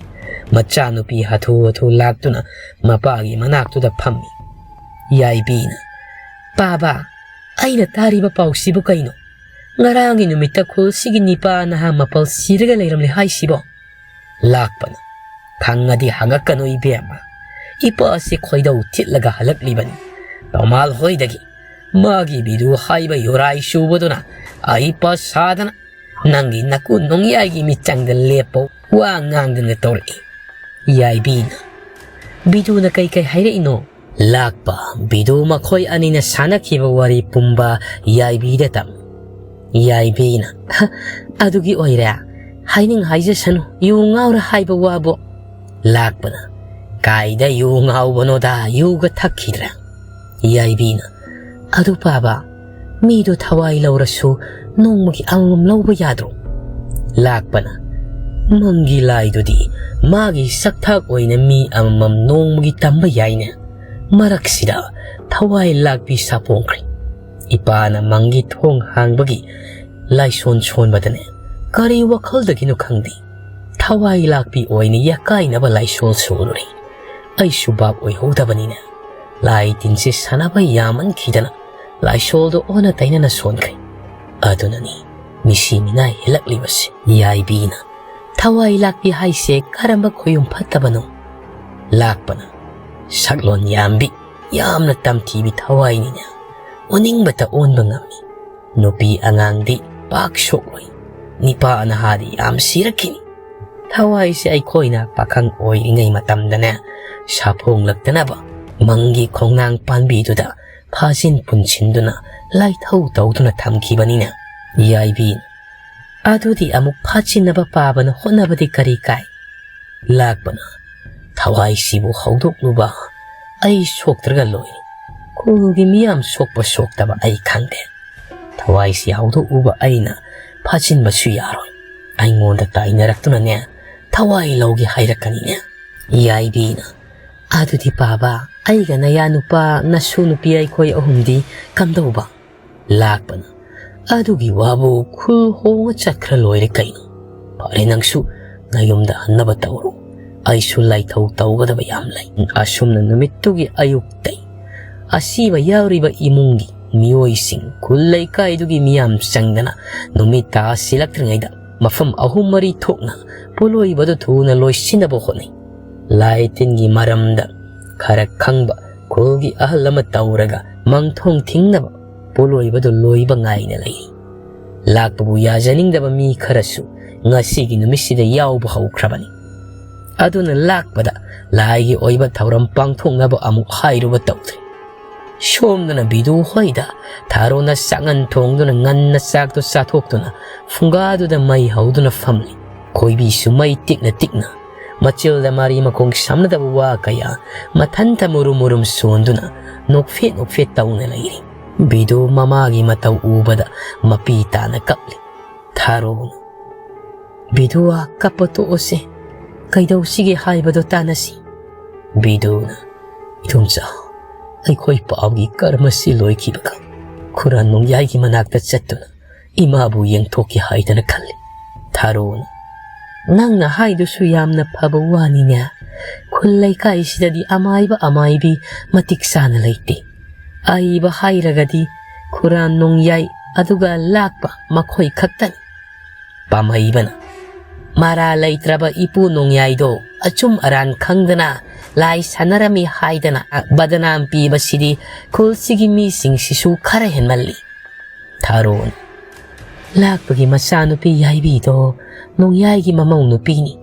ꯃꯆꯥꯅꯨꯄꯤ ꯍꯥꯊꯨ ꯍꯥꯊꯨ ꯂꯥꯛꯇꯨꯅ ꯃꯄꯥꯒꯤ ꯃꯅꯥꯛꯇꯨꯗ ꯐꯝꯃꯤ꯫ ꯌꯥꯏꯕꯤꯅ, "ꯄꯥꯕ, ꯑꯩꯅ ꯇꯥꯔꯤꯕ ꯄꯥꯎꯁꯤꯕꯨ ꯀꯩꯅꯣ? "ꯉꯔꯥꯡꯒꯤ ꯅꯨꯃꯤꯠꯇ ꯈꯨꯜꯁꯤꯒꯤ ꯅꯤꯄꯥ ꯅꯍꯥ ꯃꯥꯄꯜ ꯁꯤꯔꯒ ꯂꯩꯔꯝꯂꯦ ꯍꯥꯏꯁꯤꯕꯣ?" ꯂꯥꯛꯄꯅ, "ꯈꯪꯉꯗꯤ ꯍꯪꯉꯛꯀꯅꯨ ꯏꯕꯦꯝꯃ, ꯏꯄꯥꯁꯦ ꯈꯣꯏꯗꯧ ꯊꯤꯠꯂꯒ ꯍꯜꯂꯛꯂꯤꯕꯅꯤ ꯇꯣꯃꯥꯜ ꯍꯣꯏꯗꯒꯤ꯫ ꯃꯥꯒꯤ ꯕꯤꯗꯨ ꯍꯥꯏꯕ ꯌꯣꯔꯥꯏ ꯆꯨꯕꯗꯨꯅ ꯑꯩ ꯄ ꯁꯥꯗꯅ ꯅꯪꯒꯤ ꯅꯀꯨ ꯅꯣꯡꯌꯥꯏꯒꯤ ꯃꯤꯆꯪꯗ ꯂꯦꯞꯄ ꯋꯥ ꯉꯥꯡꯗꯅ ꯇꯧꯔꯛꯏ꯫" ꯌꯥꯏꯕꯤꯅ, "ꯕꯤꯗꯨꯅ ꯀꯩ ꯀꯩ ꯍꯥꯏꯔꯛꯏꯅꯣ?" ꯂꯥꯛꯄ, "ꯕꯤꯗꯨ ꯃꯈꯣꯏ ꯑꯅꯤꯅ ꯁꯥꯟꯅꯈꯤꯕ ꯋꯥꯔꯤ ꯄꯨꯝꯕ ꯌꯥꯏꯕꯤꯗ ꯇꯝꯃꯤ꯫" ꯌꯥꯏꯕꯤꯅ, "ꯍ, ꯑꯗꯨꯒꯤ ꯑꯣꯏꯔꯦ? ꯍꯥꯏꯅꯤꯡ ꯍꯥꯏꯖꯁꯅꯨ, ꯌꯨ ꯉꯥꯎꯔ ꯍꯥꯏꯕ ꯋꯥꯕꯨ꯫" ꯂꯥꯛꯄꯅ, "ꯀꯥꯏꯗ ꯌꯨ ꯉꯥꯎꯕꯅꯣꯗ, ꯌꯨꯒ ꯊꯛꯈꯤꯗ꯭ꯔꯦ꯫" ꯌꯥꯏꯕꯤꯅ, "ꯑꯗꯨ ꯄꯥꯕ, ꯃꯤꯗꯣ ꯊꯋꯥꯏ ꯂꯧꯔꯁꯨ ꯅꯣꯡꯃꯒꯤ ꯑꯃꯃꯝ ꯂꯧꯕ ꯌꯥꯗ꯭ꯔꯣ?" ꯂꯥꯛꯄꯅ, "ꯃꯪꯒꯤ ꯂꯥꯏꯗꯨꯗꯤ ꯃꯥꯒꯤ ꯁꯛꯊꯥꯛ ꯑꯣꯏꯅ ꯃꯤ ꯑꯃꯃꯝ ꯅꯣꯡꯃꯒꯤ ꯇꯝꯕ ꯌꯥꯏꯅꯦ꯫ ꯃꯔꯛꯁꯤꯗ ꯊꯋꯥꯏ ꯂꯥꯛꯄꯤ ꯁꯥꯄꯣꯡꯈ꯭ꯔꯦ꯫ ꯏꯄꯥꯅ ꯃꯪꯒꯤ ꯊꯣꯡ ꯍꯥꯡꯕꯒꯤ ꯂꯥꯏꯁꯣꯟ ꯁꯣꯟꯕꯗꯅꯦ, ꯀꯔꯤ ꯋꯥꯈꯜꯗꯒꯤꯅꯣ ꯈꯪꯗꯦ, ꯊꯋꯥꯏ ꯂꯥꯛꯄꯤ ꯑꯣꯏꯅ ꯌꯥꯀꯥꯏꯅꯕ ꯂꯥꯏꯁꯣꯟ ꯁꯣꯜꯂꯨꯔꯦ꯫ ꯑꯩꯁꯨ ꯚꯥꯞ ꯑꯣꯏꯍꯧꯗꯕꯅꯤꯅ ꯂꯥꯏ ꯇꯤꯟꯁꯦ ꯁꯥꯟꯅꯕ ꯌꯥꯃꯟꯈꯤꯗꯅ ꯂꯥꯏꯁꯣꯜꯗꯣ ꯑꯣꯟꯅ ꯇꯩꯅꯅ ꯁꯣꯟꯈ꯭ꯔꯦ꯫ ꯑꯗꯨꯅꯅꯤ ꯃꯤꯁꯤ ꯃꯤꯅꯥꯏ ꯍꯦꯜꯂꯛꯂꯤꯕꯁꯦ꯫" ꯌꯥꯏꯕꯤꯅ, "ꯊꯋꯥꯏ ꯂꯥꯛꯄꯤ ꯍꯥꯏꯁꯦ ꯀꯔꯝꯕ ꯈꯣꯌꯨꯝ ꯐꯠꯇꯕꯅꯣ?" ꯂꯥꯛꯄꯅ, "ꯁꯛꯂꯣꯟ ꯌꯥꯝꯕꯤ, ꯌꯥꯝꯅ ꯇꯝꯊꯤꯕꯤ ꯊꯋꯥꯏꯅꯤꯅꯦ꯫ ꯑꯣꯅꯤꯡꯕꯇ ꯑꯣꯟꯕ ꯉꯝꯃꯤ꯫ ꯅꯨꯄꯤ ꯑꯉꯥꯡꯗꯤ ꯄꯥꯛ ꯁꯣꯛꯂꯣꯏ꯫ ꯅꯤꯄꯥ ꯅꯍꯥꯗꯤ ꯌꯥꯝ ꯁꯤꯔꯛꯈꯤꯅꯤ꯫ ꯊꯋꯥꯏꯁꯦ ꯑꯩꯈꯣꯏꯅ ꯄꯥꯈꯪ ꯑꯣꯏꯔꯤꯉꯩ ꯃꯇꯝꯗꯅꯦ, ꯁꯥꯐꯣꯡꯂꯛꯇꯅꯕ ꯃꯪꯒꯤ ꯈꯣꯡꯅꯥꯡ ꯄꯥꯟꯕꯤꯗꯨꯗ ꯐꯥꯖꯤꯟ ꯄꯨꯟꯁꯤꯟꯗꯨꯅ ꯂꯥꯏꯊꯧ ꯇꯧꯗꯨꯅ ꯊꯝꯈꯤꯕꯅꯤꯅꯦ꯫" ꯌꯥꯏꯕꯤ, "ꯑꯗꯨꯗꯤ ꯑꯃꯨꯛ ꯐꯥꯖꯤꯟꯅꯕ ꯄꯥꯕꯅ ꯍꯣꯠꯅꯕꯗꯤ ꯀꯔꯤ ꯀꯥꯏ?" ꯂꯥꯛꯄꯅ, "ꯊꯋꯥꯏꯁꯤꯕꯨ ꯍꯧꯗꯣꯛꯂꯨꯕ ꯑꯩ ꯁꯣꯛꯇ꯭ꯔꯒ ꯂꯣꯏꯔꯦ꯫ ꯈꯨꯜꯒꯤ ꯃꯤꯌꯥꯝ ꯁꯣꯛꯄ ꯁꯣꯛꯇꯕ ꯑꯩ ꯈꯪꯗꯦ꯫ ꯊꯋꯥꯏꯁꯤ ꯍꯧꯗꯣꯛꯎꯕ ꯑꯩꯅ ꯐꯥꯖꯤꯟꯕꯁꯨ ꯌꯥꯔꯣꯏ꯫ ꯑꯩꯉꯣꯟꯗ ꯇꯥꯏꯅꯔꯛꯇꯨꯅꯅꯦ, ꯊꯋꯥꯏ ꯂꯧꯒꯦ ꯍꯥꯏꯔꯛꯀꯅꯤꯅꯦ꯫" ꯌꯥꯏꯕꯤꯅ, "ꯑꯗꯨꯗꯤ ꯄꯥꯕ, ꯑꯩꯒ ꯅꯌꯥ ꯅꯨꯄꯥ, ꯅꯁꯨ ꯅꯨꯄꯤ ꯑꯩꯈꯣꯏ ꯑꯍꯨꯝꯗꯤ ꯀꯝꯗꯧꯕ?" ꯂꯥꯛꯄꯅ, "ꯑꯗꯨꯒꯤ ꯋꯥꯕꯨ ꯈꯨꯜ ꯍꯣꯡꯉ ꯆꯠꯈ꯭ꯔ ꯂꯣꯏꯔꯦ ꯀꯩꯅꯣ꯫ ꯐꯔꯦ, ꯅꯪꯁꯨ ꯅꯌꯨꯝꯗ ꯍꯟꯅꯕ ꯇꯧꯔꯣ꯫ ꯑꯩꯁꯨ ꯂꯥꯏꯊꯧ ꯇꯧꯒꯗꯕ ꯌꯥꯝ ꯂꯩ꯫" ꯑꯁꯨꯝꯅ ꯅꯨꯃꯤꯠꯇꯨꯒꯤ ꯑꯌꯨꯛꯇꯩ ꯑꯁꯤꯕ ꯌꯥꯎꯔꯤꯕ ꯏꯃꯨꯡꯒꯤ ꯃꯤꯑꯣꯏꯁꯤꯡ, ꯈꯨꯜ ꯂꯩꯀꯥꯏꯗꯨꯒꯤ ꯃꯤꯌꯥꯝ ꯆꯪꯗꯅ ꯅꯨꯃꯤꯠ ꯇꯥꯁꯤꯜꯂꯛꯇ꯭ꯔꯤꯉꯩꯗ ꯃꯐꯝ ꯑꯍꯨꯝ ꯃꯔꯤ ꯊꯣꯛꯅ ꯄꯣꯠꯂꯣꯏꯕꯗꯨ ꯊꯨꯅ ꯂꯣꯏꯁꯤꯟꯅꯕ ꯍꯣꯠꯅꯩ꯫ ꯂꯥꯏ ꯇꯤꯟꯒꯤ ꯃꯔꯝꯗ ꯈꯔ ꯈꯪꯕ ꯈꯨꯜꯒꯤ ꯑꯍꯜ ꯑꯃ ꯇꯧꯔꯒ ꯃꯪꯊꯣꯡ ꯊꯤꯡꯅꯕ ꯄꯣꯠꯂꯣꯏꯕꯗꯨ ꯂꯣꯏꯕ ꯉꯥꯏꯅ ꯂꯩꯔꯤ꯫ ꯂꯥꯛꯄꯕꯨ ꯌꯥꯖꯅꯤꯡꯗꯕ ꯃꯤ ꯈꯔꯁꯨ ꯉꯁꯤꯒꯤ ꯅꯨꯃꯤꯠꯁꯤꯗ ꯌꯥꯎꯕ ꯍꯧꯈ꯭ꯔꯕꯅꯤ꯫ ꯑꯗꯨꯅ ꯂꯥꯛꯄꯗ ꯂꯥꯏꯒꯤ ꯑꯣꯏꯕ ꯊꯧꯔꯝ ꯄꯥꯡꯊꯣꯛꯅꯕ ꯑꯃꯨꯛ ꯍꯥꯏꯔꯨꯕ ꯇꯧꯗ꯭ꯔꯦ꯫ ꯁꯣꯝꯗꯅ ꯕꯤꯗꯨ ꯍꯣꯏꯗ ꯊꯥꯔꯣꯅ ꯆꯥꯛꯉꯟ ꯊꯣꯡꯗꯨꯅ ꯉꯟꯅ ꯆꯥꯛꯇꯨ ꯆꯥꯊꯣꯛꯇꯨꯅ ꯐꯨꯡꯒꯥꯗꯨꯗ ꯃꯩ ꯍꯧꯗꯨꯅ ꯐꯝꯂꯤ꯫ ꯈꯣꯏꯕꯤꯁꯨ ꯃꯩ ꯇꯤꯛꯅ ꯇꯤꯛꯅ ꯃꯆꯤꯜꯗ ꯃꯔꯤ ꯃꯈꯣꯡ ꯁꯝꯅꯗꯕ ꯋꯥ ꯀꯌꯥ ꯃꯊꯟꯇ ꯃꯨꯔꯨꯝ ꯃꯨꯔꯨꯝ ꯁꯣꯟꯗꯨꯅ ꯅꯣꯛꯐꯦꯠ ꯅꯣꯛꯐꯦꯠ ꯇꯧꯅ ꯂꯩꯔꯤ꯫ ꯕꯤꯗꯨ ꯃꯃꯥꯒꯤ ꯃꯇꯧ ꯎꯕꯗ ꯃꯄꯤ ꯇꯥꯅ ꯀꯞꯂꯤ꯫ ꯊꯥꯔꯣꯅ, "ꯕꯤꯗꯨꯋꯥ, ꯀꯞꯄ ꯇꯣꯛꯑꯁꯦ, ꯀꯩꯗꯧꯁꯤꯒꯦ ꯍꯥꯏꯕꯗꯣ ꯇꯥꯟꯅꯁꯤ꯫" ꯕꯤꯗꯨꯅ, "ꯏꯗꯣꯝꯆꯥ, ꯑꯩꯈꯣꯏ ꯄꯥꯎꯒꯤ ꯀꯔꯃꯁꯤ ꯂꯣꯏꯈꯤꯕꯒ ꯈꯨꯔꯥꯟ ꯅꯣꯡꯌꯥꯏꯒꯤ ꯃꯅꯥꯛꯇ ꯆꯠꯇꯨꯅ ꯏꯃꯥꯕꯨ ꯌꯦꯡꯊꯣꯛꯀꯦ ꯍꯥꯏꯗꯅ ꯈꯜꯂꯤ꯫" ꯊꯥꯔꯣꯅ, "ꯅꯪꯅ ꯍꯥꯏꯗꯨꯁꯨ ꯌꯥꯝꯅ ꯐꯕ ꯋꯥꯅꯤꯅꯦ꯫ ꯈꯨꯜ ꯂꯩꯀꯥꯏꯁꯤꯗꯗꯤ ꯑꯃꯥꯏꯕ ꯑꯃꯥꯏꯕꯤ ꯃꯇꯤꯛ ꯆꯥꯅ ꯂꯩꯇꯦ꯫ ꯑꯏꯕ ꯍꯥꯏꯔꯒꯗꯤ ꯈꯨꯔꯥꯟ ꯅꯣꯡꯌꯥꯏ ꯑꯗꯨꯒ ꯂꯥꯛꯄ ꯃꯈꯣꯏ ꯈꯛꯇꯅꯤ꯫" ꯄꯥꯃꯩꯕꯅ, "ꯃꯔꯥ ꯂꯩꯇ꯭ꯔꯕ ꯏꯄꯨ ꯅꯣꯡꯌꯥꯏꯗꯣ ꯑꯆꯨꯝ ꯑꯔꯥꯟ ꯈꯪꯗꯅ ꯂꯥꯏ ꯁꯥꯟꯅꯔꯝꯃꯤ ꯍꯥꯏꯗꯅ ꯕꯗꯅꯥꯝ ꯄꯤꯕꯁꯤꯗꯤ ꯈꯨꯜꯁꯤꯒꯤ ꯃꯤꯁꯤꯡꯁꯤꯁꯨ ꯈꯔ ꯍꯦꯟꯃꯜꯂꯤ꯫" ꯊꯥꯔꯣꯟ, "ꯂꯥꯛꯄꯒꯤ ꯃꯆꯥꯅꯨꯄꯤ ꯌꯥꯏꯕꯤꯗꯣ ꯅꯣꯡꯌꯥꯏꯒꯤ ꯃꯃꯧ ꯅꯨꯄꯤꯅꯤ꯫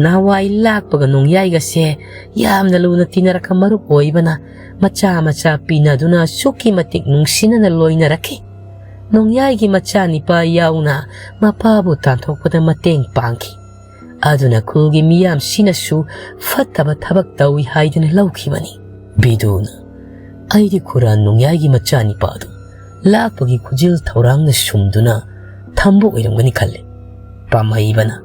ꯅꯍꯥꯟꯋꯥꯏ ꯂꯥꯛꯄꯒ ꯅꯣꯡꯌꯥꯏꯒꯁꯦ ꯌꯥꯝꯅ ꯂꯨꯅ ꯇꯤꯟꯅꯔꯛꯄ ꯃꯔꯨꯞ ꯑꯣꯏꯕꯅ ꯃꯆꯥ ꯃꯆꯥ ꯄꯤꯅꯗꯨꯅ ꯑꯁꯨꯛꯀꯤ ꯃꯇꯤꯛ ꯅꯨꯡꯁꯤꯅꯅ ꯂꯣꯏꯅꯔꯛꯈꯤ꯫ ꯅꯣꯡꯌꯥꯏꯒꯤ ꯃꯆꯥꯅꯤꯄꯥ ꯌꯥꯎꯅ ꯃꯄꯥꯕꯨ ꯇꯥꯟꯊꯣꯛꯄꯗ ꯃꯇꯦꯡ ꯄꯥꯡꯈꯤ꯫ ꯑꯗꯨꯅ ꯈꯨꯜꯒꯤ ꯃꯤꯌꯥꯝꯁꯤꯅꯁꯨ ꯐꯠꯇꯕ ꯊꯕꯛ ꯇꯧꯏ ꯍꯥꯏꯗꯨꯅ ꯂꯧꯈꯤꯕꯅꯤ꯫" ꯕꯤꯗꯨꯅ, "ꯑꯩꯗꯤ ꯈꯨꯔꯥꯟ ꯅꯣꯡꯌꯥꯏꯒꯤ ꯃꯆꯥꯅꯤꯄꯥꯗꯨ ꯂꯥꯛꯄꯒꯤ ꯈꯨꯖꯤꯜ ꯊꯧꯔꯥꯡꯅ ꯁꯨꯝꯗꯨꯅ ꯊꯝꯕ ꯑꯣꯏꯔꯝꯒꯅꯤ ꯈꯜꯂꯤ꯫" ꯄꯥꯃꯩꯕꯅ,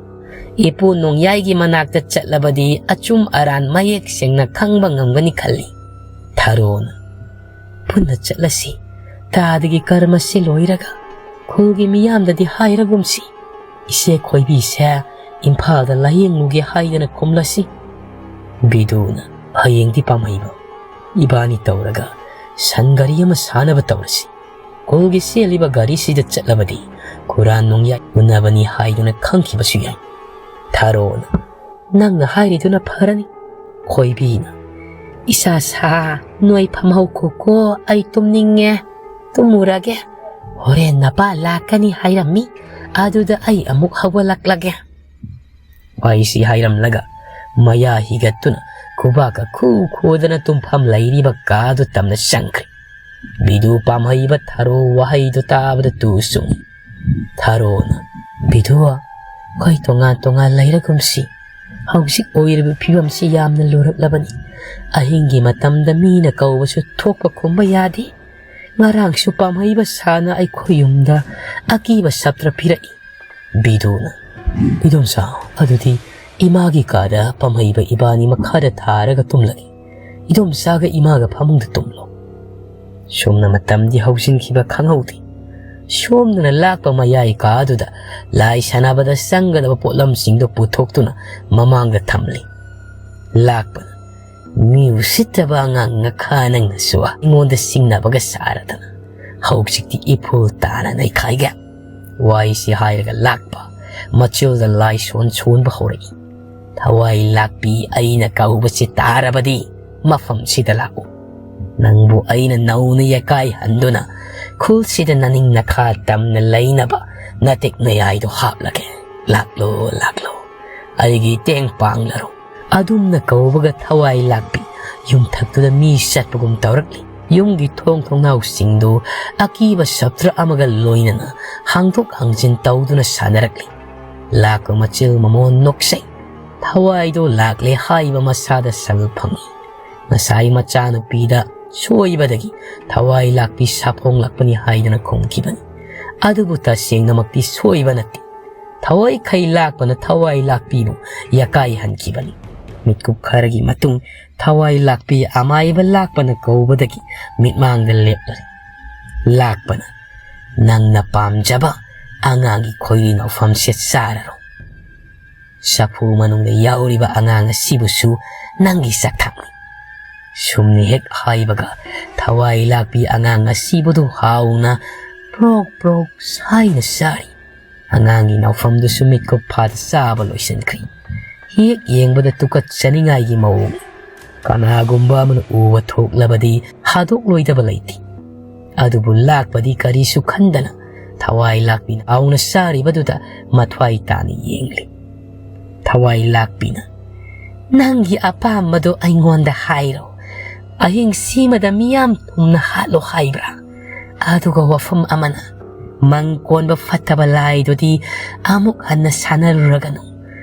"ꯏꯄꯨ ꯅꯣꯡꯌꯥꯏꯒꯤ ꯃꯅꯥꯛꯇ ꯆꯠꯂꯕꯗꯤ ꯑꯆꯨꯝ ꯑꯔꯥꯟ ꯃꯌꯦꯛ ꯁꯦꯡꯅ ꯈꯪꯕ ꯉꯝꯒꯅꯤ ꯈꯜꯂꯤ꯫" ꯊꯥꯔꯣꯅ, "ꯄꯨꯟꯅ ꯆꯠꯂꯁꯤ꯫ ꯇꯥꯗꯒꯤ ꯀꯔꯃꯁꯤ ꯂꯣꯏꯔꯒ ꯈꯨꯜꯒꯤ ꯃꯤꯌꯥꯝꯗꯗꯤ ꯍꯥꯏꯔꯒꯨꯝꯁꯤ꯫ ꯏꯆꯦ ꯈꯣꯏꯕꯤꯁꯦ ꯏꯝꯐꯥꯜꯗ ꯂꯥꯌꯦꯡꯉꯨꯒꯦ ꯍꯥꯏꯗꯅ ꯈꯨꯝꯂꯁꯤ꯫" ꯕꯤꯗꯨꯅ, "ꯍꯌꯦꯡꯗꯤ ꯄꯥꯝꯍꯩꯕ ꯏꯕꯥꯅꯤ ꯇꯧꯔꯒ ꯁꯟ ꯒꯥꯔꯤ ꯑꯃ ꯁꯥꯅꯕ ꯇꯧꯔꯁꯤ꯫ ꯈꯨꯜꯒꯤ ꯆꯦꯜꯂꯤꯕ ꯒꯥꯔꯤꯁꯤꯗ ꯆꯠꯂꯕꯗꯤ ꯈꯨꯔꯥꯟ ꯅꯣꯡꯌꯥꯏ ꯎꯅꯕꯅꯤ ꯍꯥꯏꯗꯨꯅ ꯈꯪꯈꯤꯕꯁꯨ ꯌꯥꯏ꯫ ꯊꯥꯔꯣꯅ, "ꯅꯪꯅ ꯍꯥꯏꯔꯤꯗꯨꯅ ꯐꯔꯅꯤ꯫" ꯈꯣꯏꯕꯤꯅ, "ꯏꯁꯥ ꯁꯥ, ꯅꯣꯏ ꯐꯝꯍꯧꯈꯣꯀꯣ, ꯑꯩ ꯇꯨꯝꯅꯤꯡꯉꯦ, ꯇꯨꯝꯃꯨꯔꯒꯦ꯫ ꯍꯣꯔꯦꯟ ꯅꯄꯥ ꯂꯥꯛꯀꯅꯤ ꯍꯥꯏꯔꯝꯃꯤ, ꯑꯗꯨꯗ ꯑꯩ ꯑꯃꯨꯛ ꯍꯧꯒꯠꯂꯛꯂꯒꯦ꯫" ꯋꯥꯍꯩꯁꯤ ꯍꯥꯏꯔꯝꯂꯒ ꯃꯌꯥ ꯍꯤꯒꯠꯇꯨꯅ ꯈꯨꯕꯥꯛꯀ ꯈꯨ ꯈꯨꯗꯅ ꯇꯨꯝꯐꯝ ꯂꯩꯔꯤꯕ ꯀꯥꯗꯨ ꯇꯝꯅ ꯆꯪꯈ꯭ꯔꯦ꯫ ꯕꯤꯗꯨ ꯄꯥꯝꯍꯩꯕ ꯊꯥꯔꯣ ꯋꯥꯍꯩꯗꯨ ꯇꯥꯕꯗ ꯇꯨ ꯆꯨꯡꯏ꯫ ꯊꯥꯔꯣꯅ, "ꯕꯤꯗꯨ, ꯑꯩꯈꯣꯏ ꯇꯣꯉꯥꯟ ꯇꯣꯉꯥꯟ ꯂꯩꯔꯒꯨꯝꯁꯤ꯫ ꯍꯧꯖꯤꯛ ꯑꯣꯏꯔꯤꯕ ꯐꯤꯕꯝꯁꯤ ꯌꯥꯝꯅ ꯂꯨꯔꯛꯂꯕꯅꯤ꯫ ꯑꯍꯤꯡꯒꯤ ꯃꯇꯝꯗ ꯃꯤꯅ ꯀꯧꯕꯁꯨ ꯊꯣꯛꯄ ꯈꯨꯝꯕ ꯌꯥꯗꯦ꯫ ꯉꯔꯥꯡꯁꯨ ꯄꯥꯝꯍꯩꯕ ꯁꯥꯅ ꯑꯩꯈꯣꯏ ꯌꯨꯝꯗ ꯑꯀꯤꯕ ꯁꯞꯇ꯭ꯔ ꯄꯤꯔꯛꯏ꯫" ꯕꯤꯗꯨꯅ, "ꯏꯗꯣꯝꯆꯥ, ꯑꯗꯨꯗꯤ ꯏꯃꯥꯒꯤ ꯀꯥꯗ ꯄꯥꯝꯍꯩꯕ ꯏꯕꯥꯅꯤ ꯃꯈꯥꯗ ꯊꯥꯔꯒ ꯇꯨꯝꯂꯒꯦ꯫ ꯏꯗꯣꯝꯆꯥꯒ ꯏꯃꯥꯒ ꯐꯃꯨꯡꯗ ꯇꯨꯝꯂꯣ꯫" ꯁꯨꯝꯅ ꯃꯇꯝꯗꯤ ꯍꯧꯖꯤꯟꯈꯤꯕ ꯈꯪꯍꯧꯗꯦ꯫ ꯁꯣꯝꯗꯅ ꯂꯥꯛꯄ ꯃꯌꯥꯏ ꯀꯥꯗꯨꯗ ꯂꯥꯏ ꯁꯥꯟꯅꯕꯗ ꯆꯪꯒꯗꯕ ꯄꯣꯠꯂꯝꯁꯤꯡꯗꯨ ꯄꯨꯊꯣꯛꯇꯨꯅ ꯃꯃꯥꯡꯗ ꯊꯝꯂꯤ꯫ ꯂꯥꯛꯄꯅ, "ꯃꯤ ꯎꯁꯤꯠꯇꯕ ꯑꯉꯥꯡ ꯅꯈꯥ ꯅꯪꯅꯁꯨ ꯑꯩꯉꯣꯟꯗ ꯁꯤꯡꯅꯕꯒ ꯁꯥꯔꯗꯅ ꯍꯧꯖꯤꯛꯇꯤ ꯏꯐꯨꯜ ꯇꯥꯅ ꯅꯩꯈꯥꯏꯒꯦ꯫" ꯋꯥꯍꯩꯁꯤ ꯍꯥꯏꯔꯒ ꯂꯥꯛꯄ ꯃꯆꯤꯜꯗ ꯂꯥꯏ ꯁꯣꯟ ꯁꯣꯟꯕ ꯍꯧꯔꯛꯏ꯫ "ꯊꯋꯥꯏ ꯂꯥꯛꯄꯤ, ꯑꯩꯅ ꯀꯧꯕꯁꯤ ꯇꯥꯔꯕꯗꯤ ꯃꯐꯝꯁꯤꯗ ꯂꯥꯛꯎ꯫ ꯅꯪꯕꯨ ꯑꯩꯅ ꯅꯧꯅ ꯌꯥꯀꯥꯏ ꯍꯟꯗꯨꯅ ꯈꯨꯜꯁꯤꯗ ꯅꯅꯤꯡ ꯅꯈꯥ ꯇꯝꯅ ꯂꯩꯅꯕ ꯅꯇꯦꯛ ꯅꯌꯥꯏꯗꯣ ꯍꯥꯞꯂꯒꯦ꯫ ꯂꯥꯛꯂꯣ, ꯂꯥꯛꯂꯣ, ꯑꯩꯒꯤ ꯇꯦꯡ ꯄꯥꯡꯂꯔꯣ꯫" ꯑꯗꯨꯝꯅ ꯀꯧꯕꯒ ꯊꯋꯥꯏ ꯂꯥꯛꯄꯤ ꯌꯨꯝꯊꯛꯇꯨꯗ ꯃꯤ ꯆꯠꯄꯒꯨꯝ ꯇꯧꯔꯛꯂꯤ꯫ ꯌꯨꯝꯒꯤ ꯊꯣꯡ ꯊꯣꯡꯅꯥꯎꯁꯤꯡꯗꯨ ꯑꯀꯤꯕ ꯁꯞꯇ꯭ꯔ ꯑꯃꯒ ꯂꯣꯏꯅꯅ ꯍꯥꯡꯗꯣꯛ ꯍꯥꯡꯖꯤꯟ ꯇꯧꯗꯨꯅ ꯁꯥꯟꯅꯔꯛꯂꯤ꯫ ꯂꯥꯛꯄ ꯃꯆꯤꯜ ꯃꯃꯣꯟ ꯅꯣꯛꯆꯩ꯫ ꯊꯋꯥꯏꯗꯣ ꯂꯥꯛꯂꯦ ꯍꯥꯏꯕ ꯃꯁꯥꯗ ꯁꯜ ꯐꯪꯏ꯫ ꯉꯁꯥꯏ ꯃꯆꯥꯅꯨꯄꯤꯗ ꯁꯣꯏꯕꯗꯒꯤ ꯊꯋꯥꯏ ꯂꯥꯛꯄꯤ ꯁꯥꯐꯣꯡꯂꯛꯄꯅꯤ ꯍꯥꯏꯗꯨꯅ ꯈꯨꯝꯈꯤꯕꯅꯤ꯫ ꯑꯗꯨꯕꯨ ꯇꯁꯦꯡꯅꯃꯛꯇꯤ ꯁꯣꯏꯕ ꯅꯠꯇꯦ꯫ ꯊꯋꯥꯏꯈꯩ ꯂꯥꯛꯄꯅ ꯊꯋꯥꯏ ꯂꯥꯛꯄꯤꯕꯨ ꯌꯥꯀꯥꯏ ꯍꯟꯈꯤꯕꯅꯤ꯫ ꯃꯤꯠꯀꯨꯞ ꯈꯔꯒꯤ ꯃꯇꯨꯡ ꯊꯋꯥꯏ ꯂꯥꯛꯄꯤ ꯑꯃꯥꯏꯕ ꯂꯥꯛꯄꯅ ꯀꯧꯕꯗꯒꯤ ꯃꯤꯠꯃꯥꯡꯗ ꯂꯦꯞꯂꯔꯦ꯫ ꯂꯥꯛꯄꯅ, "ꯅꯪꯅ ꯄꯥꯝꯖꯕ ꯑꯉꯥꯡꯒꯤ ꯈꯣꯏꯔꯤ ꯅꯥꯎꯐꯝꯁꯦ ꯆꯥꯔꯔꯣ꯫ ꯆꯐꯨ ꯃꯅꯨꯡꯗ ꯌꯥꯎꯔꯤꯕ ꯑꯉꯥꯡ ꯑꯁꯤꯕꯨꯁꯨ ꯅꯪꯒꯤ ꯆꯥꯛꯊꯥꯛꯅꯤ꯫ ꯁꯨꯝꯅ ꯍꯦꯛ ꯍꯥꯏꯕꯒ ꯊꯋꯥꯏ ꯂꯥꯛꯄꯤ ꯑꯉꯥꯡ ꯑꯁꯤꯕꯗꯨ ꯍꯥꯎꯅ ꯄ꯭ꯔꯣꯛ ꯄ꯭ꯔꯣꯛ ꯁꯥꯏꯅ ꯆꯥꯔꯤ꯫ ꯑꯉꯥꯡꯒꯤ ꯅꯥꯎꯐꯝꯗꯨꯁꯨ ꯃꯤꯠꯀꯨꯞ ꯐꯥꯗ ꯆꯥꯕ ꯂꯣꯏꯁꯤꯟꯈ꯭ꯔꯤ꯫ ꯍꯦꯛ ꯌꯦꯡꯕꯗ ꯇꯨꯀꯠꯆꯅꯤꯡꯉꯥꯏꯒꯤ ꯃꯑꯣꯡ꯫ ꯀꯅꯥꯒꯨꯝꯕ ꯑꯃꯅ ꯎꯕ ꯊꯣꯛꯂꯕꯗꯤ ꯍꯥꯗꯣꯛꯂꯣꯏꯗꯕ ꯂꯩꯇꯦ꯫ ꯑꯗꯨꯕꯨ ꯂꯥꯛꯄꯗꯤ ꯀꯔꯤꯁꯨ ꯈꯟꯗꯅ ꯊꯋꯥꯏ ꯂꯥꯛꯄꯤꯅ ꯍꯥꯎꯅ ꯆꯥꯔꯤꯕꯗꯨꯗ ꯃꯊ꯭ꯋꯥꯏ ꯇꯥꯅ ꯌꯦꯡꯂꯤ꯫ ꯊꯋꯥꯏ ꯂꯥꯛꯄꯤꯅ, "ꯅꯪꯒꯤ ꯑꯄꯥꯝꯕꯗꯣ ꯑꯩꯉꯣꯟꯗ ꯍꯥꯏꯔꯣ꯫ ꯑꯍꯤꯡꯁꯤꯃꯗ ꯃꯤꯌꯥꯝ ꯄꯨꯝꯅ ꯍꯥꯠꯂꯣ ꯍꯥꯏꯕ꯭ꯔꯥ? ꯑꯗꯨꯒ ꯋꯥꯐꯝ ꯑꯃꯅ, ꯃꯪ ꯀꯣꯟꯕ ꯐꯠꯇꯕ ꯂꯥꯏꯗꯨꯗꯤ ꯑꯃꯨꯛ ꯍꯟꯅ ꯁꯥꯟꯅꯔꯨꯔꯒꯅꯨ꯫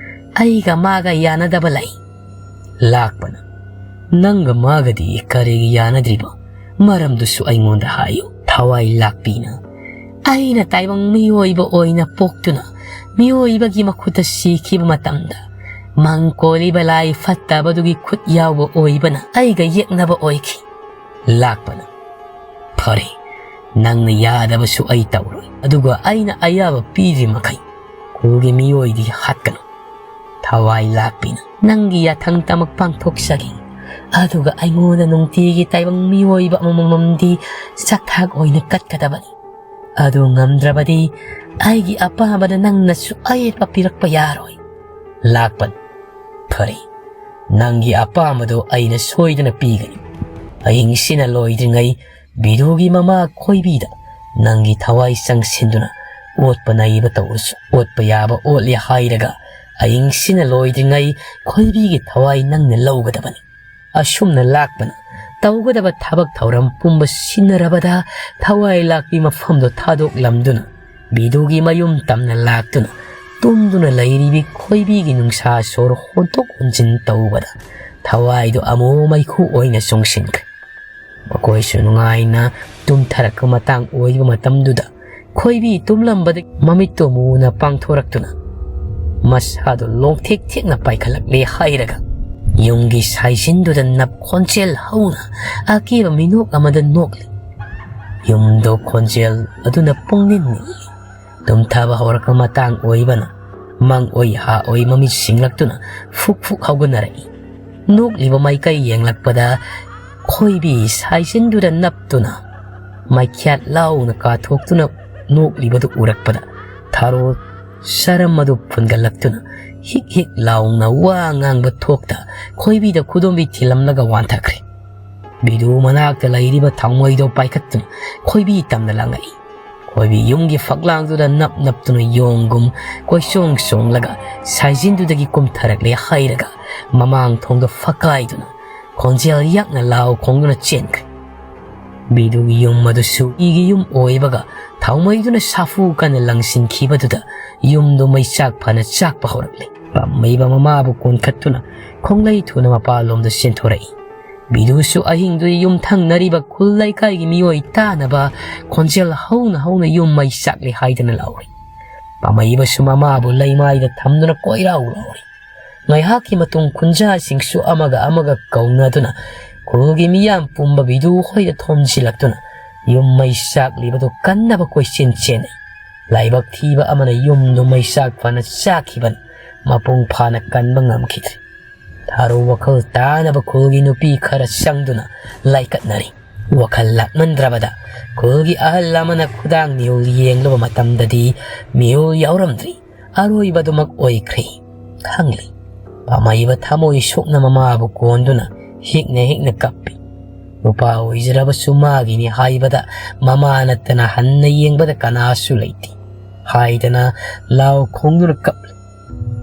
ꯑꯩꯒ ꯃꯥꯒ ꯌꯥꯅꯗꯕ ꯂꯩ꯫" ꯂꯥꯛꯄꯅ, "ꯅꯪꯒ ꯃꯥꯒꯗꯤ ꯀꯔꯤꯒꯤ ꯌꯥꯅꯗ꯭ꯔꯤꯕ? ꯃꯔꯝꯗꯨꯁꯨ ꯑꯩꯉꯣꯟꯗ ꯍꯥꯏꯌꯨ꯫" ꯊꯋꯥꯏ ꯂꯥꯛꯄꯤꯅ, "ꯑꯩꯅ ꯇꯥꯏꯕꯪ ꯃꯤꯑꯣꯏꯕ ꯑꯣꯏꯅ ꯄꯣꯛꯇꯨꯅ ꯃꯤꯑꯣꯏꯕꯒꯤ ꯃꯈꯨꯠꯇ ꯁꯤꯈꯤꯕ ꯃꯇꯝꯗ ꯃꯪ ꯀꯣꯜꯂꯤꯕ ꯂꯥꯏ ꯐꯠꯇꯕꯗꯨꯒꯤ ꯈꯨꯠ ꯌꯥꯎꯕ ꯑꯣꯏꯕꯅ ꯑꯩꯒ ꯌꯦꯛꯅꯕ ꯑꯣꯏꯈꯤ꯫" ꯂꯥꯛꯄꯅ, "ꯐꯔꯦ, ꯅꯪꯅ ꯌꯥꯗꯕꯁꯨ ꯑꯩ ꯇꯧꯔꯣꯏ꯫ ꯑꯗꯨꯒ ꯑꯩꯅ ꯑꯌꯥꯕ ꯄꯤꯗ꯭ꯔꯤ ꯃꯈꯩ ꯈꯨꯜꯒꯤ ꯃꯤꯑꯣꯏꯗꯤ ꯍꯥꯠꯀꯅꯨ꯫" ꯊꯋꯥꯏ ꯂꯥꯛꯄꯤꯅ, "ꯅꯪꯒꯤ ꯌꯥꯊꯪ ꯇꯃꯛ ꯄꯥꯡꯊꯣꯛꯆꯒꯦ꯫ ꯑꯗꯨꯒ ꯑꯩꯉꯣꯟꯗ ꯅꯨꯡꯇꯤꯒꯤ ꯇꯥꯏꯕꯪ ꯃꯤꯑꯣꯏꯕ ꯑꯃꯃꯝꯗꯤ ꯆꯥꯛꯊꯥꯛ ꯑꯣꯏꯅ ꯀꯠꯀꯗꯕꯅꯤ꯫ ꯑꯗꯨ ꯉꯝꯗ꯭ꯔꯕꯗꯤ ꯑꯩꯒꯤ ꯑꯄꯥꯝꯕꯗ ꯅꯪꯅꯁꯨ ꯑꯌꯦꯠꯄ ꯄꯤꯔꯛꯄ ꯌꯥꯔꯣꯏ꯫" ꯂꯥꯛꯄꯅ, "ꯐꯔꯦ, ꯅꯪꯒꯤ ꯑꯄꯥꯝꯕꯗꯣ ꯑꯩꯅ ꯁꯣꯏꯗꯅ ꯄꯤꯒꯅꯤ꯫ ꯑꯍꯤꯡꯁꯤꯅ ꯂꯣꯏꯗ꯭ꯔꯤꯉꯩ ꯕꯤꯗꯨꯒꯤ ꯃꯃꯥ ꯈꯣꯏꯕꯤꯗ ꯅꯪꯒꯤ ꯊꯋꯥꯏ ꯆꯪꯁꯤꯟꯗꯨꯅ ꯑꯣꯠꯄ ꯅꯩꯕ ꯇꯧꯔꯁꯨ, ꯑꯣꯠꯄ ꯌꯥꯕ ꯑꯣꯠꯂꯦ ꯍꯥꯏꯔꯒ ꯑꯍꯤꯡꯁꯤꯅ ꯂꯣꯏꯗ꯭ꯔꯤꯉꯩ ꯈꯣꯏꯕꯤꯒꯤ ꯊꯋꯥꯏ ꯅꯪꯅ ꯂꯧꯒꯗꯕꯅꯤ꯫" ꯑꯁꯨꯝꯅ ꯂꯥꯛꯄꯅ ꯇꯧꯒꯗꯕ ꯊꯕꯛ ꯊꯧꯔꯝ ꯄꯨꯝꯕ ꯁꯤꯟꯅꯔꯕꯗ ꯊꯋꯥꯏ ꯂꯥꯛꯄꯤ ꯃꯐꯝꯗꯨ ꯊꯥꯗꯣꯛꯂꯝꯗꯨꯅ ꯕꯤꯗꯨꯒꯤ ꯃꯌꯨꯝ ꯇꯝꯅ ꯂꯥꯛꯇꯨꯅ ꯇꯨꯝꯗꯨꯅ ꯂꯩꯔꯤꯕꯤ ꯈꯣꯏꯕꯤꯒꯤ ꯅꯨꯡꯁꯥ ꯁꯣꯔ ꯍꯣꯟꯇꯣꯛ ꯍꯣꯟꯖꯤꯟ ꯇꯧꯕꯗ ꯊꯋꯥꯏꯗꯨ ꯑꯃꯨꯛ ꯃꯩꯈꯨ ꯑꯣꯏꯅ ꯆꯣꯡꯁꯤꯟꯈ꯭ꯔꯦ꯫ ꯃꯈꯣꯏꯁꯨ ꯅꯨꯡꯉꯥꯏꯅ ꯇꯨꯝꯊꯔꯛꯄ ꯃꯇꯥꯡ ꯑꯣꯏꯕ ꯃꯇꯝꯗꯨꯗ ꯈꯣꯏꯕꯤ ꯇꯨꯝꯂꯝꯕꯗꯒꯤ ꯃꯃꯤꯠꯇꯨ ꯃꯨꯅ ꯄꯥꯡꯊꯣꯔꯛꯇꯨꯅ ꯃꯁꯥꯗꯨ ꯂꯣꯡꯊꯦꯛ ꯊꯦꯛꯅ ꯄꯥꯏꯈꯠꯂꯛꯂꯦ ꯍꯥꯏꯔꯒ ꯌꯨꯝꯒꯤ ꯁꯥꯏꯖꯤꯟꯗꯨꯗ ꯅꯞ ꯈꯣꯟꯖꯦꯜ ꯍꯧꯅ ꯑꯀꯤꯕ ꯃꯤꯅꯣꯛ ꯑꯃꯗ ꯅꯣꯛꯂꯤ꯫ ꯌꯨꯝꯗꯣ ꯈꯣꯟꯖꯦꯜ ꯑꯗꯨꯅ ꯄꯨꯡꯅꯤꯟ ꯅꯤꯜꯂꯤ꯫ ꯇꯨꯝꯊꯕ ꯍꯧꯔꯛꯄ ꯃꯇꯥꯡ ꯑꯣꯏꯕꯅ ꯃꯪ ꯑꯣꯏ ꯍꯥ ꯑꯣꯏ ꯃꯃꯤꯠ ꯁꯤꯡꯂꯛꯇꯨꯅ ꯐꯨꯛ ꯐꯨꯛ ꯍꯧꯒꯠꯅꯔꯛꯏ꯫ ꯅꯣꯛꯂꯤꯕ ꯃꯥꯏꯀꯩ ꯌꯦꯡꯂꯛꯄꯗ ꯈꯣꯏꯕꯤ ꯁꯥꯏꯖꯤꯟꯗꯨꯗ ꯅꯞꯇꯨꯅ ꯃꯩꯈ꯭ꯌꯥꯠ ꯂꯥꯎꯅ ꯀꯥꯊꯣꯛꯇꯨꯅ ꯅꯣꯛꯂꯤꯕꯗꯨ ꯎꯔꯛꯄꯗ ꯊꯥꯔꯣ ꯁꯔꯝ ꯑꯗꯨ ꯐꯨꯟꯒꯠꯂꯛꯇꯨꯅ ꯍꯤꯛ ꯍꯤꯛ ꯂꯥꯎꯅ ꯋꯥ ꯉꯥꯡꯕ ꯊꯣꯛꯇ ꯈꯣꯏꯕꯤꯗ ꯈꯨꯗꯣꯝꯕꯤ ꯊꯤꯜꯂꯝꯂꯒ ꯋꯥꯟꯊꯈ꯭ꯔꯦ꯫ ꯕꯤꯗꯨ ꯃꯅꯥꯛꯇ ꯂꯩꯔꯤꯕ ꯊꯥꯎꯃꯩꯗꯣ ꯄꯥꯏꯈꯠꯇꯨꯅ ꯈꯣꯏꯕꯤ ꯇꯝꯅ ꯂꯥꯡꯉꯛꯏ꯫ ꯈꯣꯏꯕꯤ ꯌꯨꯝꯒꯤ ꯐꯛꯂꯥꯡꯗꯨꯗ ꯅꯞ ꯅꯞꯇꯨꯅ ꯌꯣꯡꯒꯨꯝ ꯀꯣꯏꯆꯣꯡ ꯆꯣꯡꯂꯒ ꯁꯥꯏꯖꯤꯟꯗꯨꯗꯒꯤ ꯀꯨꯝꯊꯔꯛꯂꯦ ꯍꯥꯏꯔꯒ ꯃꯃꯥꯡ ꯊꯣꯡꯗ ꯐꯛꯀꯥꯏꯗꯨꯅ ꯈꯣꯟꯖꯦꯜ ꯌꯥꯛꯅ ꯂꯥꯎ ꯈꯣꯡꯗꯨꯅ ꯆꯦꯟꯈ꯭ꯔꯦ꯫ ꯕꯤꯗꯨꯒꯤ ꯌꯨꯝ ꯑꯗꯨꯁꯨ ꯏꯒꯤ ꯌꯨꯝ ꯑꯣꯏꯕꯒ ꯊꯥꯎꯃꯩꯗꯨꯅ ꯁꯥꯐꯨ ꯀꯟꯅ ꯂꯪꯁꯤꯟꯈꯤꯕꯗꯨꯗ ꯌꯨꯝꯗꯨ ꯃꯩ ꯆꯥꯛ ꯐꯅ ꯆꯥꯛꯄ ꯍꯧꯔꯛꯂꯦ꯫ ꯄꯥꯝꯃꯩꯕ ꯃꯃꯥꯕꯨ ꯀꯣꯟꯈꯠꯇꯨꯅ ꯈꯣꯡꯂꯩ ꯊꯨꯅ ꯃꯄꯥꯟꯂꯣꯝꯗ ꯆꯦꯟꯊꯣꯔꯛꯏ꯫ ꯕꯤꯗꯨꯁꯨ ꯑꯍꯤꯡꯗꯨꯗ ꯌꯨꯝꯊꯪꯅꯔꯤꯕ ꯈꯨꯜ ꯂꯩꯀꯥꯏꯒꯤ ꯃꯤꯑꯣꯏ ꯇꯥꯅꯕ ꯈꯣꯟꯖꯦꯜ ꯍꯧꯅ ꯍꯧꯅ ꯌꯨꯝ ꯃꯩ ꯆꯥꯛꯂꯦ ꯍꯥꯏꯗꯅ ꯂꯥꯎꯔꯤ꯫ ꯄꯥꯝꯃꯩꯕꯁꯨ ꯃꯃꯥꯕꯨ ꯂꯩꯃꯥꯏꯗ ꯊꯝꯗꯨꯅ ꯀꯣꯏꯔꯥꯎ ꯂꯥꯎꯔꯤ꯫ ꯉꯥꯏꯍꯥꯛꯀꯤ ꯃꯇꯨꯡ ꯈꯨꯟꯖꯥꯁꯤꯡꯁꯨ ꯑꯃꯒ ꯑꯃꯒ ꯀꯧꯅꯗꯨꯅ ꯈꯨꯜꯒꯤ ꯃꯤꯌꯥꯝ ꯄꯨꯝꯕ ꯕꯤꯗꯨ ꯍꯣꯏꯗ ꯊꯣꯝꯖꯤꯜꯂꯛꯇꯨꯅ ꯌꯨꯝ ꯃꯩ ꯆꯥꯛꯂꯤꯕꯗꯨ ꯀꯟꯅꯕ ꯀꯣꯏꯆꯦꯟ ꯆꯦꯟꯅꯩ꯫ ꯂꯥꯏꯕꯛ ꯊꯤꯕ ꯑꯃꯅ ꯌꯨꯝꯗꯨ ꯃꯩ ꯆꯥꯛ ꯐꯅ ꯆꯥꯛꯈꯤꯕꯅ ꯃꯄꯨꯡ ꯐꯥꯅ ꯀꯟꯕ ꯉꯝꯈꯤꯗ꯭ꯔꯦ꯫ ꯊꯥꯔꯨ ꯋꯥꯈꯜ ꯇꯥꯅꯕ ꯈꯨꯜꯒꯤ ꯅꯨꯄꯤ ꯈꯔ ꯆꯪꯗꯨꯅ ꯂꯥꯏꯀꯠꯅꯔꯤ꯫ ꯋꯥꯈꯜ ꯂꯥꯛꯃꯟꯗ꯭ꯔꯕꯗ ꯈꯨꯜꯒꯤ ꯑꯍꯜ ꯑꯃꯅ ꯈꯨꯗꯥꯡ ꯃꯤꯍꯨꯜ ꯌꯦꯡꯂꯨꯕ ꯃꯇꯝꯗꯗꯤ ꯃꯤꯍꯨꯜ ꯌꯥꯎꯔꯝꯗ꯭ꯔꯤ꯫ ꯑꯔꯣꯏꯕꯗꯨꯃꯛ ꯑꯣꯏꯈ꯭ꯔꯦ ꯈꯪꯂꯦ꯫ ꯄꯥꯝꯃꯩꯕ ꯊꯃꯣꯏ ꯁꯣꯛꯅ ꯃꯃꯥꯕꯨ ꯀꯣꯟꯗꯨꯅ ꯍꯤꯛꯅ ꯍꯤꯛꯅ ꯀꯞꯄꯤ꯫ ꯅꯨꯄꯥ ꯑꯣꯏꯖꯔꯕꯁꯨ ꯃꯥꯒꯤꯅꯤ ꯍꯥꯏꯕꯗ ꯃꯃꯥ ꯅꯠꯇꯅ ꯍꯟꯅ ꯌꯦꯡꯕꯗ ꯀꯅꯥꯁꯨ ꯂꯩꯇꯦ ꯍꯥꯏꯗꯅ ꯂꯥꯎ ꯈꯣꯡꯗꯨꯅ ꯀꯞꯂꯤ꯫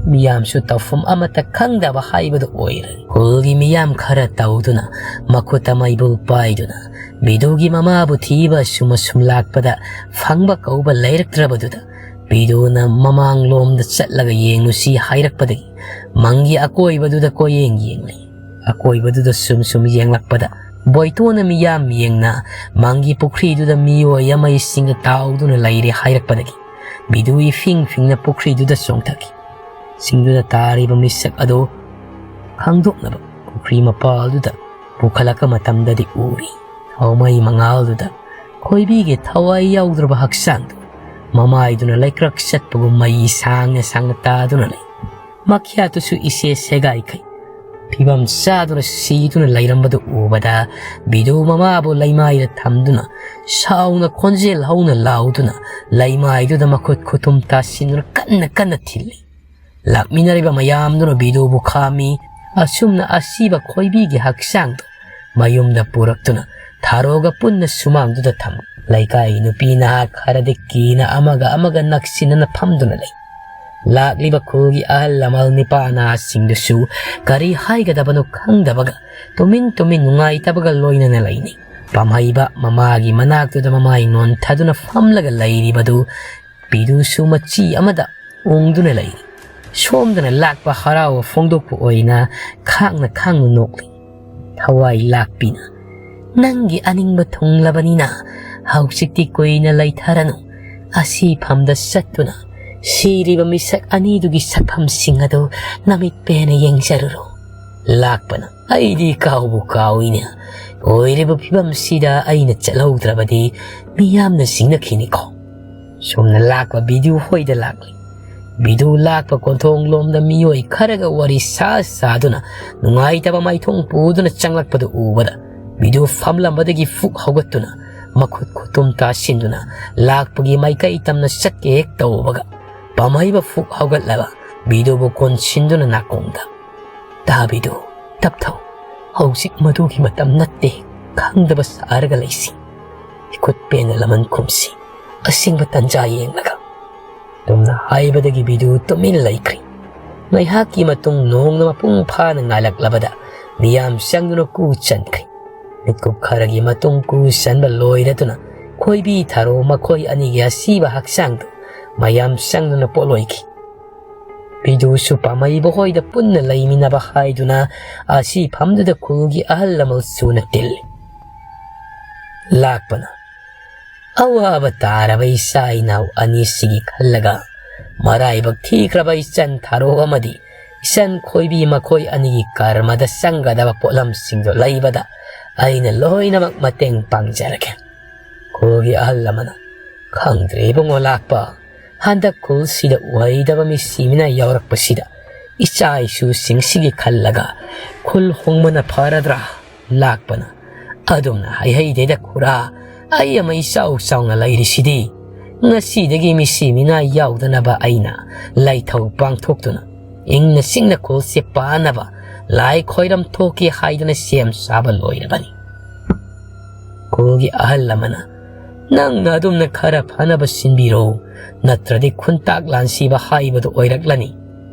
ꯃꯤꯌꯥꯝꯁꯨ ꯇꯧꯐꯝ ꯑꯃꯠꯇ ꯈꯪꯗꯕ ꯍꯥꯏꯕꯗꯨ ꯑꯣꯏꯔꯦ꯫ ꯈꯨꯜꯒꯤ ꯃꯤꯌꯥꯝ ꯈꯔ ꯇꯧꯗꯨꯅ ꯃꯈꯨꯠꯇ ꯃꯩꯕꯨꯜ ꯄꯥꯏꯗꯨꯅ ꯕꯤꯗꯨꯒꯤ ꯃꯃꯥꯕꯨ ꯊꯤꯕ ꯑꯁꯨꯝ ꯑꯁꯨꯝ ꯂꯥꯛꯄꯗ ꯐꯪꯕ ꯀꯧꯕ ꯂꯩꯔꯛꯇ꯭ꯔꯕꯗꯨꯗ ꯕꯤꯗꯨꯅ ꯃꯃꯥꯡꯂꯣꯝꯗ ꯆꯠꯂꯒ ꯌꯦꯡꯂꯨꯁꯤ ꯍꯥꯏꯔꯛꯄꯗꯒꯤ ꯃꯪꯒꯤ ꯑꯀꯣꯏꯕꯗꯨꯗ ꯀꯣꯌꯦꯡ ꯌꯦꯡꯂꯤ꯫ ꯑꯀꯣꯏꯕꯗꯨꯗ ꯁꯨꯝ ꯁꯨꯝ ꯌꯦꯡꯂꯛꯄꯗ ꯕꯣꯏꯇꯣꯟꯅ ꯃꯤꯌꯥꯝ ꯌꯦꯡꯅ ꯃꯪꯒꯤ ꯄꯨꯈ꯭ꯔꯤꯗꯨꯗ ꯃꯤꯑꯣꯏ ꯑꯃ ꯏꯁꯤꯡꯗ ꯇꯥꯎꯗꯨꯅ ꯂꯩꯔꯦ ꯍꯥꯏꯔꯛꯄꯗꯒꯤ ꯕꯤꯗꯨ ꯏꯐꯤꯡ ꯐꯤꯡꯅ ꯄꯨꯈ꯭ꯔꯤꯗꯨꯗ ꯆꯣꯡꯊꯈꯤ꯫ ꯏꯁꯤꯡꯗꯨꯗ ꯇꯥꯔꯤꯕ ꯃꯤꯁꯛ ꯑꯗꯨ ꯈꯪꯗꯣꯛꯅꯕ ꯄꯨꯈ꯭ꯔꯤ ꯃꯄꯥꯜꯗꯨꯗ ꯄꯨꯈꯠꯂꯛꯄ ꯃꯇꯝꯗꯗꯤ ꯎꯔꯤ꯫ ꯊꯥꯎꯃꯩ ꯃꯉꯥꯜꯗꯨꯗ ꯈꯣꯏꯕꯤꯒꯤ ꯊꯋꯥꯏ ꯌꯥꯎꯗ꯭ꯔꯕ ꯍꯛꯆꯥꯡꯗꯨ ꯃꯃꯥꯏꯗꯨꯅ ꯂꯩꯀ꯭ꯔꯛ ꯆꯠꯄꯒꯨꯝ ꯃꯩ ꯁꯥꯡꯅ ꯁꯥꯡꯅ ꯇꯥꯗꯨꯅ ꯂꯩ꯫ ꯃꯈ꯭ꯌꯥꯠꯇꯨꯁꯨ ꯏꯁꯦ ꯁꯦꯒꯥꯏꯈꯩ꯫ ꯐꯤꯕꯝ ꯆꯥꯗꯨꯅ ꯁꯤꯗꯨꯅ ꯂꯩꯔꯝꯕꯗꯨ ꯎꯕꯗ ꯕꯤꯗꯨ ꯃꯃꯥꯕꯨ ꯂꯩꯃꯥꯏꯗ ꯊꯝꯗꯨꯅ ꯁꯥꯎꯅ ꯈꯣꯟꯖꯦꯜ ꯍꯧꯅ ꯂꯥꯎꯗꯨꯅ ꯂꯩꯃꯥꯏꯗꯨꯗ ꯃꯈꯨꯠ ꯈꯨꯇꯨꯝ ꯇꯥꯁꯤꯟꯗꯨꯅ ꯀꯟꯅ ꯀꯟꯅ ꯊꯤꯜꯂꯤ꯫ ꯂꯥꯛꯃꯤꯟꯅꯔꯤꯕ ꯃꯌꯥꯝꯗꯨꯅ ꯕꯤꯗꯨꯕꯨ ꯈꯥꯝꯃꯤ꯫ ꯑꯁꯨꯝꯅ ꯑꯁꯤꯕ ꯈꯣꯏꯕꯤꯒꯤ ꯍꯛꯆꯥꯡꯗꯨ ꯃꯌꯨꯝꯗ ꯄꯨꯔꯛꯇꯨꯅ ꯊꯥꯔꯣꯒ ꯄꯨꯟꯅ ꯁꯨꯃꯥꯡꯗꯨꯗ ꯊꯝꯃꯤ꯫ ꯂꯩꯀꯥꯏ ꯅꯨꯄꯤ ꯅꯍꯥ ꯈꯔꯗꯤ ꯀꯤꯅ ꯑꯃꯒ ꯑꯃꯒ ꯅꯛꯁꯤꯟꯅꯅ ꯐꯝꯗꯨꯅ ꯂꯩ꯫ ꯂꯥꯛꯂꯤꯕ ꯈꯨꯜꯒꯤ ꯑꯍꯜ ꯂꯃꯟ ꯅꯤꯄꯥ ꯅꯍꯥꯁꯤꯡꯗꯨꯁꯨ ꯀꯔꯤ ꯍꯥꯏꯒꯗꯕꯅꯣ ꯈꯪꯗꯕꯒ ꯇꯨꯃꯤꯟ ꯇꯨꯃꯤꯟ ꯅꯨꯡꯉꯥꯏꯇꯕꯒ ꯂꯣꯏꯅꯅ ꯂꯩꯅꯩ꯫ ꯄꯥꯝꯍꯩꯕ ꯃꯃꯥꯒꯤ ꯃꯅꯥꯛꯇꯨꯗ ꯃꯃꯥꯏ ꯅꯣꯟꯊꯗꯨꯅ ꯐꯝꯂꯒ ꯂꯩꯔꯤꯕꯗꯨ ꯕꯤꯗꯨꯁꯨ ꯃꯆꯤ ꯑꯃꯗ ꯎꯪꯗꯨꯅ ꯂꯩꯔꯤ꯫ ꯁꯣꯝꯗꯅ ꯂꯥꯛꯄ ꯍꯔꯥꯎꯕ ꯐꯣꯡꯗꯣꯛꯄ ꯑꯣꯏꯅ ꯈꯥꯡꯅ ꯈꯥꯡꯅ ꯅꯣꯛꯂꯤ꯫ ꯊꯋꯥꯏ ꯂꯥꯛꯄꯤꯅ, "ꯅꯪꯒꯤ ꯑꯅꯤꯡꯕ ꯊꯨꯡꯂꯕꯅꯤꯅ ꯍꯧꯖꯤꯛꯇꯤ ꯀꯨꯏꯅ ꯂꯩꯊꯔꯅꯨ꯫ ꯑꯁꯤꯐꯝꯗ ꯆꯠꯇꯨꯅ ꯁꯤꯔꯤꯕ ꯃꯤꯁꯛ ꯑꯅꯤꯗꯨꯒꯤ ꯁꯛꯐꯝꯁꯤꯡ ꯑꯗꯨ ꯅꯃꯤꯠ ꯄꯦꯟꯅ ꯌꯦꯡꯖꯔꯨꯔꯣ꯫" ꯂꯥꯛꯄꯅ, "ꯑꯩꯗꯤ ꯀꯥꯎꯕꯨ ꯀꯥꯎꯏꯅꯦ꯫ ꯑꯣꯏꯔꯤꯕ ꯐꯤꯕꯝꯁꯤꯗ ꯑꯩꯅ ꯆꯠꯍꯧꯗ꯭ꯔꯕꯗꯤ ꯃꯤꯌꯥꯝꯅ ꯆꯤꯡꯅꯈꯤꯅꯤꯀꯣ꯫" ꯁꯣꯝꯅ ꯂꯥꯛꯄ ꯕꯤꯗꯨ ꯍꯣꯏꯗ ꯂꯥꯛꯂꯤ꯫ ꯕꯤꯗꯨ ꯂꯥꯛꯄ ꯀꯣꯟꯊꯣꯡ ꯂꯣꯝꯗ ꯃꯤꯑꯣꯏ ꯈꯔꯒ ꯋꯥꯔꯤ ꯁꯥ ꯁꯥꯗꯨꯅ ꯅꯨꯡꯉꯥꯏꯇꯕ ꯃꯥꯏꯊꯣꯡ ꯄꯨꯗꯨꯅ ꯆꯪꯂꯛꯄꯗꯨ ꯎꯕꯗ ꯕꯤꯗꯨ ꯐꯝꯂꯝꯕꯗꯒꯤ ꯐꯨꯛ ꯍꯧꯒꯠꯇꯨꯅ ꯃꯈꯨꯠ ꯈꯨꯇꯨꯝ ꯇꯥꯁꯤꯟꯗꯨꯅ ꯂꯥꯛꯄꯒꯤ ꯃꯥꯏꯀꯩ ꯇꯝꯅ ꯆꯠꯀꯦ ꯍꯦꯛ ꯇꯧꯕꯒ ꯄꯥꯝꯍꯩꯕ ꯐꯨꯛ ꯍꯧꯒꯠꯂꯕ ꯕꯤꯗꯨꯕꯨ ꯀꯣꯟꯁꯤꯟꯗꯨꯅ ꯅꯥꯀꯣꯡꯗ, "ꯇꯥꯕꯤꯗꯨ, ꯇꯞꯊꯧ꯫ ꯍꯧꯖꯤꯛ ꯃꯗꯨꯒꯤ ꯃꯇꯝ ꯅꯠꯇꯦ꯫ ꯈꯪꯗꯕ ꯁꯥꯔꯒ ꯂꯩꯁꯤ꯫ ꯏꯈꯨꯠ ꯄꯦꯟꯅ ꯂꯃꯟ ꯈꯨꯝꯁꯤ꯫ ꯑꯁꯦꯡꯕ ꯇꯟꯖꯥ ꯌꯦꯡꯂꯒ꯫" ꯑꯗꯨꯝꯅ ꯍꯥꯏꯕꯗꯒꯤ ꯕꯤꯗꯨ ꯇꯨꯃꯤꯟ ꯂꯩꯈ꯭ꯔꯤ꯫ ꯉꯥꯏꯍꯥꯛꯀꯤ ꯃꯇꯨꯡ ꯅꯣꯡꯅ ꯃꯄꯨꯡ ꯐꯥꯅ ꯉꯥꯜꯂꯛꯂꯕꯗ ꯃꯤꯌꯥꯝ ꯆꯪꯗꯨꯅ ꯀꯨ ꯆꯟꯈ꯭ꯔꯤ꯫ ꯃꯤꯠꯀꯨꯞ ꯈꯔꯒꯤ ꯃꯇꯨꯡ ꯀꯨ ꯆꯟꯕ ꯂꯣꯏꯔꯗꯨꯅ ꯈꯣꯏꯕꯤ ꯊꯥꯔꯣ ꯃꯈꯣꯏ ꯑꯅꯤꯒꯤ ꯑꯁꯤꯕ ꯍꯛꯆꯥꯡꯗꯨ ꯃꯌꯥꯝ ꯆꯪꯗꯨꯅ ꯄꯣꯠꯂꯣꯏꯈꯤ꯫ ꯕꯤꯗꯨꯁꯨ ꯄꯥꯝꯍꯩꯕ ꯍꯣꯏꯗ ꯄꯨꯟꯅ ꯂꯩꯃꯤꯟꯅꯕ ꯍꯥꯏꯗꯨꯅ ꯑꯁꯤꯐꯝꯗꯨꯗ ꯈꯨꯜꯒꯤ ꯑꯍꯜ ꯂꯃꯟ ꯁꯨꯅ ꯇꯤꯜꯂꯤ꯫ ꯂꯥꯛꯄꯅ, "ꯑꯋꯥꯕ ꯇꯥꯔꯕ ꯏꯆꯥ ꯏꯅꯥꯎ ꯑꯅꯤꯁꯤꯒꯤ ꯈꯜꯂꯒ ꯃꯔꯥꯏꯕꯛ ꯊꯤꯈ꯭ꯔꯕ ꯏꯆꯟ ꯊꯥꯔꯣ ꯑꯃꯗꯤ ꯏꯆꯟ ꯈꯣꯏꯕꯤ ꯃꯈꯣꯏ ꯑꯅꯤꯒꯤ ꯀꯔꯃꯗ ꯆꯪꯒꯗꯕ ꯄꯣꯠꯂꯝꯁꯤꯡꯗꯨ ꯂꯩꯕꯗ ꯑꯩꯅ ꯂꯣꯏꯅꯃꯛ ꯃꯇꯦꯡ ꯄꯥꯡꯖꯔꯒꯦ꯫" ꯈꯨꯜꯒꯤ ꯑꯍꯜ ꯑꯃꯅ, "ꯈꯪꯗ꯭ꯔꯦ ꯏꯕꯨꯡꯉꯣ ꯂꯥꯛꯄ, ꯍꯟꯗꯛ ꯈꯨꯜꯁꯤꯗ ꯎꯍꯩꯗꯕ ꯃꯤꯁꯤ ꯃꯤꯅꯥꯏ ꯌꯥꯎꯔꯛꯄꯁꯤꯗ ꯏꯆꯥ ꯏꯁꯨꯁꯤꯡꯁꯤꯒꯤ ꯈꯜꯂꯒ ꯈꯨꯜ ꯍꯣꯡꯕꯅ ꯐꯔꯗ꯭ꯔꯥ? ꯂꯥꯛꯄꯅ, "ꯑꯗꯨꯝꯅ ꯍꯥꯏꯍꯩꯗꯦꯗ ꯈꯨꯔꯥ, ꯑꯩ ꯑꯃ ꯏꯆꯥꯎ ꯆꯥꯎꯅ ꯂꯩꯔꯤꯁꯤꯗꯤ꯫ ꯉꯁꯤꯗꯒꯤ ꯃꯤꯁꯤ ꯃꯤꯅꯥ ꯌꯥꯎꯗꯅꯕ ꯑꯩꯅ ꯂꯥꯏꯊꯧ ꯄꯥꯡꯊꯣꯛꯇꯨꯅ ꯏꯪꯅ ꯆꯤꯛꯅ ꯈꯨꯜꯁꯦ ꯄꯥꯟꯅꯕ ꯂꯥꯏ ꯈꯣꯏꯔꯝ ꯊꯣꯛꯀꯦ ꯍꯥꯏꯗꯨꯅ ꯁꯦꯝ ꯁꯥꯕ ꯂꯣꯏꯔꯕꯅꯤ꯫" ꯈꯨꯜꯒꯤ ꯑꯍꯜ ꯑꯃꯅ, "ꯅꯪꯅ ꯑꯗꯨꯝꯅ ꯈꯔ ꯐꯅꯕ ꯁꯤꯟꯕꯤꯔꯣ, ꯅꯠꯇ꯭ꯔꯗꯤ ꯈꯨꯟꯇꯥꯛ ꯂꯥꯟꯁꯤꯕ ꯍꯥꯏꯕꯗꯨ ꯑꯣꯏꯔꯛꯂꯅꯤ꯫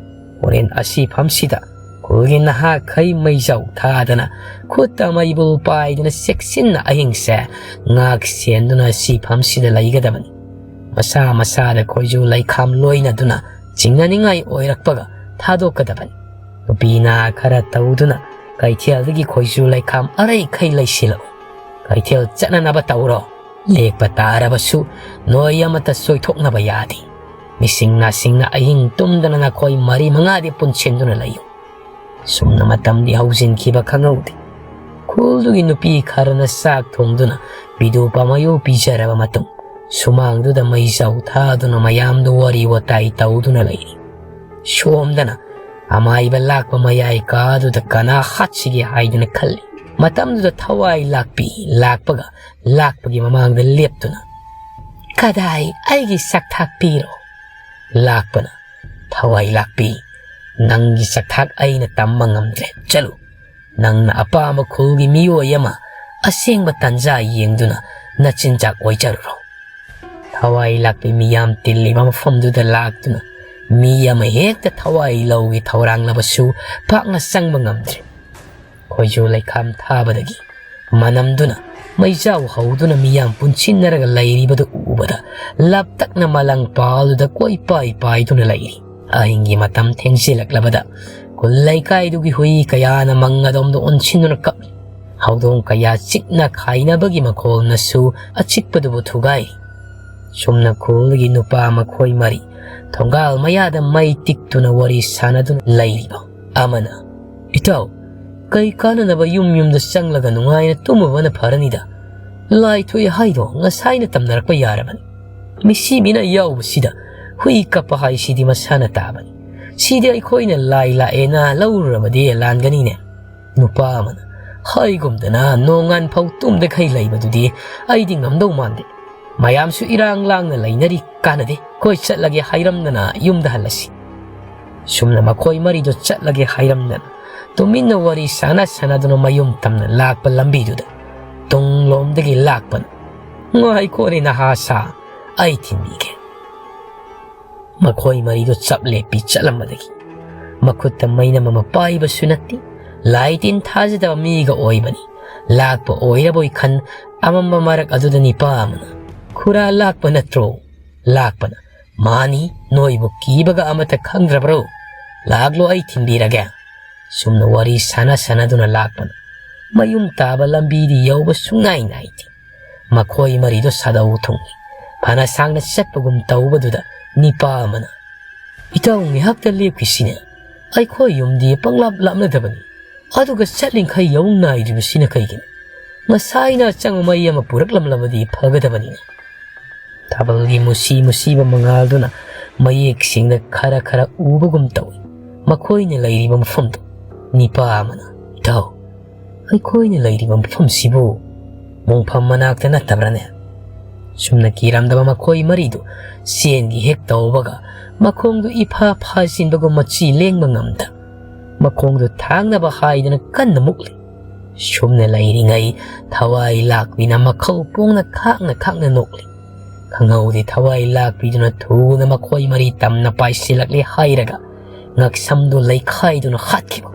ꯍꯣꯔꯦꯟ ꯑꯁꯤꯐꯝꯁꯤꯗ ꯈꯨꯜꯒꯤ ꯅꯍꯥꯈꯩ ꯃꯩꯖꯥꯎ ꯊꯥꯗꯅ, ꯈꯨꯠꯇ ꯃꯩꯕꯨꯜ ꯄꯥꯏꯗꯨꯅ ꯆꯦꯛꯁꯤꯟꯅ ꯑꯍꯤꯡꯁꯦ ꯉꯥꯛ ꯁꯦꯟꯗꯨꯅ ꯑꯁꯤꯐꯝꯁꯤꯗ ꯂꯩꯒꯗꯕꯅꯤ꯫ ꯃꯁꯥ ꯃꯁꯥꯗ ꯈꯣꯏꯖꯨ ꯂꯩꯈꯥꯝ ꯂꯣꯏꯅꯗꯨꯅ ꯆꯤꯡꯅꯅꯤꯡꯉꯥꯏ ꯑꯣꯏꯔꯛꯄꯒ ꯊꯥꯗꯣꯛꯀꯗꯕꯅꯤ꯫ ꯅꯨꯄꯤ ꯅꯍꯥ ꯈꯔ ꯇꯧꯗꯨꯅ ꯀꯩꯊꯦꯜꯗꯒꯤ ꯈꯣꯏꯖꯨ ꯂꯩꯈꯥꯝ ꯑꯔꯩꯈꯩ ꯂꯩꯁꯤꯜꯂꯛꯎ꯫ ꯀꯩꯊꯦꯜ ꯆꯠꯅꯅꯕ ꯇꯧꯔꯣ꯫ ꯂꯦꯛꯄ ꯇꯥꯔꯕꯁꯨ ꯅꯣꯏ ꯑꯃꯠꯇ ꯁꯣꯏꯊꯣꯛꯅꯕ ꯌꯥꯗꯦ꯫ ꯃꯤꯁꯤꯡ ꯅꯥꯁꯤꯡꯅ ꯑꯍꯤꯡ ꯇꯨꯝꯗꯅ ꯅꯈꯣꯏ ꯃꯔꯤ ꯃꯉꯥꯗꯤ ꯄꯨꯟꯁꯤꯟꯗꯨꯅ ꯂꯩꯌꯨ꯫" ꯁꯨꯝꯅ ꯃꯇꯝꯗꯤ ꯍꯧꯖꯤꯟꯈꯤꯕ ꯈꯪꯍꯧꯗꯦ꯫ ꯈꯨꯜꯗꯨꯒꯤ ꯅꯨꯄꯤ ꯈꯔꯅ ꯆꯥꯛ ꯊꯣꯡꯗꯨꯅ ꯄꯤꯗꯨ ꯄꯥꯃꯌꯨ ꯄꯤꯖꯔꯕ ꯃꯇꯨꯡ, ꯁꯨꯃꯥꯡꯗꯨꯗ ꯃꯩꯖꯥꯎ ꯊꯥꯗꯨꯅ ꯃꯌꯥꯝꯗꯨ ꯋꯥꯔꯤ ꯋꯥꯇꯥꯏ ꯇꯧꯗꯨꯅ ꯂꯩꯔꯤ꯫ ꯁꯣꯝꯗꯅ ꯑꯃꯥꯏꯕ ꯂꯥꯛꯄ ꯃꯌꯥꯏ ꯀꯥꯗꯨꯗ ꯀꯅꯥ ꯍꯥꯠꯁꯤꯒꯦ ꯍꯥꯏꯗꯨꯅ ꯈꯜꯂꯤ꯫ ꯃꯇꯝꯗꯨꯗ ꯊꯋꯥꯏ ꯂꯥꯛꯄꯤ ꯂꯥꯛꯄꯒ ꯂꯥꯛꯄꯒꯤ ꯃꯃꯥꯡꯗ ꯂꯦꯞꯇꯨꯅ, "ꯀꯗꯥꯏ ꯑꯩꯒꯤ ꯆꯥꯛꯊꯥꯛ ꯄꯤꯔꯣ?" ꯂꯥꯛꯄꯅ, "ꯊꯋꯥꯏ ꯂꯥꯛꯄꯤ, ꯅꯪꯒꯤ ꯆꯥꯛꯊꯥꯛ ꯑꯩꯅ ꯇꯝꯕ ꯉꯝꯗ꯭ꯔꯦ꯫ ꯆꯠꯂꯨ, ꯅꯪꯅ ꯑꯄꯥꯝꯕ ꯈꯨꯜꯒꯤ ꯃꯤꯑꯣꯏ ꯑꯃ ꯑꯁꯦꯡꯕ ꯇꯟꯖꯥ ꯌꯦꯡꯗꯨꯅ ꯅꯆꯤꯟꯖꯥꯛ ꯑꯣꯏꯖꯔꯨꯔꯣ꯫" ꯊꯋꯥꯏ ꯂꯥꯛꯄꯤ ꯃꯤꯌꯥꯝ ꯇꯤꯜꯂꯤꯕ ꯃꯐꯝꯗꯨꯗ ꯂꯥꯛꯇꯨꯅ ꯃꯤ ꯑꯃ ꯍꯦꯛꯇ ꯊꯋꯥꯏ ꯂꯧꯒꯦ ꯊꯧꯔꯥꯡꯂꯕꯁꯨ ꯄꯥꯛꯅ ꯆꯪꯕ ꯉꯝꯗ꯭ꯔꯦ꯫ ꯈꯣꯏꯖꯨ ꯂꯩꯈꯥꯝ ꯊꯥꯕꯗꯒꯤ ꯃꯅꯝꯗꯨꯅ ꯃꯩꯖꯥꯎ ꯍꯧꯗꯨꯅ ꯃꯤꯌꯥꯝ ꯄꯨꯟꯁꯤꯟꯅꯔꯒ ꯂꯩꯔꯤꯕꯗꯨ ꯎꯕꯗ ꯂꯥꯞꯇꯛꯅ ꯃꯂꯪ ꯄꯥꯜꯗꯨꯗ ꯀꯣꯏꯄꯥꯏ ꯄꯥꯏꯗꯨꯅ ꯂꯩꯔꯤ꯫ ꯑꯍꯤꯡꯒꯤ ꯃꯇꯝ ꯊꯦꯡꯖꯤꯜꯂꯛꯂꯕꯗ ꯈꯨꯜ ꯂꯩꯀꯥꯏꯗꯨꯒꯤ ꯍꯨꯏ ꯀꯌꯥꯅ ꯃꯪ ꯑꯗꯣꯝꯗ ꯑꯣꯟꯁꯤꯟꯗꯨꯅ ꯀꯞꯂꯤ꯫ ꯍꯧꯗꯣꯡ ꯀꯌꯥ ꯆꯤꯛꯅ ꯈꯥꯏꯅꯕꯒꯤ ꯃꯈꯣꯜꯅꯁꯨ ꯑꯆꯤꯛꯄꯗꯨꯕꯨ ꯊꯨꯒꯥꯏꯔꯤ꯫ ꯁꯨꯝꯅ ꯈꯨꯜꯒꯤ ꯅꯨꯄꯥ ꯃꯈꯣꯏ ꯃꯔꯤ ꯊꯣꯡꯒꯥꯜ ꯃꯌꯥꯗ ꯃꯩ ꯇꯤꯛꯇꯨꯅ ꯋꯥꯔꯤ ꯁꯥꯟꯅꯗꯨꯅ ꯂꯩꯔꯤꯕ ꯑꯃꯅ, "ꯏꯇꯥꯎ, ꯀꯩ ꯀꯥꯟꯅꯅꯕ ꯌꯨꯝ ꯌꯨꯝꯗ ꯆꯪꯂꯒ ꯅꯨꯡꯉꯥꯏꯅ ꯇꯨꯝꯃꯨꯕꯅ ꯐꯔꯅꯤꯗ? ꯂꯥꯏ ꯊꯣꯛꯑꯦ ꯍꯥꯏꯗꯣ ꯉꯁꯥꯏꯅ ꯇꯝꯅꯔꯛꯄ ꯌꯥꯔꯕꯅꯤ꯫ ꯃꯤꯁꯤ ꯃꯤꯅ ꯌꯥꯎꯕꯁꯤꯗ ꯍꯨꯏ ꯀꯞꯄ ꯍꯥꯏꯁꯤꯗꯤ ꯃꯁꯥꯅ ꯇꯥꯕꯅꯤ꯫ "ꯁꯤꯗꯤ ꯑꯩꯈꯣꯏꯅ ꯂꯥꯏ ꯂꯥꯛꯑꯦꯅ ꯂꯧꯔꯨꯔꯕꯗꯤ ꯂꯥꯟꯒꯅꯤꯅꯦ"꯫ ꯅꯨꯄꯥ ꯑꯃꯅ, "ꯍꯥꯏꯒꯨꯝꯗꯅ ꯅꯣꯡꯉꯥꯟ ꯐꯥꯎ ꯇꯨꯝꯗꯈꯩ ꯂꯩꯕꯗꯨꯗꯤ ꯑꯩꯗꯤ ꯉꯝꯗꯧ ꯃꯥꯟꯗꯦ꯫ ꯃꯌꯥꯝꯁꯨ ꯏꯔꯥꯡ ꯂꯥꯡꯅ ꯂꯩꯅꯔꯤ, ꯀꯥꯟꯅꯗꯦ꯫ ꯑꯩꯈꯣꯏ ꯆꯠꯂꯒꯦ ꯍꯥꯏꯔꯝꯗꯅ ꯌꯨꯝꯗ ꯍꯜꯂꯁꯤ"꯫ ꯁꯨꯝꯅ ꯃꯈꯣꯏ ꯃꯔꯤꯗꯣ ꯆꯠꯂꯒꯦ ꯍꯥꯏꯔꯝꯗꯅ ꯇꯨꯃꯤꯟꯅ ꯋꯥꯔꯤ ꯁꯥꯟꯅ ꯁꯥꯟꯅꯗꯨꯅ ꯃꯌꯨꯝ ꯇꯝꯅ ꯂꯥꯛꯄ ꯂꯝꯕꯤꯗꯨꯗ ꯇꯨꯡꯂꯣꯝꯗꯒꯤ ꯂꯥꯛꯄꯅ, "ꯉꯥꯏꯈꯣꯅꯦ ꯅꯍꯥ ꯁꯥ, ꯑꯩ ꯊꯤꯟꯕꯤꯒꯦ"꯫ ꯃꯈꯣꯏ ꯃꯔꯤꯗꯨ ꯆꯞ ꯂꯦꯞꯄꯤ ꯆꯠꯂꯝꯕꯗꯒꯤ ꯃꯈꯨꯠꯇ ꯃꯩꯅꯝ ꯑꯃ ꯄꯥꯏꯕꯁꯨ ꯅꯠꯇꯦ, ꯂꯥꯏ ꯇꯤꯟ ꯊꯥꯖꯗꯕ ꯃꯤꯒ ꯑꯣꯏꯕꯅꯤ꯫ ꯂꯥꯛꯄ ꯑꯣꯏꯔꯕꯣꯏ ꯈꯟ ꯑꯃꯝꯕ ꯃꯔꯛ ꯑꯗꯨꯗ ꯅꯤꯄꯥ ꯑꯃꯅ, "ꯈꯨꯔꯥ ꯂꯥꯛꯄ ꯅꯠꯇ꯭ꯔꯣ?" ꯂꯥꯛꯄꯅ, "ꯃꯥꯅꯤ, ꯅꯣꯏꯕꯨ ꯀꯤꯕꯒ ꯑꯃꯠꯇ ꯈꯪꯗ꯭ꯔꯕ꯭ꯔꯣ? ꯂꯥꯛꯂꯣ, ꯑꯩ ꯊꯤꯟꯕꯤꯔꯒꯦ"꯫ ꯁꯨꯝꯅ ꯋꯥꯔꯤ ꯁꯥꯟꯅ ꯁꯥꯟꯅꯗꯨꯅ ꯂꯥꯛꯄꯅ ꯃꯌꯨꯝ ꯇꯥꯕ ꯂꯝꯕꯤꯗꯤ ꯌꯧꯕ ꯁꯨꯡꯉꯥꯏ ꯅꯥꯏꯗꯦ꯫ ꯃꯈꯣꯏ ꯃꯔꯤꯗꯣ ꯁꯥꯗꯧ ꯊꯨꯡꯏ꯫ ꯐꯅ ꯁꯥꯡꯅ ꯆꯠꯄꯒꯨꯝ ꯇꯧꯕꯗꯨꯗ ꯅꯤꯄꯥ ꯑꯃꯅ, "ꯏꯇꯥꯎ, ꯉꯥꯏꯍꯥꯛꯇ ꯂꯦꯞꯈꯤꯁꯤꯅꯦ꯫ ꯑꯩꯈꯣꯏ ꯌꯨꯝꯗꯤ ꯄꯪꯂꯥꯞ ꯂꯥꯞꯅꯗꯕꯅꯤ꯫ ꯑꯗꯨꯒ ꯆꯠꯂꯤꯡꯈꯩ ꯌꯧ ꯅꯥꯏꯗ꯭ꯔꯤꯕꯁꯤꯅ ꯀꯩꯒꯤꯅꯣ? ꯉꯁꯥꯏꯅ ꯑꯆꯪꯕ ꯃꯩ ꯑꯃ ꯄꯨꯔꯛꯂꯝꯂꯕꯗꯤ ꯐꯒꯗꯕꯅꯤꯅꯦ"꯫ ꯊꯥꯕꯜꯒꯤ ꯃꯨꯁꯤ ꯃꯨꯁꯤꯕ ꯃꯉꯥꯜꯗꯨꯅ ꯃꯌꯦꯛ ꯁꯦꯡꯅ ꯈꯔ ꯈꯔ ꯎꯕꯒꯨꯝ ꯇꯧꯏ ꯃꯈꯣꯏꯅ ꯂꯩꯔꯤꯕ ꯃꯐꯝꯗꯨ꯫ ꯅꯤꯄꯥ ꯑꯃꯅ, "ꯏꯇꯥꯎ, ꯑꯩꯈꯣꯏꯅ ꯂꯩꯔꯤꯕ ꯃꯐꯝꯁꯤꯕꯨ ꯃꯣꯡꯐꯝ ꯃꯅꯥꯛꯇ ꯅꯠꯇꯕ꯭ꯔꯅꯦ?" ꯁꯨꯝꯅ ꯀꯤꯔꯝꯗꯕ ꯃꯈꯣꯏ ꯃꯔꯤꯗꯨ ꯆꯦꯟꯒꯤ ꯍꯦꯛ ꯇꯧꯕꯒ ꯃꯈꯣꯡꯗꯨ ꯏꯐꯥ ꯐꯥꯖꯤꯟꯕꯒꯨꯝ ꯃꯆꯤ ꯂꯦꯡꯕ ꯉꯝꯗ ꯃꯈꯣꯡꯗꯨ ꯊꯥꯡꯅꯕ ꯍꯥꯏꯗꯅ ꯀꯟꯅ ꯃꯨꯛꯂꯤ꯫ ꯁꯨꯝꯅ ꯂꯩꯔꯤꯉꯩ ꯊꯋꯥꯏ ꯂꯥꯛꯄꯤꯅ ꯃꯈꯧ ꯄꯣꯡꯅ ꯈꯥꯛꯅ ꯈꯥꯛꯅ ꯅꯣꯛꯂꯤ꯫ ꯈꯪꯍꯧꯗꯦ ꯊꯋꯥꯏ ꯂꯥꯛꯄꯤꯗꯨꯅ ꯊꯨꯅ ꯃꯈꯣꯏ ꯃꯔꯤ ꯇꯝꯅ ꯄꯥꯏꯁꯤꯜꯂꯛꯂꯦ ꯍꯥꯏꯔꯒ ꯉꯛꯁꯝꯗꯨ ꯂꯩꯈꯥꯏꯗꯨꯅ ꯍꯥꯠꯈꯤꯕ꯫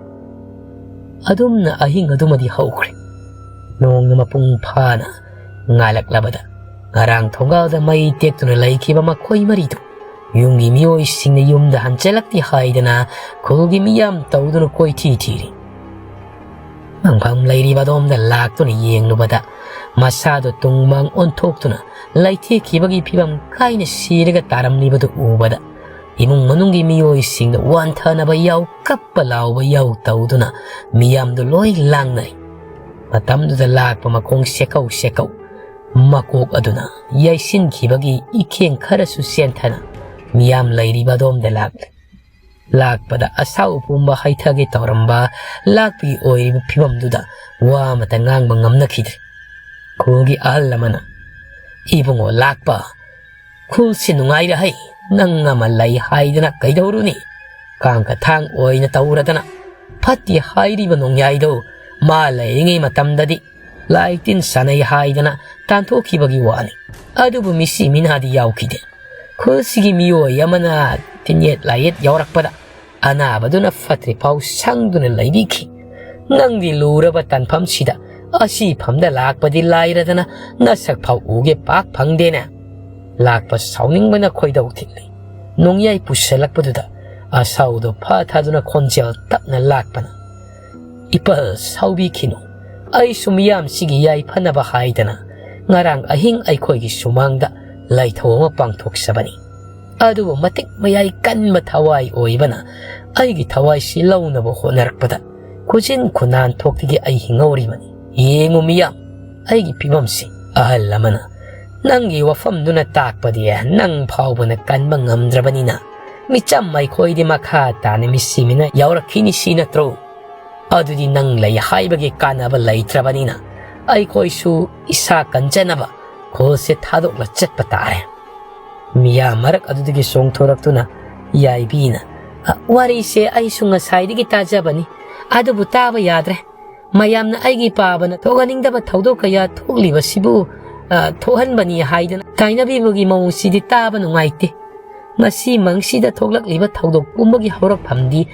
ꯑꯗꯨꯝꯅ ꯑꯍꯤꯡ ꯑꯗꯨꯃꯗꯤ ꯍꯧꯈ꯭ꯔꯦ꯫ ꯅꯣꯡꯅ ꯃꯄꯨꯡ ꯐꯥꯅ ꯉꯥꯜꯂꯛꯂꯕꯗ ꯉꯔꯥꯡ ꯊꯣꯡꯒꯥꯜꯗ ꯃꯩ ꯇꯦꯛꯇꯨꯅ ꯂꯩꯈꯤꯕ ꯃꯈꯣꯏ ꯃꯔꯤꯗꯨ ꯌꯨꯝꯒꯤ ꯃꯤꯑꯣꯏꯁꯤꯡꯅ ꯌꯨꯝꯗ ꯍꯟꯖꯤꯜꯂꯛꯇꯦ ꯍꯥꯏꯗꯅ ꯈꯨꯜꯒꯤ ꯃꯤꯌꯥꯝ ꯇꯧꯗꯨꯅ ꯀꯣꯏꯊꯤ ꯊꯤꯔꯤ꯫ ꯃꯪꯐꯝ ꯂꯩꯔꯤꯕ ꯑꯗꯣꯝꯗ ꯂꯥꯛꯇꯨꯅ ꯌꯦꯡꯂꯨꯕꯗ ꯃꯁꯥꯗꯨ ꯇꯨꯡ ꯃꯥꯡ ꯑꯣꯟꯊꯣꯛꯇꯨꯅ ꯂꯩꯊꯦꯛꯈꯤꯕꯒꯤ ꯐꯤꯕꯝ ꯀꯥꯏꯅ ꯁꯤꯔꯒ ꯇꯥꯔꯝꯂꯤꯕꯗꯨ ꯎꯕꯗ ꯏꯃꯨꯡ ꯃꯅꯨꯡꯒꯤ ꯃꯤꯑꯣꯏꯁꯤꯡꯗ ꯋꯥꯟꯊꯅꯕ ꯌꯥꯎ, ꯀꯞꯄ ꯂꯥꯎꯕ ꯌꯥꯎ ꯇꯧꯗꯨꯅ ꯃꯤꯌꯥꯝꯗꯨ ꯂꯣꯏ ꯂꯥꯡꯅꯔꯤ꯫ ꯃꯇꯝꯗꯨꯗ ꯂꯥꯛꯄ ꯃꯈꯣꯡ ꯁꯦꯀꯧ ꯁꯦꯀꯧ ꯃꯀꯣꯛ ꯑꯗꯨꯅ ꯌꯩꯁꯤꯟꯈꯤꯕꯒꯤ ꯏꯈꯦꯡ ꯈꯔꯁꯨ ꯆꯦꯟꯊꯅ ꯃꯤꯌꯥꯝ ꯂꯩꯔꯤꯕ ꯑꯗꯣꯝꯗ ꯂꯥꯛꯂꯦ꯫ ꯂꯥꯛꯄꯗ ꯑꯁꯥꯎ ꯄꯨꯝꯕ ꯍꯩꯊꯒꯦ ꯇꯧꯔꯝꯕ ꯂꯥꯛꯄꯒꯤ ꯑꯣꯏꯔꯤꯕ ꯐꯤꯕꯝꯗꯨꯗ ꯋꯥ ꯑꯃꯇ ꯉꯥꯡꯕ ꯉꯝꯅꯈꯤꯗ꯭ꯔꯦ꯫ ꯈꯨꯜꯒꯤ ꯑꯍꯜ ꯑꯃꯅ, "ꯏꯕꯨꯡꯉꯣ ꯂꯥꯛꯄ, ꯈꯨꯜꯁꯤ ꯅꯨꯡꯉꯥꯏꯔꯍꯩ, ꯅꯪ ꯑꯃ ꯂꯩ ꯍꯥꯏꯗꯅ ꯀꯩꯗꯧꯔꯨꯅꯤ? ꯀꯥꯡ ꯀꯊꯥꯡ ꯑꯣꯏꯅ ꯇꯧꯔꯗꯅ ꯐꯠꯇꯦ ꯍꯥꯏꯔꯤꯕ ꯅꯣꯡꯌꯥꯏꯗꯣ ꯃꯥ ꯂꯩꯔꯤꯉꯩ ꯃꯇꯝꯗꯗꯤ ꯂꯥꯏ ꯇꯤꯟ ꯁꯥꯟꯅꯩ ꯍꯥꯏꯗꯅ ꯇꯥꯟꯊꯣꯛꯈꯤꯕꯒꯤ ꯋꯥꯅꯤ꯫ ꯑꯗꯨꯕꯨ ꯃꯤꯁꯤ ꯃꯤꯅꯥꯗꯤ ꯌꯥꯎꯈꯤꯗꯦ꯫ ꯈꯨꯜꯁꯤꯒꯤ ꯃꯤꯑꯣꯏ ꯑꯃꯅ ꯇꯤꯟꯌꯦꯠ ꯂꯥꯏꯌꯦꯠ ꯌꯥꯎꯔꯛꯄꯗ ꯑꯅꯥꯕꯗꯨꯅ ꯐꯠꯇ꯭ꯔꯤꯐꯥꯎ ꯁꯪꯗꯨꯅ ꯂꯩꯕꯤꯈꯤ꯫ ꯅꯪꯗꯤ ꯂꯨꯔꯕ ꯇꯥꯟꯐꯝꯁꯤꯗ ꯑꯁꯤ ꯐꯝꯗ ꯂꯥꯛꯄꯗꯤ ꯂꯥꯏꯔꯗꯅ ꯅꯁꯛ ꯐꯥꯎ ꯎꯒꯦ ꯄꯥꯛ ꯐꯪꯗꯦꯅꯦ꯫" ꯂꯥꯛꯄ ꯁꯥꯎꯅꯤꯡꯕꯅ ꯈꯣꯏꯗꯧ ꯊꯤꯜꯂꯤ꯫ ꯅꯣꯡꯌꯥꯏ ꯄꯨꯁꯜꯂꯛꯄꯗꯨꯗ ꯑꯁꯥꯎꯗꯣ ꯐꯥ ꯊꯥꯗꯨꯅ ꯈꯣꯟꯖꯦꯜ ꯇꯞꯅ ꯂꯥꯛꯄꯅ, "ꯏꯄꯜ ꯁꯥꯎꯕꯤꯈꯤꯅꯨ꯫ ꯑꯩꯁꯨ ꯃꯤꯌꯥꯝꯁꯤꯒꯤ ꯌꯥꯏꯐꯅꯕ ꯍꯥꯏꯗꯅ ꯉꯔꯥꯡ ꯑꯍꯤꯡ ꯑꯩꯈꯣꯏꯒꯤ ꯁꯨꯃꯥꯡꯗ ꯂꯥꯏꯊꯧ ꯑꯃ ꯄꯥꯡꯊꯣꯛꯆꯕꯅꯤ꯫ ꯑꯗꯨꯕꯨ ꯃꯇꯤꯛ ꯃꯌꯥꯏ ꯀꯟꯕ ꯊꯋꯥꯏ ꯑꯣꯏꯕꯅ ꯑꯩꯒꯤ ꯊꯋꯥꯏꯁꯤ ꯂꯧꯅꯕ ꯍꯣꯠꯅꯔꯛꯄꯗ ꯈꯨꯖꯤꯟ ꯈꯨꯅꯥꯟ ꯊꯣꯛꯇꯒꯤ ꯑꯩ ꯍꯤꯡꯍꯧꯔꯤꯕꯅꯤ꯫ ꯌꯦꯡꯉꯨ ꯃꯤꯌꯥꯝ, ꯑꯩꯒꯤ ꯐꯤꯕꯝꯁꯤ꯫" ꯑꯍꯜ ꯑꯃꯅ, "ꯅꯪꯒꯤ ꯋꯥꯐꯝꯗꯨꯅ ꯇꯥꯛꯄꯗꯤ ꯅꯪ ꯐꯥꯎꯕꯅ ꯀꯟꯕ ꯉꯝꯗ꯭ꯔꯕꯅꯤꯅ ꯃꯤꯆꯝ ꯑꯩꯈꯣꯏꯗꯤ ꯃꯈꯥ ꯇꯥꯅ ꯃꯤꯁꯤꯃꯤꯅ ꯌꯥꯎꯔꯛꯈꯤꯅꯤ ꯁꯤ ꯅꯠꯇ꯭ꯔꯣ? ꯑꯗꯨꯗꯤ ꯅꯪ ꯂꯩ ꯍꯥꯏꯕꯒꯤ ꯀꯥꯟꯅꯕ ꯂꯩꯇ꯭ꯔꯕꯅꯤꯅ ꯑꯩꯈꯣꯏꯁꯨ ꯏꯁꯥ ꯀꯟꯖꯅꯕ ꯈꯨꯜꯁꯦ ꯊꯥꯗꯣꯛꯂ ꯆꯠꯄ ꯇꯥꯔꯦ꯫" ꯃꯤꯌꯥꯝ ꯃꯔꯛ ꯑꯗꯨꯗꯒꯤ ꯆꯣꯡꯊꯣꯔꯛꯇꯨꯅ ꯌꯥꯏꯕꯤꯅ, "ꯑ, ꯋꯥꯔꯤꯁꯦ ꯑꯩꯁꯨ ꯉꯁꯥꯏꯗꯒꯤ ꯇꯥꯖꯕꯅꯤ, ꯑꯗꯨꯕꯨ ꯇꯥꯕ ꯌꯥꯗ꯭ꯔꯦ꯫ ꯃꯌꯥꯝꯅ ꯑꯩꯒꯤ ꯄꯥꯕꯅ ꯊꯣꯛꯍꯟꯅꯤꯡꯗꯕ ꯊꯧꯗꯣꯛ ꯀꯌꯥ ꯊꯣꯛꯂꯤꯕꯁꯤꯕꯨ, ꯑ, ꯊꯣꯛꯍꯟꯕꯅꯤ ꯍꯥꯏꯗꯅ ꯇꯥꯏꯅꯕꯤꯕꯒꯤ ꯃꯑꯣꯡꯁꯤꯗꯤ ꯇꯥꯕ ꯅꯨꯡꯉꯥꯏꯇꯦ꯫ ꯉꯁꯤ ꯃꯪꯁꯤꯗ ꯊꯣꯛꯂꯛꯂꯤꯕ ꯊꯧꯗꯣꯛ ꯄꯨꯝꯕꯒꯤ ꯍꯧꯔꯛꯐꯝꯗꯤ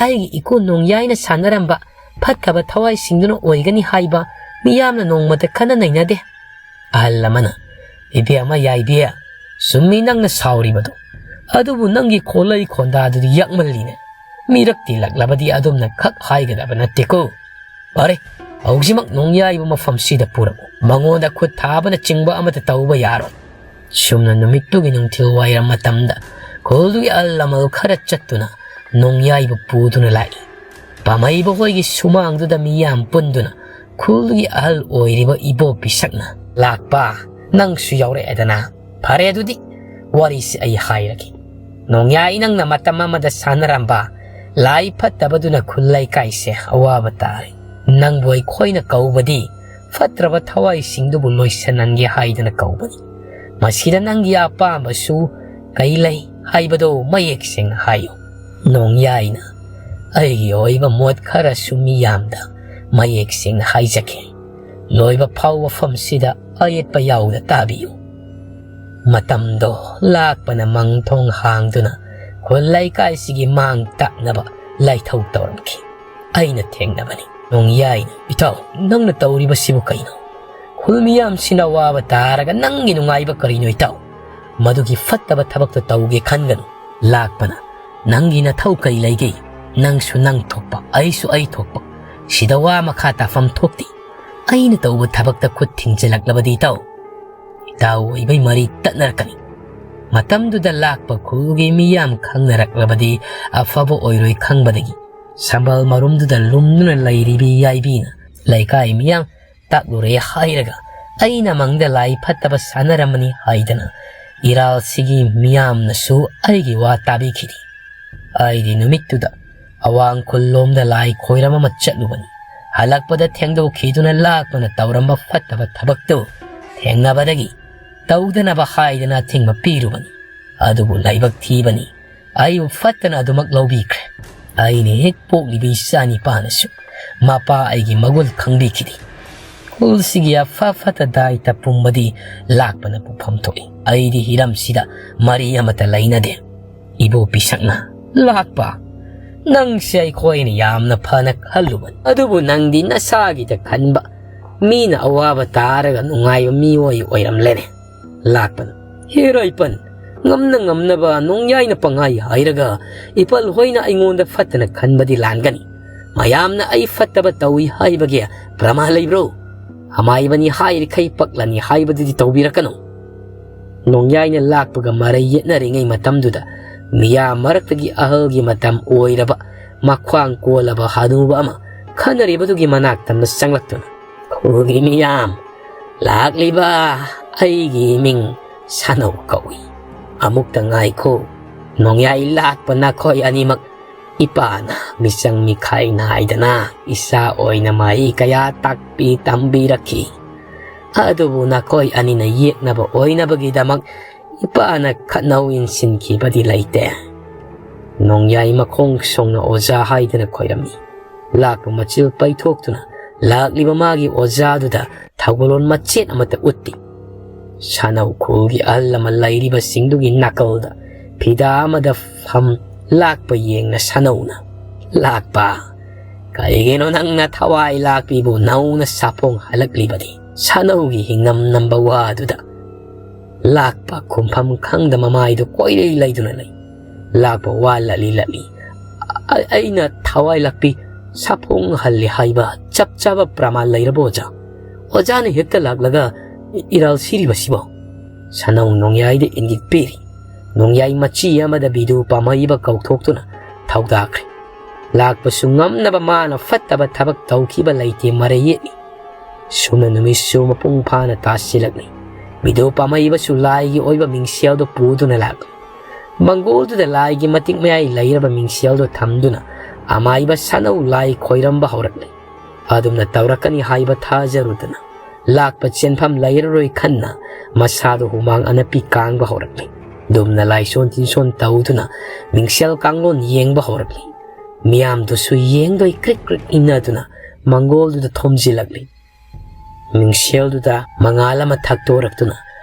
ꯑꯩꯒꯤ ꯏꯀꯨ ꯅꯣꯡꯌꯥꯏꯅ ꯁꯥꯟꯅꯔꯝꯕ ꯐꯠꯇꯕ ꯊꯋꯥꯏꯁꯤꯡꯗꯨꯅ ꯑꯣꯏꯒꯅꯤ ꯍꯥꯏꯕ ꯃꯤꯌꯥꯝꯅ ꯅꯣꯡꯃꯇ ꯈꯟꯅ ꯅꯩꯅꯗꯦ꯫" ꯑꯍꯜ ꯑꯃꯅ, "ꯏꯕꯦꯝꯃ ꯌꯥꯏꯕꯤ, ꯆꯨꯝꯃꯤ ꯅꯪꯅ ꯁꯥꯎꯔꯤꯕꯗꯨ꯫ ꯑꯗꯨꯕꯨ ꯅꯪꯒꯤ ꯈꯣꯜꯂꯩ ꯈꯣꯟꯗꯥꯗꯨꯗꯤ ꯌꯥꯛꯃꯜꯂꯤꯅꯦ꯫ ꯃꯤꯔꯛ ꯇꯤꯜꯂꯛꯂꯕꯗꯤ ꯑꯗꯨꯝꯅ ꯈꯛ ꯍꯥꯏꯒꯗꯕ ꯅꯠꯇꯦꯀꯣ꯫ ꯐꯔꯦ, ꯍꯧꯖꯤꯛꯃꯛ ꯅꯣꯡꯌꯥꯏꯕꯨ ꯃꯐꯝꯁꯤꯗ ꯄꯨꯔꯛꯎ꯫ ꯃꯉꯣꯟꯗ ꯈꯨꯠ ꯊꯥꯕꯅꯆꯤꯡꯕ ꯑꯃꯠꯇ ꯇꯧꯕ ꯌꯥꯔꯣꯏ꯫" ꯁꯨꯝꯅ ꯅꯨꯃꯤꯠꯇꯨꯒꯤ ꯅꯨꯡꯊꯤꯜ ꯋꯥꯏꯔꯝ ꯃꯇꯝꯗ ꯈꯨꯜꯗꯨꯒꯤ ꯑꯍꯜ ꯂꯃꯟ ꯈꯔ ꯆꯠꯇꯨꯅ ꯅꯣꯡꯌꯥꯏꯕꯨ ꯄꯨꯗꯨꯅ ꯂꯥꯛꯏ꯫ ꯄꯥꯃꯩꯕ ꯍꯣꯏꯒꯤ ꯁꯨꯃꯥꯡꯗꯨꯗ ꯃꯤꯌꯥꯝ ꯄꯨꯟꯗꯨꯅ ꯈꯨꯜꯗꯨꯒꯤ ꯑꯍꯜ ꯑꯣꯏꯔꯤꯕ ꯏꯕꯣ ꯄꯤꯁꯛꯅ, "ꯂꯥꯛꯄ, ꯅꯪꯁꯨ ꯌꯥꯎꯔꯛꯑꯦꯗꯅ꯫ ꯐꯔꯦ ꯑꯗꯨꯗꯤ, ꯋꯥꯔꯤꯁꯤ ꯑꯩ ꯍꯥꯏꯔꯒꯦ꯫ ꯅꯣꯡꯌꯥꯏ, ꯅꯪꯅ ꯃꯇꯝ ꯑꯃꯗ ꯁꯥꯟꯅꯔꯝꯕ ꯂꯥꯏ ꯐꯠꯇꯕꯗꯨꯅ ꯈꯨꯜ ꯂꯩꯀꯥꯏꯁꯦ ꯑꯋꯥꯕ ꯇꯥꯔꯦ꯫ ꯅꯪꯕꯨ ꯑꯩꯈꯣꯏꯅ ꯀꯧꯕꯗꯤ ꯐꯠꯇ꯭ꯔꯕ ꯊꯋꯥꯏꯁꯤꯡꯗꯨꯕꯨ ꯂꯣꯏꯁꯤꯟꯍꯟꯒꯦ ꯍꯥꯏꯗꯅ ꯀꯧꯕꯅꯤ꯫ ꯃꯁꯤꯗ ꯅꯪꯒꯤ ꯑꯄꯥꯝꯕꯁꯨ ꯀꯩ ꯂꯩ ꯍꯥꯏꯕꯗꯨ ꯃꯌꯦꯛ ꯁꯦꯡꯅ ꯍꯥꯏꯌꯨ꯫ ꯅꯣꯡꯌꯥꯏꯅ ꯑꯩꯒꯤ ꯑꯣꯏꯕ ꯃꯣꯠ ꯈꯔꯁꯨ ꯃꯤꯌꯥꯝꯗ ꯃꯌꯦꯛ ꯁꯦꯡꯅ ꯍꯥꯏꯖꯒꯦ꯫ ꯂꯣꯏꯕ ꯐꯥꯎ ꯋꯥꯐꯝꯁꯤꯗ ꯑꯌꯦꯠꯄ ꯌꯥꯎꯗ ꯇꯥꯕꯤꯌꯨ꯫ ꯃꯇꯝꯗꯣ ꯂꯥꯛꯄꯅ ꯃꯪ ꯊꯣꯡ ꯍꯥꯡꯗꯨꯅ ꯈꯨꯜ ꯂꯩꯀꯥꯏꯁꯤꯒꯤ ꯃꯥꯡ ꯇꯥꯛꯅꯕ ꯂꯥꯏꯊꯧ ꯇꯧꯔꯝꯈꯤ꯫ ꯑꯩꯅ ꯊꯦꯡꯅꯕꯅꯤ꯫ ꯅꯣꯡꯌꯥꯏꯅ, ꯏꯇꯥꯎ, ꯅꯪꯅ ꯇꯧꯔꯤꯕꯁꯤꯕꯨ ꯀꯩꯅꯣ? ꯈꯨꯜ ꯃꯤꯌꯥꯝꯁꯤꯅ ꯑꯋꯥꯕ ꯇꯥꯔꯒ ꯅꯪꯒꯤ ꯅꯨꯡꯉꯥꯏꯕ ꯀꯔꯤꯅꯣ, ꯏꯇꯥꯎ? ꯃꯗꯨꯒꯤ ꯐꯠꯇꯕ ꯊꯕꯛꯇ ꯇꯧꯒꯦ ꯈꯟꯒꯅꯨ꯫ ꯂꯥꯛꯄꯅ, ꯅꯪꯒꯤ ꯅꯊꯧ ꯀꯔꯤ ꯂꯩꯒꯦ? ꯅꯪꯁꯨ ꯅꯪ ꯊꯣꯛꯄ, ꯑꯩꯁꯨ ꯑꯩ ꯊꯣꯛꯄ꯫ ꯁꯤꯗ ꯋꯥ ꯃꯈꯥ ꯇꯥꯐꯝ ꯊꯣꯛꯇꯦ꯫ ꯑꯩꯅ ꯇꯧꯕ ꯊꯕꯛꯇ ꯈꯨꯠ ꯊꯤꯡꯖꯤꯜꯂꯛꯂꯕꯗꯤ, ꯏꯇꯥꯎ, ꯏꯇꯥꯎ ꯑꯣꯏꯕꯩ ꯃꯔꯤ ꯇꯠꯅꯔꯛꯀꯅꯤ꯫ ꯃꯇꯝꯗꯨꯗ ꯂꯥꯛꯄ ꯈꯨꯜꯒꯤ ꯃꯤꯌꯥꯝ ꯈꯪꯅꯔꯛꯂꯕꯗꯤ ꯑꯐꯕ ꯑꯣꯏꯔꯣꯏ ꯈꯪꯕꯗꯒꯤ ꯁꯝꯕꯜ ꯃꯔꯨꯝꯗꯨꯗ ꯂꯨꯝꯗꯨꯅ ꯂꯩꯔꯤꯕꯤ ꯌꯥꯏꯕꯤꯅ ꯂꯩꯀꯥꯏ ꯃꯤꯌꯥꯝ ꯇꯥꯛꯂꯨꯔꯦ ꯍꯥꯏꯔꯒ ꯑꯩꯅ ꯃꯪꯗ ꯂꯥꯏ ꯐꯠꯇꯕ ꯁꯥꯟꯅꯔꯝꯃꯅꯤ ꯍꯥꯏꯗꯅ ꯏꯔꯥꯜꯁꯤꯒꯤ ꯃꯤꯌꯥꯝꯅꯁꯨ ꯑꯩꯒꯤ ꯋꯥ ꯇꯥꯕꯤꯈꯤꯗꯦ꯫ ꯑꯩꯗꯤ ꯅꯨꯃꯤꯠꯇꯨꯗ ꯑꯋꯥꯡ ꯈꯨꯜꯂꯣꯝꯗ ꯂꯥꯏ ꯈꯣꯏꯔꯝ ꯑꯃ ꯆꯠꯂꯨꯕꯅꯤ꯫ ꯍꯜꯂꯛꯄꯗ ꯊꯦꯡꯗꯣꯛꯈꯤꯗꯨꯅ ꯂꯥꯛꯄꯅ ꯇꯧꯔꯝꯕ ꯐꯠꯇꯕ ꯊꯕꯛꯇꯨ ꯊꯦꯡꯅꯕꯗꯒꯤ ꯇꯧꯗꯅꯕ ꯍꯥꯏꯗꯅ ꯑꯊꯤꯡꯕ ꯄꯤꯔꯨꯕꯅꯤ꯫ ꯑꯗꯨꯕꯨ ꯂꯥꯏꯕꯛ ꯊꯤꯕꯅꯤ, ꯑꯩꯕꯨ ꯐꯠꯇꯅ ꯑꯗꯨꯃꯛ ꯂꯧꯕꯤꯈ꯭ꯔꯦ꯫ ꯑꯩꯅ ꯍꯦꯛ ꯄꯣꯛꯂꯤꯕ ꯏꯆꯥ ꯅꯤꯄꯥꯅꯁꯨ ꯃꯄꯥ ꯑꯩꯒꯤ ꯃꯒꯨꯟ ꯈꯪꯕꯤꯈꯤꯗꯦ꯫ ꯈꯨꯜꯁꯤꯒꯤ ꯑꯐ ꯐꯠꯇ ꯗꯥꯏꯇ ꯄꯨꯝꯕꯗꯤ ꯂꯥꯛꯄꯅ ꯄꯨꯐꯝ ꯊꯣꯛꯏ꯫ ꯑꯩꯗꯤ ꯍꯤꯔꯝꯁꯤꯗ ꯃꯔꯤ ꯑꯃꯠꯇ ꯂꯩꯅꯗꯦ꯫ ꯏꯕꯣ ꯄꯤꯁꯛꯅ, ꯂꯥꯛꯄ, ꯅꯪꯁꯦ ꯑꯩꯈꯣꯏꯅ ꯌꯥꯝꯅ ꯐꯅ ꯈꯜꯂꯨꯕꯅꯤ, ꯑꯗꯨꯕꯨ ꯅꯪꯗꯤ ꯅꯁꯥꯒꯤꯗ ꯈꯟꯕ, ꯃꯤꯅ ꯑꯋꯥꯕ ꯇꯥꯔꯒ ꯅꯨꯡꯉꯥꯏꯕ ꯃꯤꯑꯣꯏ ꯑꯣꯏꯔꯝꯂꯦꯅꯦ꯫ ꯂꯥꯛꯄꯅ, ꯍꯦ ꯔꯥꯏꯄꯟ, ꯉꯝꯅ ꯉꯝꯅꯕ ꯅꯣꯡꯌꯥꯏꯅ ꯄꯪꯍꯥꯏ ꯍꯥꯏꯔꯒ ꯏꯄꯜ ꯍꯣꯏꯅ ꯑꯩꯉꯣꯟꯗ ꯐꯠꯇꯅ ꯈꯟꯕꯗꯤ ꯂꯥꯟꯒꯅꯤ꯫ ꯃꯌꯥꯝꯅ ꯑꯩ ꯐꯠꯇꯕ ꯇꯧꯏ ꯍꯥꯏꯕꯒꯤ ꯄ꯭ꯔꯃꯥꯟ ꯂꯩꯕ꯭ꯔꯣ? ꯑꯃꯥꯏꯕꯅꯤ ꯍꯥꯏꯔꯤꯈꯩ ꯄꯛꯂꯅꯤ ꯍꯥꯏꯕꯗꯨꯗꯤ ꯇꯧꯕꯤꯔꯛꯀꯅꯨ꯫ ꯅꯣꯡꯌꯥꯏꯅ ꯂꯥꯛꯄꯒ ꯃꯔꯩ ꯌꯦꯠꯅꯔꯤꯉꯩ ꯃꯇꯝꯗꯨꯗ ꯃꯤꯌꯥꯝ ꯃꯔꯛꯇꯒꯤ ꯑꯍꯜꯒꯤ ꯃꯇꯝ ꯑꯣꯏꯔꯕ ꯃꯈ꯭ꯋꯥꯡ ꯀꯣꯜꯂꯕ ꯍꯅꯨꯕ ꯑꯃ ꯈꯟꯅꯔꯤꯕꯗꯨꯒꯤ ꯃꯅꯥꯛꯇ ꯆꯪꯂꯛꯇꯨꯅ, "ꯈꯨꯜꯒꯤ ꯃꯤꯌꯥꯝ, ꯂꯥꯛꯂꯤꯕ ꯑꯩꯒꯤ ꯏꯃꯤꯡ ꯁꯥꯅꯧ ꯀꯧꯏ꯫ ꯑꯃꯨꯛꯇ ꯉꯥꯏꯈꯣ, "ꯅꯣꯡꯌꯥꯏ ꯂꯥꯛꯄ ꯅꯈꯣꯏ ꯑꯅꯤꯃꯛ, ꯏꯄꯥꯅ ꯃꯤꯆꯪ ꯃꯤꯈꯥꯏ ꯅꯥꯏꯗꯅ ꯏꯆꯥ ꯑꯣꯏꯅ ꯃꯍꯩ ꯀꯌꯥ ꯇꯥꯛꯄꯤ ꯇꯝꯕꯤꯔꯛꯈꯤ꯫ ꯑꯗꯨꯕꯨ ꯅꯈꯣꯏ ꯑꯅꯤꯅ ꯌꯦꯛꯅꯕ ꯑꯣꯏꯅꯕꯒꯤꯗꯃꯛ ꯏꯄꯥꯅ ꯈꯠꯅꯧ ꯏꯟꯁꯤꯟꯈꯤꯕꯗꯤ ꯂꯩꯇꯦ"꯫ ꯅꯣꯡꯌꯥꯏ ꯃꯈꯣꯡ ꯁꯣꯡꯅ ꯑꯣꯖꯥ ꯍꯥꯏꯗꯨꯅ ꯈꯣꯏꯔꯝꯃꯤ꯫ ꯂꯥꯛꯄ ꯃꯆꯤꯜ ꯄꯩꯊꯣꯛꯇꯨꯅ ꯂꯥꯛꯂꯤꯕ ꯃꯥꯒꯤ ꯑꯣꯖꯥꯗꯨꯗ ꯊꯧꯒꯜꯂꯣꯟ ꯃꯆꯦꯠ ꯑꯃꯠꯇ ꯎꯠꯇꯦ꯫ ꯁꯥꯅꯧ ꯈꯨꯜꯒꯤ ꯑꯍꯜ ꯂꯃꯟ ꯂꯩꯔꯤꯕꯁꯤꯡꯗꯨꯒꯤ ꯅꯥꯀꯜꯗ ꯐꯤꯗꯥ ꯑꯃꯗ ꯐꯝ ꯂꯥꯛꯄ ꯌꯦꯡꯅ ꯁꯥꯅꯧꯅ, "ꯂꯥꯛꯄ, ꯀꯔꯤꯒꯤꯅꯣ ꯅꯪꯅ ꯊꯋꯥꯏ ꯂꯥꯛꯄꯤꯕꯨ ꯅꯧꯅ ꯁꯥꯐꯣꯡ ꯍꯜꯂꯛꯂꯤꯕꯗꯤ?" ꯁꯥꯅꯧꯒꯤ ꯍꯤꯡꯅꯝ ꯅꯝꯕ ꯋꯥꯗꯨꯗ ꯂꯥꯛꯄ ꯈꯨꯝꯐꯝ ꯈꯪꯗ ꯃꯃꯥꯏꯗꯨ ꯀꯣꯏꯂꯩ ꯂꯩꯗꯨꯅ ꯂꯩ꯫ ꯂꯥꯛꯄ ꯋꯥ ꯂꯠꯂꯤ ꯂꯠꯂꯤ, "ꯑ-, ꯑꯩꯅ ꯊꯋꯥꯏ ꯂꯥꯛꯄꯤ ꯁꯥꯐꯣꯡ ꯍꯜꯂꯤ ꯍꯥꯏꯕ ꯆꯞ ꯆꯥꯕ ꯄ꯭ꯔꯃꯥꯟ ꯂꯩꯔꯕꯣ ꯑꯣꯖꯥ? ꯑꯣꯖꯥꯅ ꯍꯦꯛꯇ ꯂꯥꯛꯂꯒ ꯏꯔꯥꯜ ꯁꯤꯔꯤꯕꯁꯤꯕꯣ?" ꯁꯥꯅꯧ ꯅꯣꯡꯌꯥꯏꯗ ꯏꯪꯒꯤꯠ ꯄꯤꯔꯤ꯫ ꯅꯣꯡꯌꯥꯏ ꯃꯆꯤ ꯑꯃꯗ ꯕꯤꯗꯨ ꯄꯥꯝꯍꯩꯕ ꯀꯧꯊꯣꯛꯇꯨꯅ ꯊꯧꯗꯥꯈ꯭ꯔꯦ꯫ ꯂꯥꯛꯄꯁꯨ ꯉꯝꯅꯕ ꯃꯥꯅ ꯐꯠꯇꯕ ꯊꯕꯛ ꯇꯧꯈꯤꯕ ꯂꯩꯇꯦ ꯃꯔꯩ ꯌꯦꯠꯂꯤ꯫ ꯁꯨꯝꯅ ꯅꯨꯃꯤꯠꯁꯨ ꯃꯄꯨꯡ ꯐꯥꯅ ꯇꯥꯁꯤꯜꯂꯛꯂꯤ꯫ ꯕꯤꯗꯨ ꯄꯥꯝꯍꯩꯕꯁꯨ ꯂꯥꯏꯒꯤ ꯑꯣꯏꯕ ꯃꯤꯡꯁꯦꯜꯗꯨ ꯄꯨꯗꯨꯅ ꯂꯥꯛꯂꯤ꯫ ꯃꯪꯒꯣꯜꯗꯨꯗ ꯂꯥꯏꯒꯤ ꯃꯇꯤꯛ ꯃꯌꯥꯏ ꯂꯩꯔꯕ ꯃꯤꯡꯁꯦꯜꯗꯨ ꯊꯝꯗꯨꯅ ꯑꯃꯥꯏꯕ ꯁꯥꯅꯧ ꯂꯥꯏ ꯈꯣꯏꯔꯝꯕ ꯍꯧꯔꯛꯂꯤ꯫ ꯑꯗꯨꯝꯅ ꯇꯧꯔꯛꯀꯅꯤ ꯍꯥꯏꯕ ꯊꯥꯖꯔꯨꯗꯅ ꯂꯥꯛꯄ ꯆꯦꯟꯐꯝ ꯂꯩꯔꯔꯣꯏ ꯈꯟꯅ ꯃꯁꯥꯗꯨ ꯍꯨꯃꯥꯡ ꯑꯅꯞꯄꯤ ꯀꯥꯡꯕ ꯍꯧꯔꯛꯂꯤ꯫ ꯗꯨꯝꯅ ꯂꯥꯏꯁꯣꯟ ꯇꯤꯟꯁꯣꯟ ꯇꯧꯗꯨꯅ ꯃꯤꯡꯁꯦꯜ ꯀꯥꯡꯂꯣꯟ ꯌꯦꯡꯕ ꯍꯧꯔꯛꯂꯤ꯫ ꯃꯤꯌꯥꯝꯗꯨꯁꯨ ꯌꯦꯡꯗꯣꯏ ꯀ꯭ꯔꯤꯛ ꯀ꯭ꯔꯤꯛ ꯏꯟꯅꯗꯨꯅ ꯃꯪꯒꯣꯜꯗꯨꯗ ꯊꯣꯝꯖꯤꯜꯂꯛꯂꯤ꯫ ꯃꯤꯡꯁꯦꯜꯗꯨꯗ ꯃꯉꯥꯜ ꯑꯃ ꯊꯛꯇꯣꯔꯛꯇꯨꯅ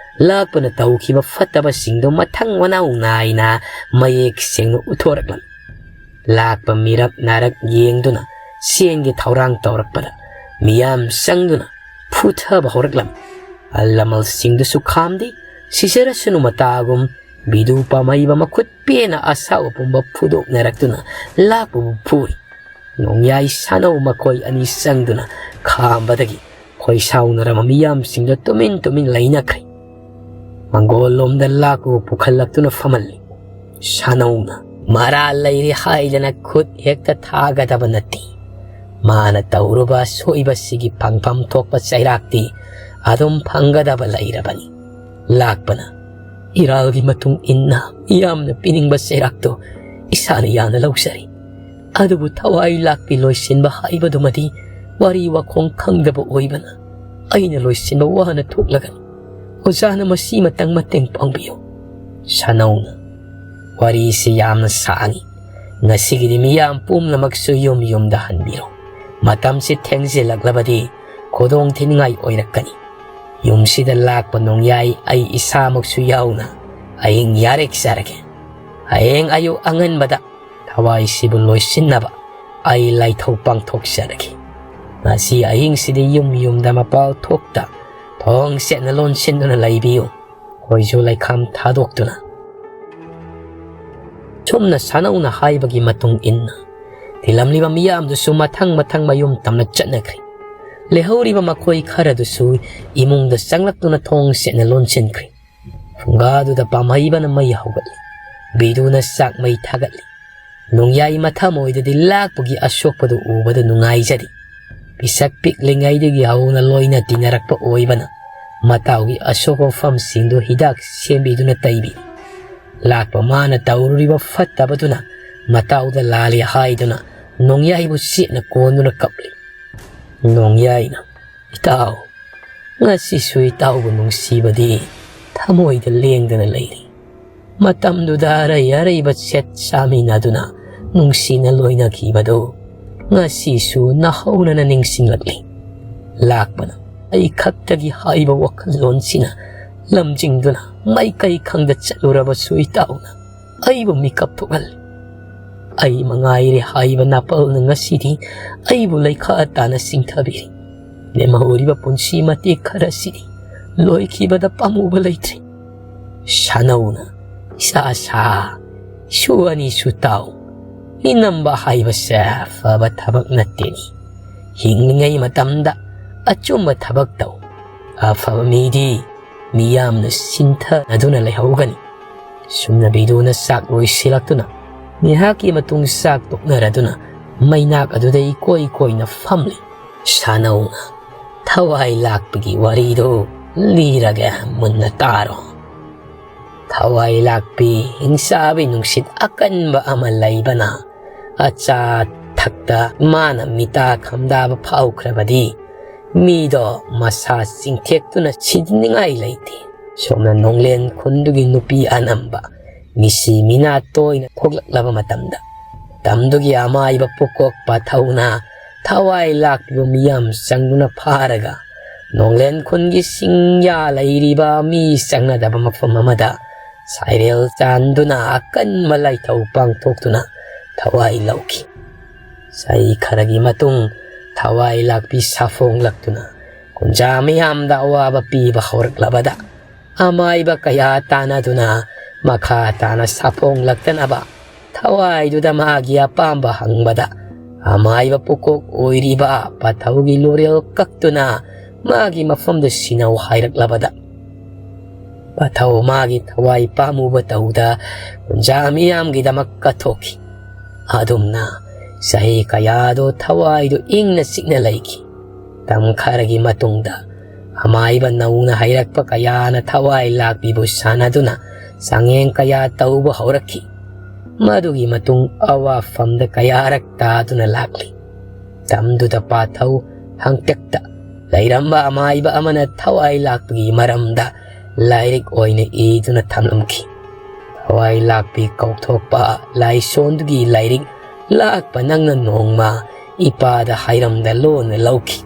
ꯂꯥꯛꯄꯅ ꯇꯧꯈꯤꯕ ꯐꯠꯇꯕꯁꯤꯡꯗꯨ ꯃꯊꯪ ꯃꯅꯥꯎ ꯅꯥꯏꯅ ꯃꯌꯦꯛ ꯁꯦꯡꯅ ꯎꯠꯊꯣꯔꯛꯂꯝꯃꯤ꯫ ꯂꯥꯛꯄ ꯃꯤꯔꯛ ꯅꯥꯔꯛ ꯌꯦꯡꯗꯨꯅ ꯆꯦꯟꯒꯤ ꯊꯧꯔꯥꯡ ꯇꯧꯔꯛꯄꯗ ꯃꯤꯌꯥꯝ ꯆꯪꯗꯨꯅ ꯐꯨꯊꯕ ꯍꯧꯔꯛꯂꯝꯃꯤ꯫ ꯑꯍꯜ ꯂꯃꯟꯁꯤꯡꯗꯨꯁꯨ ꯈꯥꯝꯗꯦ, ꯁꯤꯖꯔꯁꯅꯨ ꯃꯇꯥꯒꯨꯝ ꯕꯤꯗꯨ ꯄꯥꯝꯍꯩꯕ ꯃꯈꯨꯠ ꯄꯦꯟꯅ ꯑꯁꯥꯎꯕ ꯄꯨꯝꯕ ꯐꯨꯗꯣꯛꯅꯔꯛꯇꯨꯅ ꯂꯥꯛꯄꯕꯨ ꯐꯨꯔꯤ꯫ ꯅꯣꯡꯌꯥꯏ ꯁꯥꯅꯧ ꯃꯈꯣꯏ ꯑꯅꯤ ꯆꯪꯗꯨꯅ ꯈꯥꯝꯕꯗꯒꯤ ꯈꯣꯏ ꯁꯥꯎꯅꯔꯕ ꯃꯤꯌꯥꯝꯁꯤꯡꯗꯣ ꯇꯨꯃꯤꯟ ꯇꯨꯃꯤꯟ ꯂꯩꯅꯈ꯭ꯔꯦ꯫ ꯃꯪꯒꯣꯜ ꯂꯣꯝꯗ ꯂꯥꯛꯄꯕꯨ ꯄꯨꯈꯠꯂꯛꯇꯨꯅ ꯐꯝꯍꯜꯂꯤ꯫ ꯁꯥꯅꯧꯅ ꯃꯔꯥꯜ ꯂꯩꯔꯦ ꯍꯥꯏꯗꯅ ꯈꯨꯠ ꯍꯦꯛꯇ ꯊꯥꯒꯗꯕ ꯅꯠꯇꯦ꯫ ꯃꯥꯅ ꯇꯧꯔꯨꯕ ꯑꯁꯣꯏꯕꯁꯤꯒꯤ ꯐꯪꯐꯝ ꯊꯣꯛꯄ ꯆꯩꯔꯥꯛꯇꯤ ꯑꯗꯨꯝ ꯐꯪꯒꯗꯕ ꯂꯩꯔꯕꯅꯤ꯫ ꯂꯥꯛꯄꯅ ꯏꯔꯥꯜꯒꯤ ꯃꯇꯨꯡ ꯏꯟꯅ ꯃꯤꯌꯥꯝꯅ ꯄꯤꯅꯤꯡꯕ ꯆꯩꯔꯥꯛꯇꯣ ꯏꯁꯥꯅ ꯌꯥꯅ ꯂꯧꯖꯔꯤ꯫ ꯑꯗꯨꯕꯨ ꯊꯋꯥꯏ ꯂꯥꯛꯄꯤ ꯂꯣꯏꯁꯤꯟꯕ ꯍꯥꯏꯕꯗꯨꯃꯗꯤ ꯋꯥꯔꯤ ꯋꯥꯈꯣꯡ ꯈꯪꯗꯕ ꯑꯣꯏꯕꯅ ꯑꯩꯅ ꯂꯣꯏꯁꯤꯟꯕ ꯋꯥꯅ ꯊꯣꯛꯂꯒꯅꯤ꯫ ꯑꯣꯖꯥꯅ ꯃꯁꯤꯃꯇꯪ ꯃꯇꯦꯡ ꯄꯥꯡꯕꯤꯌꯨ꯫ ꯁꯥꯅꯧꯅ, ꯋꯥꯔꯤꯁꯤ ꯌꯥꯝꯅ ꯁꯥꯡꯏ꯫ ꯉꯁꯤꯒꯤꯗꯤ ꯃꯤꯌꯥꯝ ꯄꯨꯝꯅꯃꯛꯁꯨ ꯌꯨꯝ ꯌꯨꯝꯗ ꯍꯟꯕꯤꯔꯣ꯫ ꯃꯇꯝꯁꯤ ꯊꯦꯡꯖꯤꯜꯂꯛꯂꯕꯗꯤ ꯈꯨꯗꯣꯡ ꯊꯤꯅꯤꯡꯉꯥꯏ ꯑꯣꯏꯔꯛꯀꯅꯤ꯫ ꯌꯨꯝꯁꯤꯗ ꯂꯥꯛꯄ ꯅꯣꯡꯌꯥꯏ ꯑꯩ ꯏꯁꯥꯃꯛꯁꯨ ꯌꯥꯎꯅ ꯑꯍꯤꯡ ꯌꯥꯔꯦꯛꯆꯔꯒꯦ꯫ ꯍꯌꯦꯡ ꯑꯌꯨꯛ ꯑꯉꯟꯕꯗ ꯊꯋꯥꯏꯁꯤꯕꯨ ꯂꯣꯏꯁꯤꯟꯅꯕ ꯑꯩ ꯂꯥꯏꯊꯧ ꯄꯥꯡꯊꯣꯛꯆꯔꯒꯦ꯫ ꯉꯁꯤ ꯑꯍꯤꯡꯁꯤꯗꯤ ꯌꯨꯝ ꯌꯨꯝꯗ ꯃꯄꯥꯜ ꯊꯣꯛꯇ ꯊꯣꯡ ꯁꯦꯠꯅ ꯂꯣꯟꯁꯤꯟꯗꯨꯅ ꯂꯩꯕꯤꯌꯨ꯫ ꯈꯣꯏꯖꯨ ꯂꯩꯈꯥꯝ ꯊꯥꯗꯣꯛꯇꯨꯅ꯫ ꯁꯨꯝꯅ ꯁꯥꯅꯧꯅ ꯍꯥꯏꯕꯒꯤ ꯃꯇꯨꯡ ꯏꯟꯅ ꯊꯤꯜꯂꯝꯂꯤꯕ ꯃꯤꯌꯥꯝꯗꯨꯁꯨ ꯃꯊꯪ ꯃꯊꯪ ꯃꯌꯨꯝ ꯇꯝꯅ ꯆꯠꯅꯈ꯭ꯔꯦ꯫ ꯂꯩꯍꯧꯔꯤꯕ ꯃꯈꯣꯏ ꯈꯔꯗꯨꯁꯨ ꯏꯃꯨꯡꯗ ꯆꯪꯂꯛꯇꯨꯅ ꯊꯣꯡ ꯁꯦꯠꯅ ꯂꯣꯟꯁꯤꯟꯈ꯭ꯔꯦ꯫ ꯐꯨꯡꯒꯥꯗꯨꯗ ꯄꯥꯝꯍꯩꯕꯅ ꯃꯩ ꯍꯧꯒꯠꯂꯤ꯫ ꯕꯤꯗꯨꯅ ꯆꯥꯛ ꯃꯩ ꯊꯥꯒꯠꯂꯤ꯫ ꯅꯣꯡꯌꯥꯏ ꯃꯊꯃꯣꯏꯗꯗꯤ ꯂꯥꯛꯄꯒꯤ ꯑꯁꯣꯛꯄꯗꯨ ꯎꯕꯗ ꯅꯨꯡꯉꯥꯏꯖꯔꯤ꯫ ꯄꯤꯁꯛ ꯄꯤꯛꯂꯤꯉꯩꯗꯒꯤ ꯍꯧꯅ ꯂꯣꯏꯅ ꯇꯤꯟꯅꯔꯛꯄ ꯑꯣꯏꯕꯅ ꯃꯇꯥꯎꯒꯤ ꯑꯁꯣꯛ ꯑꯐꯝꯁꯤꯡꯗꯨ ꯍꯤꯗꯥꯛ ꯁꯦꯝꯕꯤꯗꯨꯅ ꯇꯩꯕꯤ꯫ ꯂꯥꯛꯄ ꯃꯥꯅ ꯇꯧꯔꯨꯔꯤꯕ ꯐꯠꯇꯕꯗꯨꯅ ꯃꯇꯥꯎꯗ ꯂꯥꯜꯂꯤ ꯍꯥꯏꯗꯨꯅ ꯅꯣꯡꯌꯥꯏꯕꯨ ꯆꯦꯠꯅ ꯀꯣꯟꯗꯨꯅ ꯀꯞꯂꯤ꯫ ꯅꯣꯡꯌꯥꯏꯅ, "ꯏꯇꯥꯎ, ꯉꯁꯤꯁꯨ ꯏꯇꯥꯎꯕꯨ ꯅꯨꯡꯁꯤꯕꯗꯤ ꯊꯃꯣꯏꯗ ꯂꯦꯡꯗꯅ ꯂꯩꯔꯤ꯫ ꯃꯇꯝꯗꯨꯗ ꯑꯔꯩ ꯑꯔꯩꯕ ꯁꯦꯠ ꯆꯥꯃꯤꯟꯅꯗꯨꯅ ꯅꯨꯡꯁꯤꯅ ꯂꯣꯏꯅꯈꯤꯕꯗꯨ ꯉꯁꯤꯁꯨ ꯅꯧꯍꯧꯅꯅ ꯅꯤꯡꯁꯤꯡꯂꯛꯂꯤ꯫ ꯂꯥꯛꯄꯅ ꯑꯩ ꯈꯛꯇꯒꯤ ꯍꯥꯏꯕ ꯋꯥꯈꯜꯂꯣꯟꯁꯤꯅ ꯂꯝꯖꯤꯡꯗꯨꯅ ꯃꯥꯏꯀꯩ ꯈꯪꯗ ꯆꯠꯂꯨꯔꯕꯁꯨ ꯏꯇꯥꯎꯅ ꯑꯩꯕꯨ ꯃꯤꯀꯞ ꯊꯣꯛꯍꯜꯂꯤ꯫ ꯑꯩ ꯃꯉꯥꯏꯔꯦ ꯍꯥꯏꯕ ꯅꯥꯄꯜꯅ ꯉꯁꯤꯗꯤ ꯑꯩꯕꯨ ꯂꯩꯈꯥ ꯇꯥꯅ ꯆꯤꯡꯊꯕꯤꯔꯤ꯫ ꯂꯦꯝꯍꯧꯔꯤꯕ ꯄꯨꯟꯁꯤ ꯃꯇꯦꯛ ꯈꯔꯁꯤꯗꯤ ꯂꯣꯏꯈꯤꯕꯗ ꯄꯥꯝꯃꯨꯕ ꯂꯩꯇ꯭ꯔꯦ꯫" ꯁꯥꯅꯧꯅ, "ꯏꯁꯥ ꯁꯥ, ꯏꯁꯨ ꯑꯅꯤꯁꯨ ꯇꯥꯎ꯫ ꯃꯤꯅꯝꯕ ꯍꯥꯏꯕꯁꯦ ꯐꯕ ꯊꯕꯛ ꯅꯠꯇꯦꯅꯤ꯫ ꯍꯤꯡꯂꯤꯉꯩ ꯃꯇꯝꯗ ꯑꯆꯨꯝꯕ ꯊꯕꯛ ꯇꯧ꯫ ꯑꯐꯕ ꯃꯤꯗꯤ ꯃꯤꯌꯥꯝꯅ ꯁꯤꯟꯊꯅꯗꯨꯅ ꯂꯩꯍꯧꯒꯅꯤ꯫" ꯁꯨꯝꯅꯕꯤꯗꯨꯅ ꯆꯥꯛ ꯂꯣꯏꯁꯤꯜꯂꯛꯇꯨꯅ ꯉꯥꯏꯍꯥꯛꯀꯤ ꯃꯇꯨꯡ ꯆꯥꯛ ꯇꯣꯛꯅꯔꯗꯨꯅ ꯃꯩꯅꯥꯛ ꯑꯗꯨꯗ ꯏꯀꯣꯏ ꯀꯣꯏꯅ ꯐꯝꯂꯤ꯫ ꯁꯥꯅꯧꯅ, "ꯊꯋꯥꯏ ꯂꯥꯛꯄꯒꯤ ꯋꯥꯔꯤꯗꯨ ꯂꯤꯔꯒꯦ, ꯃꯨꯟꯅ ꯇꯥꯔꯣ꯫" ꯊꯋꯥꯏ ꯂꯥꯛꯄꯤ ꯍꯤꯡꯆꯥꯕꯤ ꯅꯨꯡꯁꯤꯠ ꯑꯀꯟꯕ ꯑꯃ ꯂꯩꯕꯅ ꯑꯆꯥ ꯊꯛꯇ ꯃꯥꯅ ꯃꯤꯇꯥ ꯈꯝꯗꯥꯕ ꯐꯥꯎꯈ꯭ꯔꯕꯗꯤ ꯃꯤꯗꯣ ꯃꯁꯥ ꯆꯤꯡꯊꯦꯛꯇꯨꯅ ꯁꯤꯖꯤꯟꯅꯤꯡꯉꯥꯏ ꯂꯩꯇꯦ꯫ ꯁꯣꯝꯅ ꯅꯣꯡꯂꯦꯟ ꯈꯨꯟꯗꯨꯒꯤ ꯅꯨꯄꯤ ꯑꯅꯝꯕ ꯃꯤꯁꯤ ꯃꯤꯅꯥ ꯇꯣꯏꯅ ꯊꯣꯛꯂꯛꯂꯕ ꯃꯇꯝꯗ ꯇꯝꯗꯨꯒꯤ ꯑꯃꯥꯏꯕ ꯄꯨꯀꯣꯛ ꯄꯥꯊꯧꯅ ꯊꯋꯥꯏ ꯂꯥꯛꯄꯤꯕ ꯃꯤꯌꯥꯝ ꯆꯪꯗꯨꯅ ꯐꯥꯔꯒ ꯅꯣꯡꯂꯦꯟ ꯈꯨꯟꯒꯤ ꯆꯤꯡꯌꯥ ꯂꯩꯔꯤꯕ ꯃꯤ ꯆꯪꯅꯗꯕ ꯃꯐꯝ ꯑꯃꯗ ꯁꯥꯏꯔꯦꯜ ꯆꯥꯟꯗꯨꯅ ꯑꯀꯟꯕ ꯂꯥꯏꯊꯧ ꯄꯥꯡꯊꯣꯛꯇꯨꯅ ꯊꯋꯥꯏ ꯂꯧꯈꯤ꯫ ꯆꯍꯤ ꯈꯔꯒꯤ ꯃꯇꯨꯡ ꯊꯋꯥꯏ ꯂꯥꯛꯄꯤ ꯁꯥꯐꯣꯡꯂꯛꯇꯨꯅ ꯀꯨꯟꯖꯥ ꯃꯤꯌꯥꯝꯗ ꯑꯋꯥꯕ ꯄꯤꯕ ꯍꯧꯔꯛꯂꯕꯗ ꯑꯃꯥꯏꯕ ꯀꯌꯥ ꯇꯥꯟꯅꯗꯨꯅ ꯃꯈꯥ ꯇꯥꯅ ꯁꯥꯐꯣꯡꯂꯛꯇꯅꯕ ꯊꯋꯥꯏꯗꯨꯗ ꯃꯥꯒꯤ ꯑꯄꯥꯝꯕ ꯍꯪꯕꯗ ꯑꯃꯥꯏꯕ ꯄꯨꯀꯣꯛ ꯑꯣꯏꯔꯤꯕ ꯄꯥꯊꯧꯒꯤ ꯂꯣꯔꯦꯜ ꯀꯛꯇꯨꯅ ꯃꯥꯒꯤ ꯃꯐꯝꯗ ꯁꯤꯟꯅꯧ ꯍꯥꯏꯔꯛꯂꯕꯗ ꯄꯥꯊꯧ ꯃꯥꯒꯤ ꯊꯋꯥꯏ ꯄꯥꯝꯃꯨꯕ ꯇꯧꯗ ꯀꯨꯟꯖꯥ ꯃꯤꯌꯥꯝꯒꯤꯗꯃꯛ ꯀꯠꯊꯣꯛꯈꯤ꯫ ꯑꯗꯨꯝꯅ ꯆꯍꯤ ꯀꯌꯥꯗꯣ ꯊꯋꯥꯏꯗꯨ ꯏꯪꯅ ꯆꯤꯛꯅ ꯂꯩꯈꯤ꯫ ꯃꯇꯝ ꯈꯔꯒꯤ ꯃꯇꯨꯡꯗ ꯑꯃꯥꯏꯕ ꯅꯧꯅ ꯍꯩꯔꯛꯄ ꯀꯌꯥꯅ ꯊꯋꯥꯏ ꯂꯥꯛꯄꯤꯕꯨ ꯁꯥꯟꯅꯗꯨꯅ ꯆꯥꯡꯌꯦꯡ ꯀꯌꯥ ꯇꯧꯕ ꯍꯧꯔꯛꯈꯤ꯫ ꯃꯗꯨꯒꯤ ꯃꯇꯨꯡ ꯑꯋꯥꯐꯝꯗ ꯀꯌꯥꯔꯛ ꯇꯥꯗꯨꯅ ꯂꯥꯛꯂꯤ꯫ ꯃꯇꯝꯗꯨꯗ ꯄꯥꯊꯧ ꯍꯪꯇꯛꯇ ꯂꯩꯔꯝꯕ ꯑꯃꯥꯏꯕ ꯑꯃꯅ ꯊꯋꯥꯏ ꯂꯥꯛꯄꯒꯤ ꯃꯔꯝꯗ ꯂꯥꯏꯔꯤꯛ ꯑꯣꯏꯅ ꯏꯗꯨꯅ ꯊꯝꯂꯝꯈꯤ꯫ ꯊꯋꯥꯏ ꯂꯥꯛꯄꯤ ꯀꯧꯊꯣꯛꯄ ꯂꯥꯏꯁꯣꯟꯗꯨꯒꯤ ꯂꯥꯏꯔꯤꯛ ꯂꯥꯛꯄ ꯅꯪꯅ ꯅꯣꯡꯃ ꯏꯄꯥꯗ ꯍꯥꯏꯔꯝꯗ ꯂꯣꯟꯅ ꯂꯧꯈꯤ꯫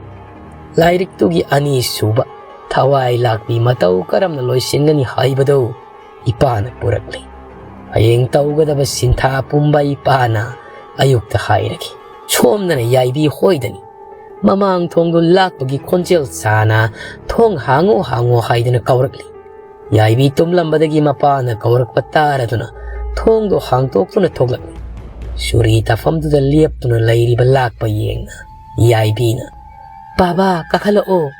ꯂꯥꯏꯔꯤꯛꯇꯨꯒꯤ ꯑꯅꯤꯁꯨꯕ ꯊꯋꯥꯏ ꯂꯥꯛꯄꯤ ꯃꯇꯧ ꯀꯔꯝꯅ ꯂꯣꯏꯁꯤꯟꯒꯅꯤ ꯍꯥꯏꯕꯗꯨ ꯏꯄꯥꯅ ꯄꯨꯔꯛꯂꯤ꯫ ꯍꯌꯦꯡ ꯇꯧꯒꯗꯕ ꯁꯤꯟꯊꯥ ꯄꯨꯝꯕ ꯏꯄꯥꯅ ꯑꯌꯨꯛꯇ ꯍꯥꯏꯔꯒꯦ꯫ ꯁꯣꯝꯗꯅ ꯌꯥꯏꯕꯤ ꯍꯣꯏꯗꯅꯤ꯫ ꯃꯃꯥꯡ ꯊꯣꯡꯗꯨ ꯂꯥꯛꯄꯒꯤ ꯈꯣꯟꯖꯦꯜ ꯁꯥꯅ "ꯊꯣꯡ ꯍꯥꯡꯉꯣ, ꯍꯥꯡꯉꯣ" ꯍꯥꯏꯗꯨꯅ ꯀꯧꯔꯛꯂꯤ꯫ ꯌꯥꯏꯕꯤ ꯇꯨꯝꯂꯝꯕꯗꯒꯤ ꯃꯄꯥꯅ ꯀꯧꯔꯛꯄ ꯇꯥꯔꯗꯨꯅ ꯊꯣꯡꯗꯣ ꯍꯥꯡꯇꯣꯛꯇꯨꯅ ꯊꯣꯛꯂꯛꯂꯤ꯫ ꯆꯨꯔꯤ ꯇꯥꯐꯝꯗꯨꯗ ꯂꯦꯞꯇꯨꯅ ꯂꯩꯔꯤꯕ ꯂꯥꯛꯄ ꯌꯦꯡꯅ ꯌꯥꯏꯕꯤꯅ, "ꯕꯥꯕꯥ, ꯀꯥꯈꯠꯂꯛꯑꯣ꯫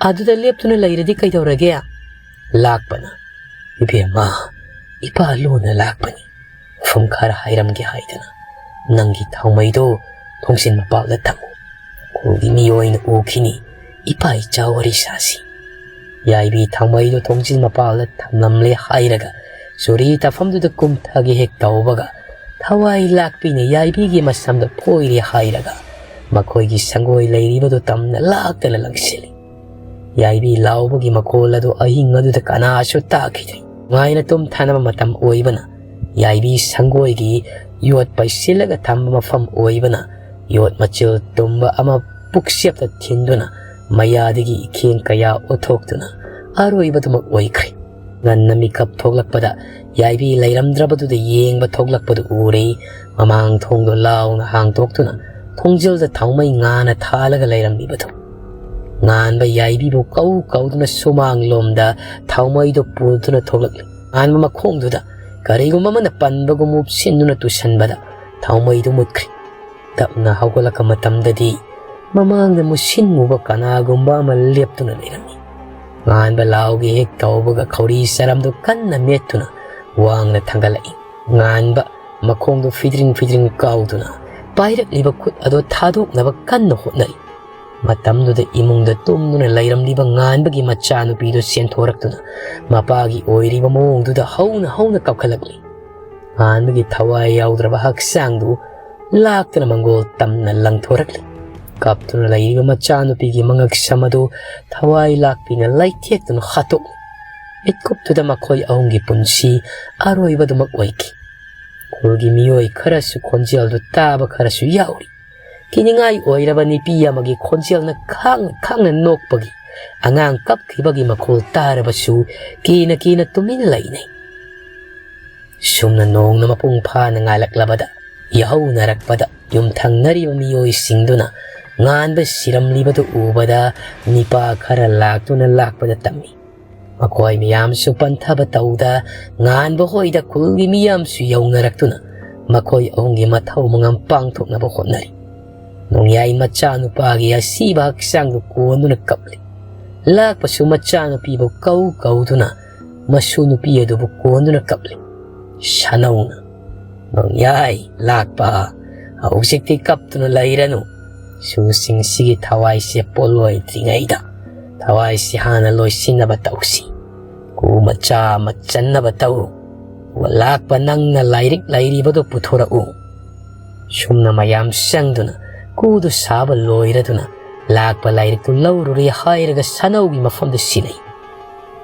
ꯑꯗꯨꯗ ꯂꯦꯞꯇꯨꯅ ꯂꯩꯔꯗꯤ ꯀꯩꯗꯧꯔꯒꯦ?" ꯂꯥꯛꯄꯅ, "ꯏꯕꯦꯝꯃ, ꯏꯄꯥ ꯂꯣꯟꯅ ꯂꯥꯛꯄꯅꯤ꯫ ꯋꯥꯐꯝ ꯈꯔ ꯍꯥꯏꯔꯝꯒꯦ ꯍꯥꯏꯗꯅ ꯅꯪꯒꯤ ꯊꯥꯎꯃꯩꯗꯣ ꯊꯣꯡꯖꯤꯟ ꯃꯄꯥꯜꯗ ꯊꯝꯃꯨ꯫ ꯈꯨꯜꯒꯤ ꯃꯤꯑꯣꯏꯅ ꯎꯈꯤꯅꯤ꯫ ꯏꯄꯥ ꯏꯆꯥ ꯋꯥꯔꯤ ꯁꯥꯁꯤ꯫" ꯌꯥꯏꯕꯤ ꯊꯥꯎꯃꯩꯗꯣ ꯊꯣꯡꯖꯤꯟ ꯃꯄꯥꯜꯗ ꯊꯝꯂꯝꯂꯦ ꯍꯥꯏꯔꯒ ꯆꯨꯔꯤ ꯇꯥꯐꯝꯗꯨꯗ ꯀꯨꯝꯊꯒꯦ ꯍꯦꯛ ꯇꯧꯕꯒ, ꯊꯋꯥꯏ ꯂꯥꯛꯄꯤꯅ ꯌꯥꯏꯕꯤꯒꯤ ꯃꯁꯝꯗ ꯐꯣꯏꯔꯦ ꯍꯥꯏꯔꯒ, ꯃꯈꯣꯏꯒꯤ ꯁꯪꯒꯣꯏ ꯂꯩꯔꯤꯕꯗꯨ ꯇꯝꯅ ꯂꯥꯛꯇꯅ ꯂꯪꯁꯤꯜꯂꯤ꯫ ꯌꯥꯏꯕꯤ ꯂꯥꯎꯕꯒꯤ ꯃꯈꯣꯜ ꯑꯗꯨ ꯑꯍꯤꯡ ꯑꯗꯨꯗ ꯀꯅꯥꯁꯨ ꯇꯥꯈꯤꯗ꯭ꯔꯦ꯫ ꯅꯨꯡꯉꯥꯏꯅ ꯇꯨꯝꯊꯅꯕ ꯃꯇꯝ ꯑꯣꯏꯕꯅ, ꯌꯥꯏꯕꯤ ꯁꯪꯒꯣꯏꯒꯤ ꯌꯣꯠ ꯄꯩꯁꯤꯜꯂꯒ ꯊꯝꯕ ꯃꯐꯝ ꯑꯣꯏꯕꯅ, ꯌꯣꯠ ꯃꯆꯤꯜ ꯇꯨꯝꯕ ꯑꯃ ꯄꯨꯛꯆꯦꯞꯇ ꯊꯤꯟꯗꯨꯅ, ꯃꯌꯥꯗꯒꯤ ꯏꯈꯦꯡ ꯀꯌꯥ ꯎꯠꯊꯣꯛꯇꯨꯅ ꯑꯔꯣꯏꯕꯗꯨꯃꯛ ꯑꯣꯏꯈ꯭ꯔꯦ꯫ ꯉꯟꯅ ꯃꯤꯀꯞ ꯊꯣꯛꯂꯛꯄꯗ, ꯌꯥꯏꯕꯤ ꯂꯩꯔꯝꯗ꯭ꯔꯕꯗꯨꯗ ꯌꯦꯡꯕ ꯊꯣꯛꯂꯛꯄꯗꯨ ꯎꯔꯦ꯫ ꯃꯃꯥꯡ ꯊꯣꯡꯗꯨ ꯂꯥꯎꯅ ꯍꯥꯡꯗꯣꯛꯇꯨꯅ, ꯊꯣꯡꯖꯤꯜꯗ ꯊꯥꯎꯃꯩ ꯉꯥꯅ ꯊꯥꯜꯂꯒ ꯂꯩꯔꯝꯂꯤꯕꯗꯨ꯫ ꯉꯥꯟꯕ ꯌꯥꯏꯕꯤꯕꯨ ꯀꯧ ꯀꯧꯗꯨꯅ ꯁꯨꯃꯥꯡꯂꯣꯝꯗ ꯊꯥꯎꯃꯩꯗꯨ ꯄꯨꯗꯨꯅ ꯊꯣꯛꯂꯛꯂꯤ꯫ ꯉꯥꯟꯕ ꯃꯈꯣꯡꯗꯨꯗ ꯀꯔꯤꯒꯨꯝꯕ ꯑꯃꯅ ꯄꯟꯕꯒꯨꯝ ꯎꯞꯁꯤꯟꯗꯨꯅ ꯇꯨꯁꯟꯕꯗ, ꯊꯥꯎꯃꯩꯗꯨ ꯃꯨꯠꯈ꯭ꯔꯦ꯫ ꯇꯞꯅ ꯍꯧꯒꯠꯂꯛꯄ ꯃꯇꯝꯗꯗꯤ, ꯃꯃꯥꯡꯗ ꯃꯨꯁꯤꯟꯃꯨꯕ ꯀꯅꯥꯒꯨꯝꯕ ꯑꯃ ꯂꯦꯞꯇꯨꯅ ꯂꯩꯔꯝꯃꯤ꯫ ꯉꯥꯟꯕ ꯂꯥꯎꯒꯦ ꯍꯦꯛ ꯇꯧꯕꯒ, ꯈꯧꯔꯤ ꯆꯔꯝꯗꯨ ꯀꯟꯅ ꯃꯦꯠꯇꯨꯅ ꯋꯥꯡꯅ ꯊꯥꯡꯒꯠꯂꯛꯏ꯫ ꯉꯥꯟꯕ ꯃꯈꯣꯡꯗꯨ ꯐꯤꯗ꯭ꯔꯤꯡ ꯐꯤꯗ꯭ꯔꯤꯡ ꯀꯥꯎꯗꯨꯅ, ꯄꯥꯏꯔꯛꯂꯤꯕ ꯈꯨꯠ ꯑꯗꯨ ꯊꯥꯗꯣꯛꯅꯕ ꯀꯟꯅ ꯍꯣꯠꯅꯔꯤ꯫ ꯃꯇꯝꯗꯨꯗ ꯏꯃꯨꯡꯗ ꯇꯨꯝꯗꯨꯅ ꯂꯩꯔꯝꯂꯤꯕ ꯉꯥꯟꯕꯒꯤ ꯃꯆꯥꯅꯨꯄꯤꯗꯨ ꯆꯦꯟꯊꯣꯔꯛꯇꯨꯅ, ꯃꯄꯥꯒꯤ ꯑꯣꯏꯔꯤꯕ ꯃꯑꯣꯡꯗꯨꯗ ꯍꯧꯅ ꯍꯧꯅ ꯀꯞꯈꯠꯂꯛꯂꯤ꯫ ꯉꯥꯟꯕꯒꯤ ꯊꯋꯥꯏ ꯌꯥꯎꯗ꯭ꯔꯕ ꯍꯛꯆꯥꯡꯗꯨ ꯂꯥꯛꯇꯅ ꯃꯪꯒꯣꯜ ꯇꯝꯅ ꯂꯪꯊꯣꯔꯛꯂꯤ꯫ ꯀꯞꯇꯨꯅ ꯂꯩꯔꯤꯕ ꯃꯆꯥꯅꯨꯄꯤꯒꯤ ꯃꯉꯛ ꯁꯝ ꯑꯗꯨ ꯊꯋꯥꯏ ꯂꯥꯛꯄꯤꯅ ꯂꯩꯊꯦꯛꯇꯨꯅ ꯍꯥꯠꯇꯣꯛꯂꯤ꯫ ꯃꯤꯠꯀꯨꯞꯇꯨꯗ ꯃꯈꯣꯏ ꯑꯍꯨꯝꯒꯤ ꯄꯨꯟꯁꯤ ꯑꯔꯣꯏꯕꯗꯨꯃꯛ ꯑꯣꯏꯈꯤ꯫ ꯈꯨꯜꯒꯤ ꯃꯤꯑꯣꯏ ꯈꯔꯁꯨ ꯈꯣꯟꯖꯦꯜꯗꯨ ꯇꯥꯕ ꯈꯔꯁꯨ ꯌꯥꯎꯔꯤ꯫ ꯀꯤꯅꯤꯡꯉꯥꯏ ꯑꯣꯏꯔꯕ ꯅꯨꯄꯤ ꯑꯃꯒꯤ ꯈꯣꯟꯖꯦꯜꯅ ꯈꯥꯡꯅ ꯈꯥꯡꯅ ꯅꯣꯛꯄꯒꯤ, ꯑꯉꯥꯡ ꯀꯞꯈꯤꯕꯒꯤ ꯃꯈꯣꯜ ꯇꯥꯔꯕꯁꯨ ꯀꯤꯅ ꯀꯤꯅ ꯇꯨꯃꯤꯟ ꯂꯩꯅꯩ꯫ ꯁꯨꯝꯅ ꯅꯣꯡꯅ ꯃꯄꯨꯡ ꯐꯥꯅ ꯉꯥꯜꯂꯛꯂꯕꯗ, ꯌꯥꯍꯧꯅꯔꯛꯄꯗ ꯌꯨꯝꯊꯪꯅꯔꯤꯕ ꯃꯤꯑꯣꯏꯁꯤꯡꯗꯨꯅ ꯉꯥꯟꯕ ꯁꯤꯔꯝꯂꯤꯕꯗꯨ ꯎꯕꯗ, ꯃꯤꯄꯥ ꯈꯔ ꯂꯥꯛꯇꯨꯅ ꯂꯥꯛꯄꯗ ꯇꯝꯃꯤ꯫ ꯃꯈꯣꯏ ꯃꯌꯥꯝꯁꯨ ꯄꯟꯊꯕ ꯇꯧꯗ, ꯉꯥꯟꯕ ꯍꯣꯏꯗ ꯈꯨꯜꯒꯤ ꯃꯤꯌꯥꯝꯁꯨ ꯌꯧꯅꯔꯛꯇꯨꯅ ꯃꯈꯣꯏ ꯑꯍꯨꯝꯒꯤ ꯃꯊꯧ ꯃꯉꯝ ꯄꯥꯡꯊꯣꯛꯅꯕ ꯍꯣꯠꯅꯔꯤ꯫ ꯅꯣꯡꯌꯥꯏ ꯃꯆꯥꯅꯨꯄꯥꯒꯤ ꯑꯁꯤꯕ ꯍꯛꯆꯥꯡꯗꯨ ꯀꯣꯟꯗꯨꯅ ꯀꯞꯂꯤ꯫ ꯂꯥꯛꯄꯁꯨ ꯃꯆꯥꯅꯨꯄꯤꯕꯨ ꯀꯧ ꯀꯧꯗꯨꯅ ꯃꯁꯨ ꯅꯨꯄꯤ ꯑꯗꯨꯕꯨ ꯀꯣꯟꯗꯨꯅ ꯀꯞꯂꯤ꯫ ꯁꯥꯅꯧꯅ, "ꯅꯣꯡꯌꯥꯏ ꯂꯥꯛꯄ, ꯍꯧꯖꯤꯛꯇꯤ ꯀꯞꯇꯨꯅ ꯂꯩꯔꯅꯨ꯫ ꯁꯨꯁꯤꯡꯁꯤꯒꯤ ꯊꯋꯥꯏꯁꯦ ꯄꯣꯜꯂꯣꯏꯗ꯭ꯔꯤꯉꯩꯗ ꯊꯋꯥꯏꯁꯤ ꯍꯥꯟꯅ ꯂꯣꯏꯁꯤꯟꯅꯕ ꯇꯧꯁꯤ꯫ ꯀꯨ ꯃꯆꯥ ꯑꯃ ꯆꯟꯅꯕ ꯇꯧꯔꯨ꯫ "ꯂꯥꯛꯄ ꯅꯪꯅ ꯂꯥꯏꯔꯤꯛ ꯂꯩꯔꯤꯕꯗꯨ ꯄꯨꯊꯣꯔꯛꯎ"꯫ ꯁꯨꯝꯅ ꯃꯌꯥꯝ ꯆꯪꯗꯨꯅ ꯀꯨꯗꯨ ꯁꯥꯕ ꯂꯣꯏꯔꯗꯨꯅ ꯂꯥꯛꯄ ꯂꯥꯏꯔꯤꯛꯇꯨ ꯂꯧꯔꯨꯔꯦ ꯍꯥꯏꯔꯒ ꯁꯥꯅꯧꯒꯤ ꯃꯐꯝꯗ ꯁꯤꯟꯅꯩ꯫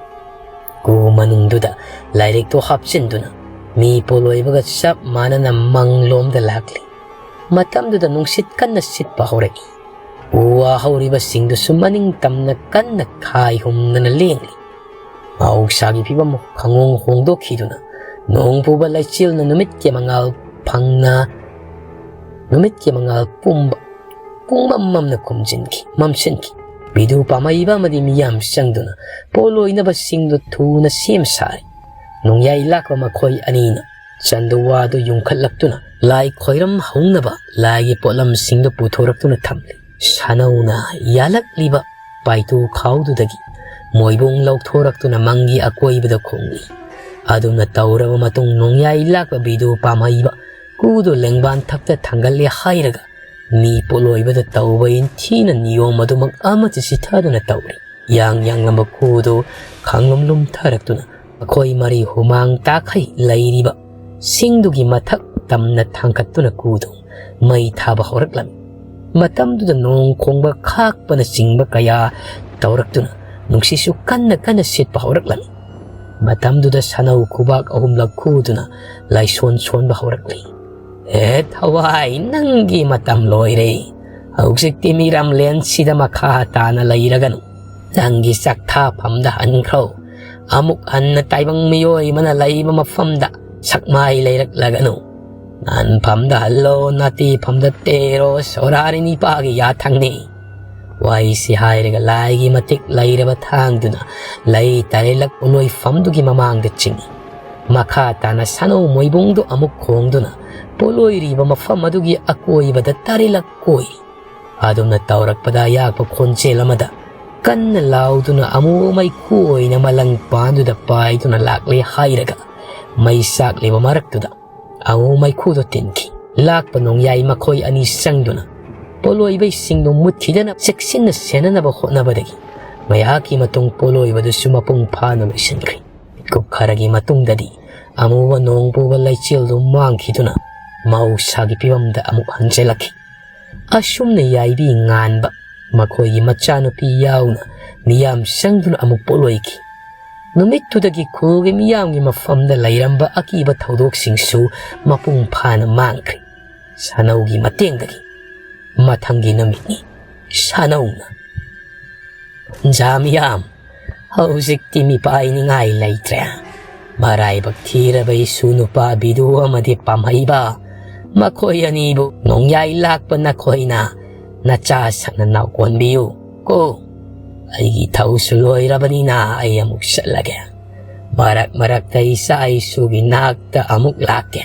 ꯀꯨ ꯃꯅꯨꯡꯗꯨꯗ ꯂꯥꯏꯔꯤꯛꯇꯨ ꯍꯥꯞꯆꯤꯟꯗꯨꯅ ꯃꯤ ꯄꯣꯂꯣꯏꯕꯒ ꯆꯞ ꯃꯥꯟꯅꯅ ꯃꯪꯂꯣꯝꯗ ꯂꯥꯛꯂꯤ꯫ ꯃꯇꯝꯗꯨꯗ ꯅꯨꯡꯁꯤꯠ ꯀꯟꯅ ꯁꯤꯠꯄ ꯍꯧꯔꯛꯏ꯫ ꯎ ꯋꯥ ꯍꯧꯔꯤꯕꯁꯤꯡꯗꯨꯁꯨ ꯃꯅꯤꯡ ꯇꯝꯅ ꯀꯟꯅ ꯈꯥꯏ ꯍꯨꯝꯗꯅ ꯂꯦꯡꯂꯤ꯫ ꯃꯍꯧꯁꯥꯒꯤ ꯐꯤꯕꯝ ꯈꯪꯍꯣꯡ ꯍꯣꯡꯗꯣꯛꯈꯤꯗꯨꯅ ꯅꯣꯡ ꯄꯨꯕ ꯂꯩꯆꯤꯜꯅ ꯅꯨꯃꯤꯠꯀꯤ ꯃꯉꯥꯜ ꯐꯪꯅ, ꯅꯨꯃꯤꯠꯀꯤ ꯃꯉꯥꯜ ꯄꯨꯝꯕ ꯄꯨꯡꯃꯝ ꯃꯝꯅ ꯈꯨꯝꯖꯤꯟꯈꯤ, ꯃꯝꯁꯤꯟꯈꯤ꯫ ꯕꯤꯗꯨ ꯄꯥꯝꯍꯩꯕ ꯑꯃꯗꯤ ꯃꯤꯌꯥꯝ ꯆꯪꯗꯨꯅ ꯄꯣꯠ ꯂꯣꯏꯅꯕꯁꯤꯡꯗꯨ ꯊꯨꯅ ꯁꯦꯝ ꯁꯥꯔꯤ꯫ ꯅꯣꯡꯌꯥꯏ ꯂꯥꯛꯄ ꯃꯈꯣꯏ ꯑꯅꯤꯅ ꯆꯟꯗꯨ ꯋꯥꯗꯨ ꯌꯨꯡꯈꯠꯂꯛꯇꯨꯅ ꯂꯥꯏ ꯈꯣꯏꯔꯝ ꯍꯧꯅꯕ ꯂꯥꯏꯒꯤ ꯄꯣꯠꯂꯝꯁꯤꯡꯗꯨ ꯄꯨꯊꯣꯔꯛꯇꯨꯅ ꯊꯝꯂꯤ꯫ ꯁꯥꯅꯧꯅ ꯌꯥꯜꯂꯛꯂꯤꯕ ꯄꯥꯏꯇꯨ ꯈꯥꯎꯗꯨꯗꯒꯤ ꯃꯣꯏꯕꯨꯡ ꯂꯧꯊꯣꯔꯛꯇꯨꯅ ꯃꯪꯒꯤ ꯑꯀꯣꯏꯕꯗ ꯈꯣꯡꯂꯤ꯫ ꯑꯗꯨꯝꯅ ꯇꯧꯔꯕ ꯃꯇꯨꯡ ꯅꯣꯡꯌꯥꯏ ꯂꯥꯛꯄ ꯕꯤꯗꯨ ꯄꯥꯝꯍꯩꯕ ꯀꯨꯗꯨ ꯂꯦꯡꯕꯥꯟ ꯊꯛꯇ ꯊꯥꯡꯒꯠꯂꯦ ꯍꯥꯏꯔꯒ ꯃꯤ ꯄꯣꯠꯂꯣꯏꯕꯗ ꯇꯧꯕ ꯏꯟꯊꯤꯅ ꯅꯤꯌꯣꯝ ꯑꯗꯨꯃꯛ ꯑꯃꯠꯇ ꯆꯤꯊꯗꯨꯅ ꯇꯧꯔꯤ꯫ ꯌꯥꯡ ꯌꯥꯡꯂꯝꯕ ꯀꯨꯗꯨ ꯈꯥꯡꯂꯨꯝ ꯂꯨꯝꯊꯔꯛꯇꯨꯅ ꯃꯈꯣꯏ ꯃꯔꯤ ꯍꯨꯃꯥꯡ ꯇꯥꯈꯩ ꯂꯩꯔꯤꯕ ꯁꯤꯡꯗꯨꯒꯤ ꯃꯊꯛ ꯇꯝꯅ ꯊꯥꯡꯒꯠꯇꯨꯅ ꯀꯨꯗꯨ ꯃꯩ ꯊꯥꯕ ꯍꯧꯔꯛꯂꯝꯃꯤ꯫ ꯃꯇꯝꯗꯨꯗ ꯅꯣꯡ ꯈꯣꯡꯕ ꯈꯥꯛꯄꯅꯆꯤꯡꯕ ꯀꯌꯥ ꯇꯧꯔꯛꯇꯨꯅ ꯅꯨꯡꯁꯤꯠꯁꯨ ꯀꯟꯅ ꯀꯟꯅ ꯁꯤꯠꯄ ꯍꯧꯔꯛꯂꯝꯃꯤ꯫ ꯃꯇꯝꯗꯨꯗ ꯁꯥꯅꯧ ꯈꯨꯕꯥꯛ ꯑꯍꯨꯝꯂꯛ ꯈꯨꯗꯨꯅ ꯂꯥꯏꯁꯣꯟ ꯁꯣꯟꯕ ꯍꯧꯔꯛꯂꯤ꯫ "ꯍꯦ ꯊꯋꯥꯏ, ꯅꯪꯒꯤ ꯃꯇꯝ ꯂꯣꯏꯔꯦ꯫ ꯍꯧꯖꯤꯛꯇꯤ ꯃꯤꯔꯝꯂꯦꯟꯁꯤꯗ ꯃꯈꯥ ꯇꯥꯅ ꯂꯩꯔꯒꯅꯨ꯫ ꯅꯪꯒꯤ ꯆꯥꯛꯊꯥꯐꯝꯗ ꯍꯟꯈ꯭ꯔꯣ꯫ ꯑꯃꯨꯛ ꯍꯟꯅ ꯇꯥꯏꯕꯪ ꯃꯤꯑꯣꯏ ꯑꯃꯅ ꯂꯩꯕ ꯃꯐꯝꯗ ꯁꯛꯃꯥꯏ ꯂꯩꯔꯛꯂꯒꯅꯨ꯫ ꯅꯥꯟꯐꯝꯗ ꯍꯜꯂꯣ, ꯅꯥꯇꯤꯐꯝꯗ ꯇꯦꯔꯣ, ꯁꯣꯔꯥꯔꯤ ꯅꯤꯄꯥꯒꯤ ꯌꯥꯊꯪꯅꯤ"꯫ ꯋꯥꯍꯩꯁꯤ ꯍꯥꯏꯔꯒ ꯂꯥꯏꯒꯤ ꯃꯇꯤꯛ ꯂꯩꯔꯕ ꯊꯥꯡꯗꯨꯅ ꯂꯩ ꯇꯔꯦꯠꯂꯛ ꯄꯣꯠꯂꯣꯏꯐꯝꯗꯨꯒꯤ ꯃꯃꯥꯡꯗ ꯆꯤꯡꯏ꯫ ꯃꯈꯥ ꯇꯥꯅ ꯁꯥꯅꯧ ꯃꯣꯏꯕꯨꯡꯗꯨ ꯑꯃꯨꯛ ꯈꯣꯡꯗꯨꯅ ꯄꯣꯠꯂꯣꯏꯔꯤꯕ ꯃꯐꯝ ꯑꯗꯨꯒꯤ ꯑꯀꯣꯏꯕꯗ ꯇꯔꯦꯠꯂꯛ ꯀꯣꯏꯔꯤ꯫ ꯑꯗꯨꯝꯅ ꯇꯧꯔꯛꯄꯗ ꯑꯌꯥꯛꯄ ꯈꯣꯟꯖꯦꯜ ꯑꯃꯗ ꯀꯟꯅ ꯂꯥꯎꯗꯨꯅ ꯑꯃꯨ ꯃꯩꯈꯨ ꯑꯣꯏꯅ ꯃꯂꯪ ꯄꯥꯟꯗꯨꯗ ꯄꯥꯏꯗꯨꯅ ꯂꯥꯛꯂꯦ ꯍꯥꯏꯔꯒ ꯃꯩ ꯆꯥꯛꯂꯤꯕ ꯃꯔꯛꯇꯨꯗ ꯑꯃꯨ ꯃꯩꯈꯨꯗꯨ ꯇꯤꯟꯈꯤ꯫ ꯂꯥꯛꯄ ꯅꯣꯡꯌꯥꯏ ꯃꯈꯣꯏ ꯑꯅꯤ ꯆꯪꯗꯨꯅ ꯄꯣꯠꯂꯣꯏꯕꯩꯁꯤꯡꯗꯨ ꯃꯨꯠꯈꯤꯗꯅ ꯆꯦꯛꯁꯤꯟꯅ ꯁꯦꯟꯅꯅꯕ ꯍꯣꯠꯅꯕꯗꯒꯤ ꯉꯥꯏꯍꯥꯛꯀꯤ ꯃꯇꯨꯡ ꯄꯣꯠꯂꯣꯏꯕꯗꯨꯁꯨ ꯃꯄꯨꯡ ꯐꯥꯅ ꯂꯣꯏꯁꯤꯟꯈ꯭ꯔꯦ꯫ ꯃꯤꯀꯨꯞ ꯈꯔꯒꯤ ꯃꯇꯨꯡꯗꯗꯤ ꯑꯃꯨꯕ ꯅꯣꯡ ꯄꯨꯕ ꯂꯩꯆꯤꯜꯗꯨ ꯃꯥꯡꯈꯤꯗꯨꯅ ꯃꯍꯧꯁꯥꯒꯤ ꯐꯤꯕꯝꯗ ꯑꯃꯨꯛ ꯍꯟꯖꯤꯜꯂꯛꯈꯤ꯫ ꯑꯁꯨꯝꯅ ꯌꯥꯏꯕꯤ ꯉꯥꯟꯕ ꯃꯈꯣꯏꯒꯤ ꯃꯆꯥꯅꯨꯄꯤ ꯌꯥꯎꯅ ꯃꯤꯌꯥꯝ ꯆꯪꯗꯨꯅ ꯑꯃꯨꯛ ꯄꯣꯠꯂꯣꯏꯈꯤ꯫ ꯅꯨꯃꯤꯠꯇꯨꯗꯒꯤ ꯈꯨꯜꯒꯤ ꯃꯤꯌꯥꯝꯒꯤ ꯃꯐꯝꯗ ꯂꯩꯔꯝꯕ ꯑꯀꯤꯕ ꯊꯧꯗꯣꯛꯁꯤꯡꯁꯨ ꯃꯄꯨꯡ ꯐꯥꯅ ꯃꯥꯡꯈ꯭ꯔꯦ꯫ ꯁꯥꯅꯧꯒꯤ ꯃꯇꯦꯡꯗꯒꯤ꯫ ꯃꯊꯪꯒꯤ ꯅꯨꯃꯤꯠꯅꯤ꯫ ꯁꯥꯅꯧꯅ, "ꯖꯥꯃꯤꯌꯥꯝ, ꯍꯧꯖꯤꯛꯇꯤ ꯃꯤꯄꯥꯏꯅꯤꯡꯉꯥꯏ ꯂꯩꯇ꯭ꯔꯦ꯫ ꯃꯔꯥꯏꯕꯛ ꯊꯤꯔꯕ ꯏꯁꯨ ꯅꯨꯄꯥ ꯕꯤꯗꯨ ꯑꯃꯗꯤ ꯄꯥꯝꯍꯩꯕ, ꯃꯈꯣꯏ ꯑꯅꯤꯕꯨ ꯅꯣꯡꯌꯥꯏ ꯂꯥꯛꯄ ꯅꯈꯣꯏꯅ ꯅꯆꯥ ꯁꯛꯅ ꯅꯥꯎꯀꯣꯟꯕꯤꯌꯨ ꯀꯣ꯫ ꯑꯩꯒꯤ ꯊꯧꯁꯨ ꯂꯣꯏꯔꯕꯅꯤꯅ ꯑꯩ ꯑꯃꯨꯛ ꯆꯠꯂꯒꯦ꯫ ꯃꯔꯛ ꯃꯔꯛꯇ ꯏꯆꯥ ꯏꯁꯨꯒꯤ ꯅꯥꯛꯇ ꯑꯃꯨꯛ ꯂꯥꯛꯀꯦ꯫"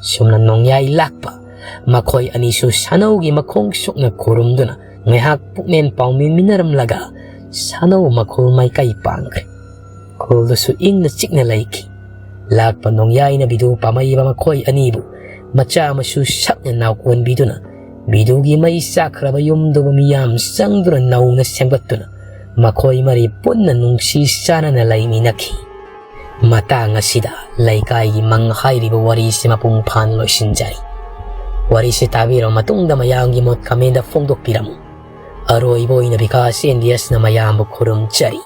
ꯁꯨꯝꯅ ꯅꯣꯡꯌꯥꯏ ꯂꯥꯛꯄ ꯃꯈꯣꯏ ꯑꯅꯤꯁꯨ ꯁꯥꯅꯧꯒꯤ ꯃꯈꯣꯡ ꯁꯣꯛꯅ ꯈꯨꯔꯨꯝꯗꯨꯅ ꯉꯥꯏꯍꯥꯛ ꯄꯨꯛꯃꯦꯟ ꯄꯥꯎꯃꯤꯟꯃꯤꯟꯅꯔꯝꯂꯒ ꯁꯥꯅꯧ ꯃꯈꯣꯜ ꯃꯥꯏꯀꯩ ꯄꯥꯡꯈ꯭ꯔꯦ꯫ ꯈꯨꯜꯗꯨꯁꯨ ꯏꯪꯅ ꯆꯤꯛꯅ ꯂꯩꯈꯤ꯫ ꯂꯥꯛꯄ ꯅꯣꯡꯌꯥꯏꯅ ꯕꯤꯗꯨ ꯄꯥꯝꯃꯩꯕ ꯃꯈꯣꯏ ꯑꯅꯤꯕꯨ ꯃꯆꯥ ꯃꯁꯨ ꯁꯛꯅ ꯅꯥꯎꯀꯣꯟꯕꯤꯗꯨꯅ ꯕꯤꯗꯨꯒꯤ ꯃꯩ ꯆꯥꯛꯈ꯭ꯔꯕ ꯌꯨꯝꯗꯨꯕꯨ ꯃꯤꯌꯥꯝ ꯆꯪꯗꯨꯅ ꯅꯧꯅ ꯁꯦꯝꯒꯠꯇꯨꯅ ꯃꯈꯣꯏ ꯃꯔꯤ ꯄꯨꯟꯅ ꯅꯨꯡꯁꯤ ꯆꯥꯟꯅꯅ ꯂꯩꯃꯤꯟꯅꯈꯤ꯫ ꯃꯇꯥꯡ ꯑꯁꯤꯗ ꯂꯩꯀꯥꯏꯒꯤ ꯃꯪ ꯍꯥꯏꯔꯤꯕ ꯋꯥꯔꯤꯁꯤ ꯃꯄꯨꯡ ꯐꯥꯅ ꯂꯣꯏꯁꯤꯟꯖꯔꯤ꯫ ꯋꯥꯔꯤꯁꯤ ꯇꯥꯕꯤꯔꯕ ꯃꯇꯨꯡꯗ ꯃꯌꯥꯝꯒꯤ ꯃꯣꯠ ꯀꯃꯦꯟꯗ ꯐꯣꯡꯗꯣꯛꯄꯤꯔꯝꯃꯨ꯫ ꯑꯔꯣꯏꯕ ꯑꯣꯏꯅ ꯕꯤꯀꯥꯁ ꯑꯦꯟ ꯗꯤ ꯑꯦꯁꯅ ꯃꯌꯥꯝꯕꯨ ꯈꯨꯔꯨꯝꯖꯔꯤ꯫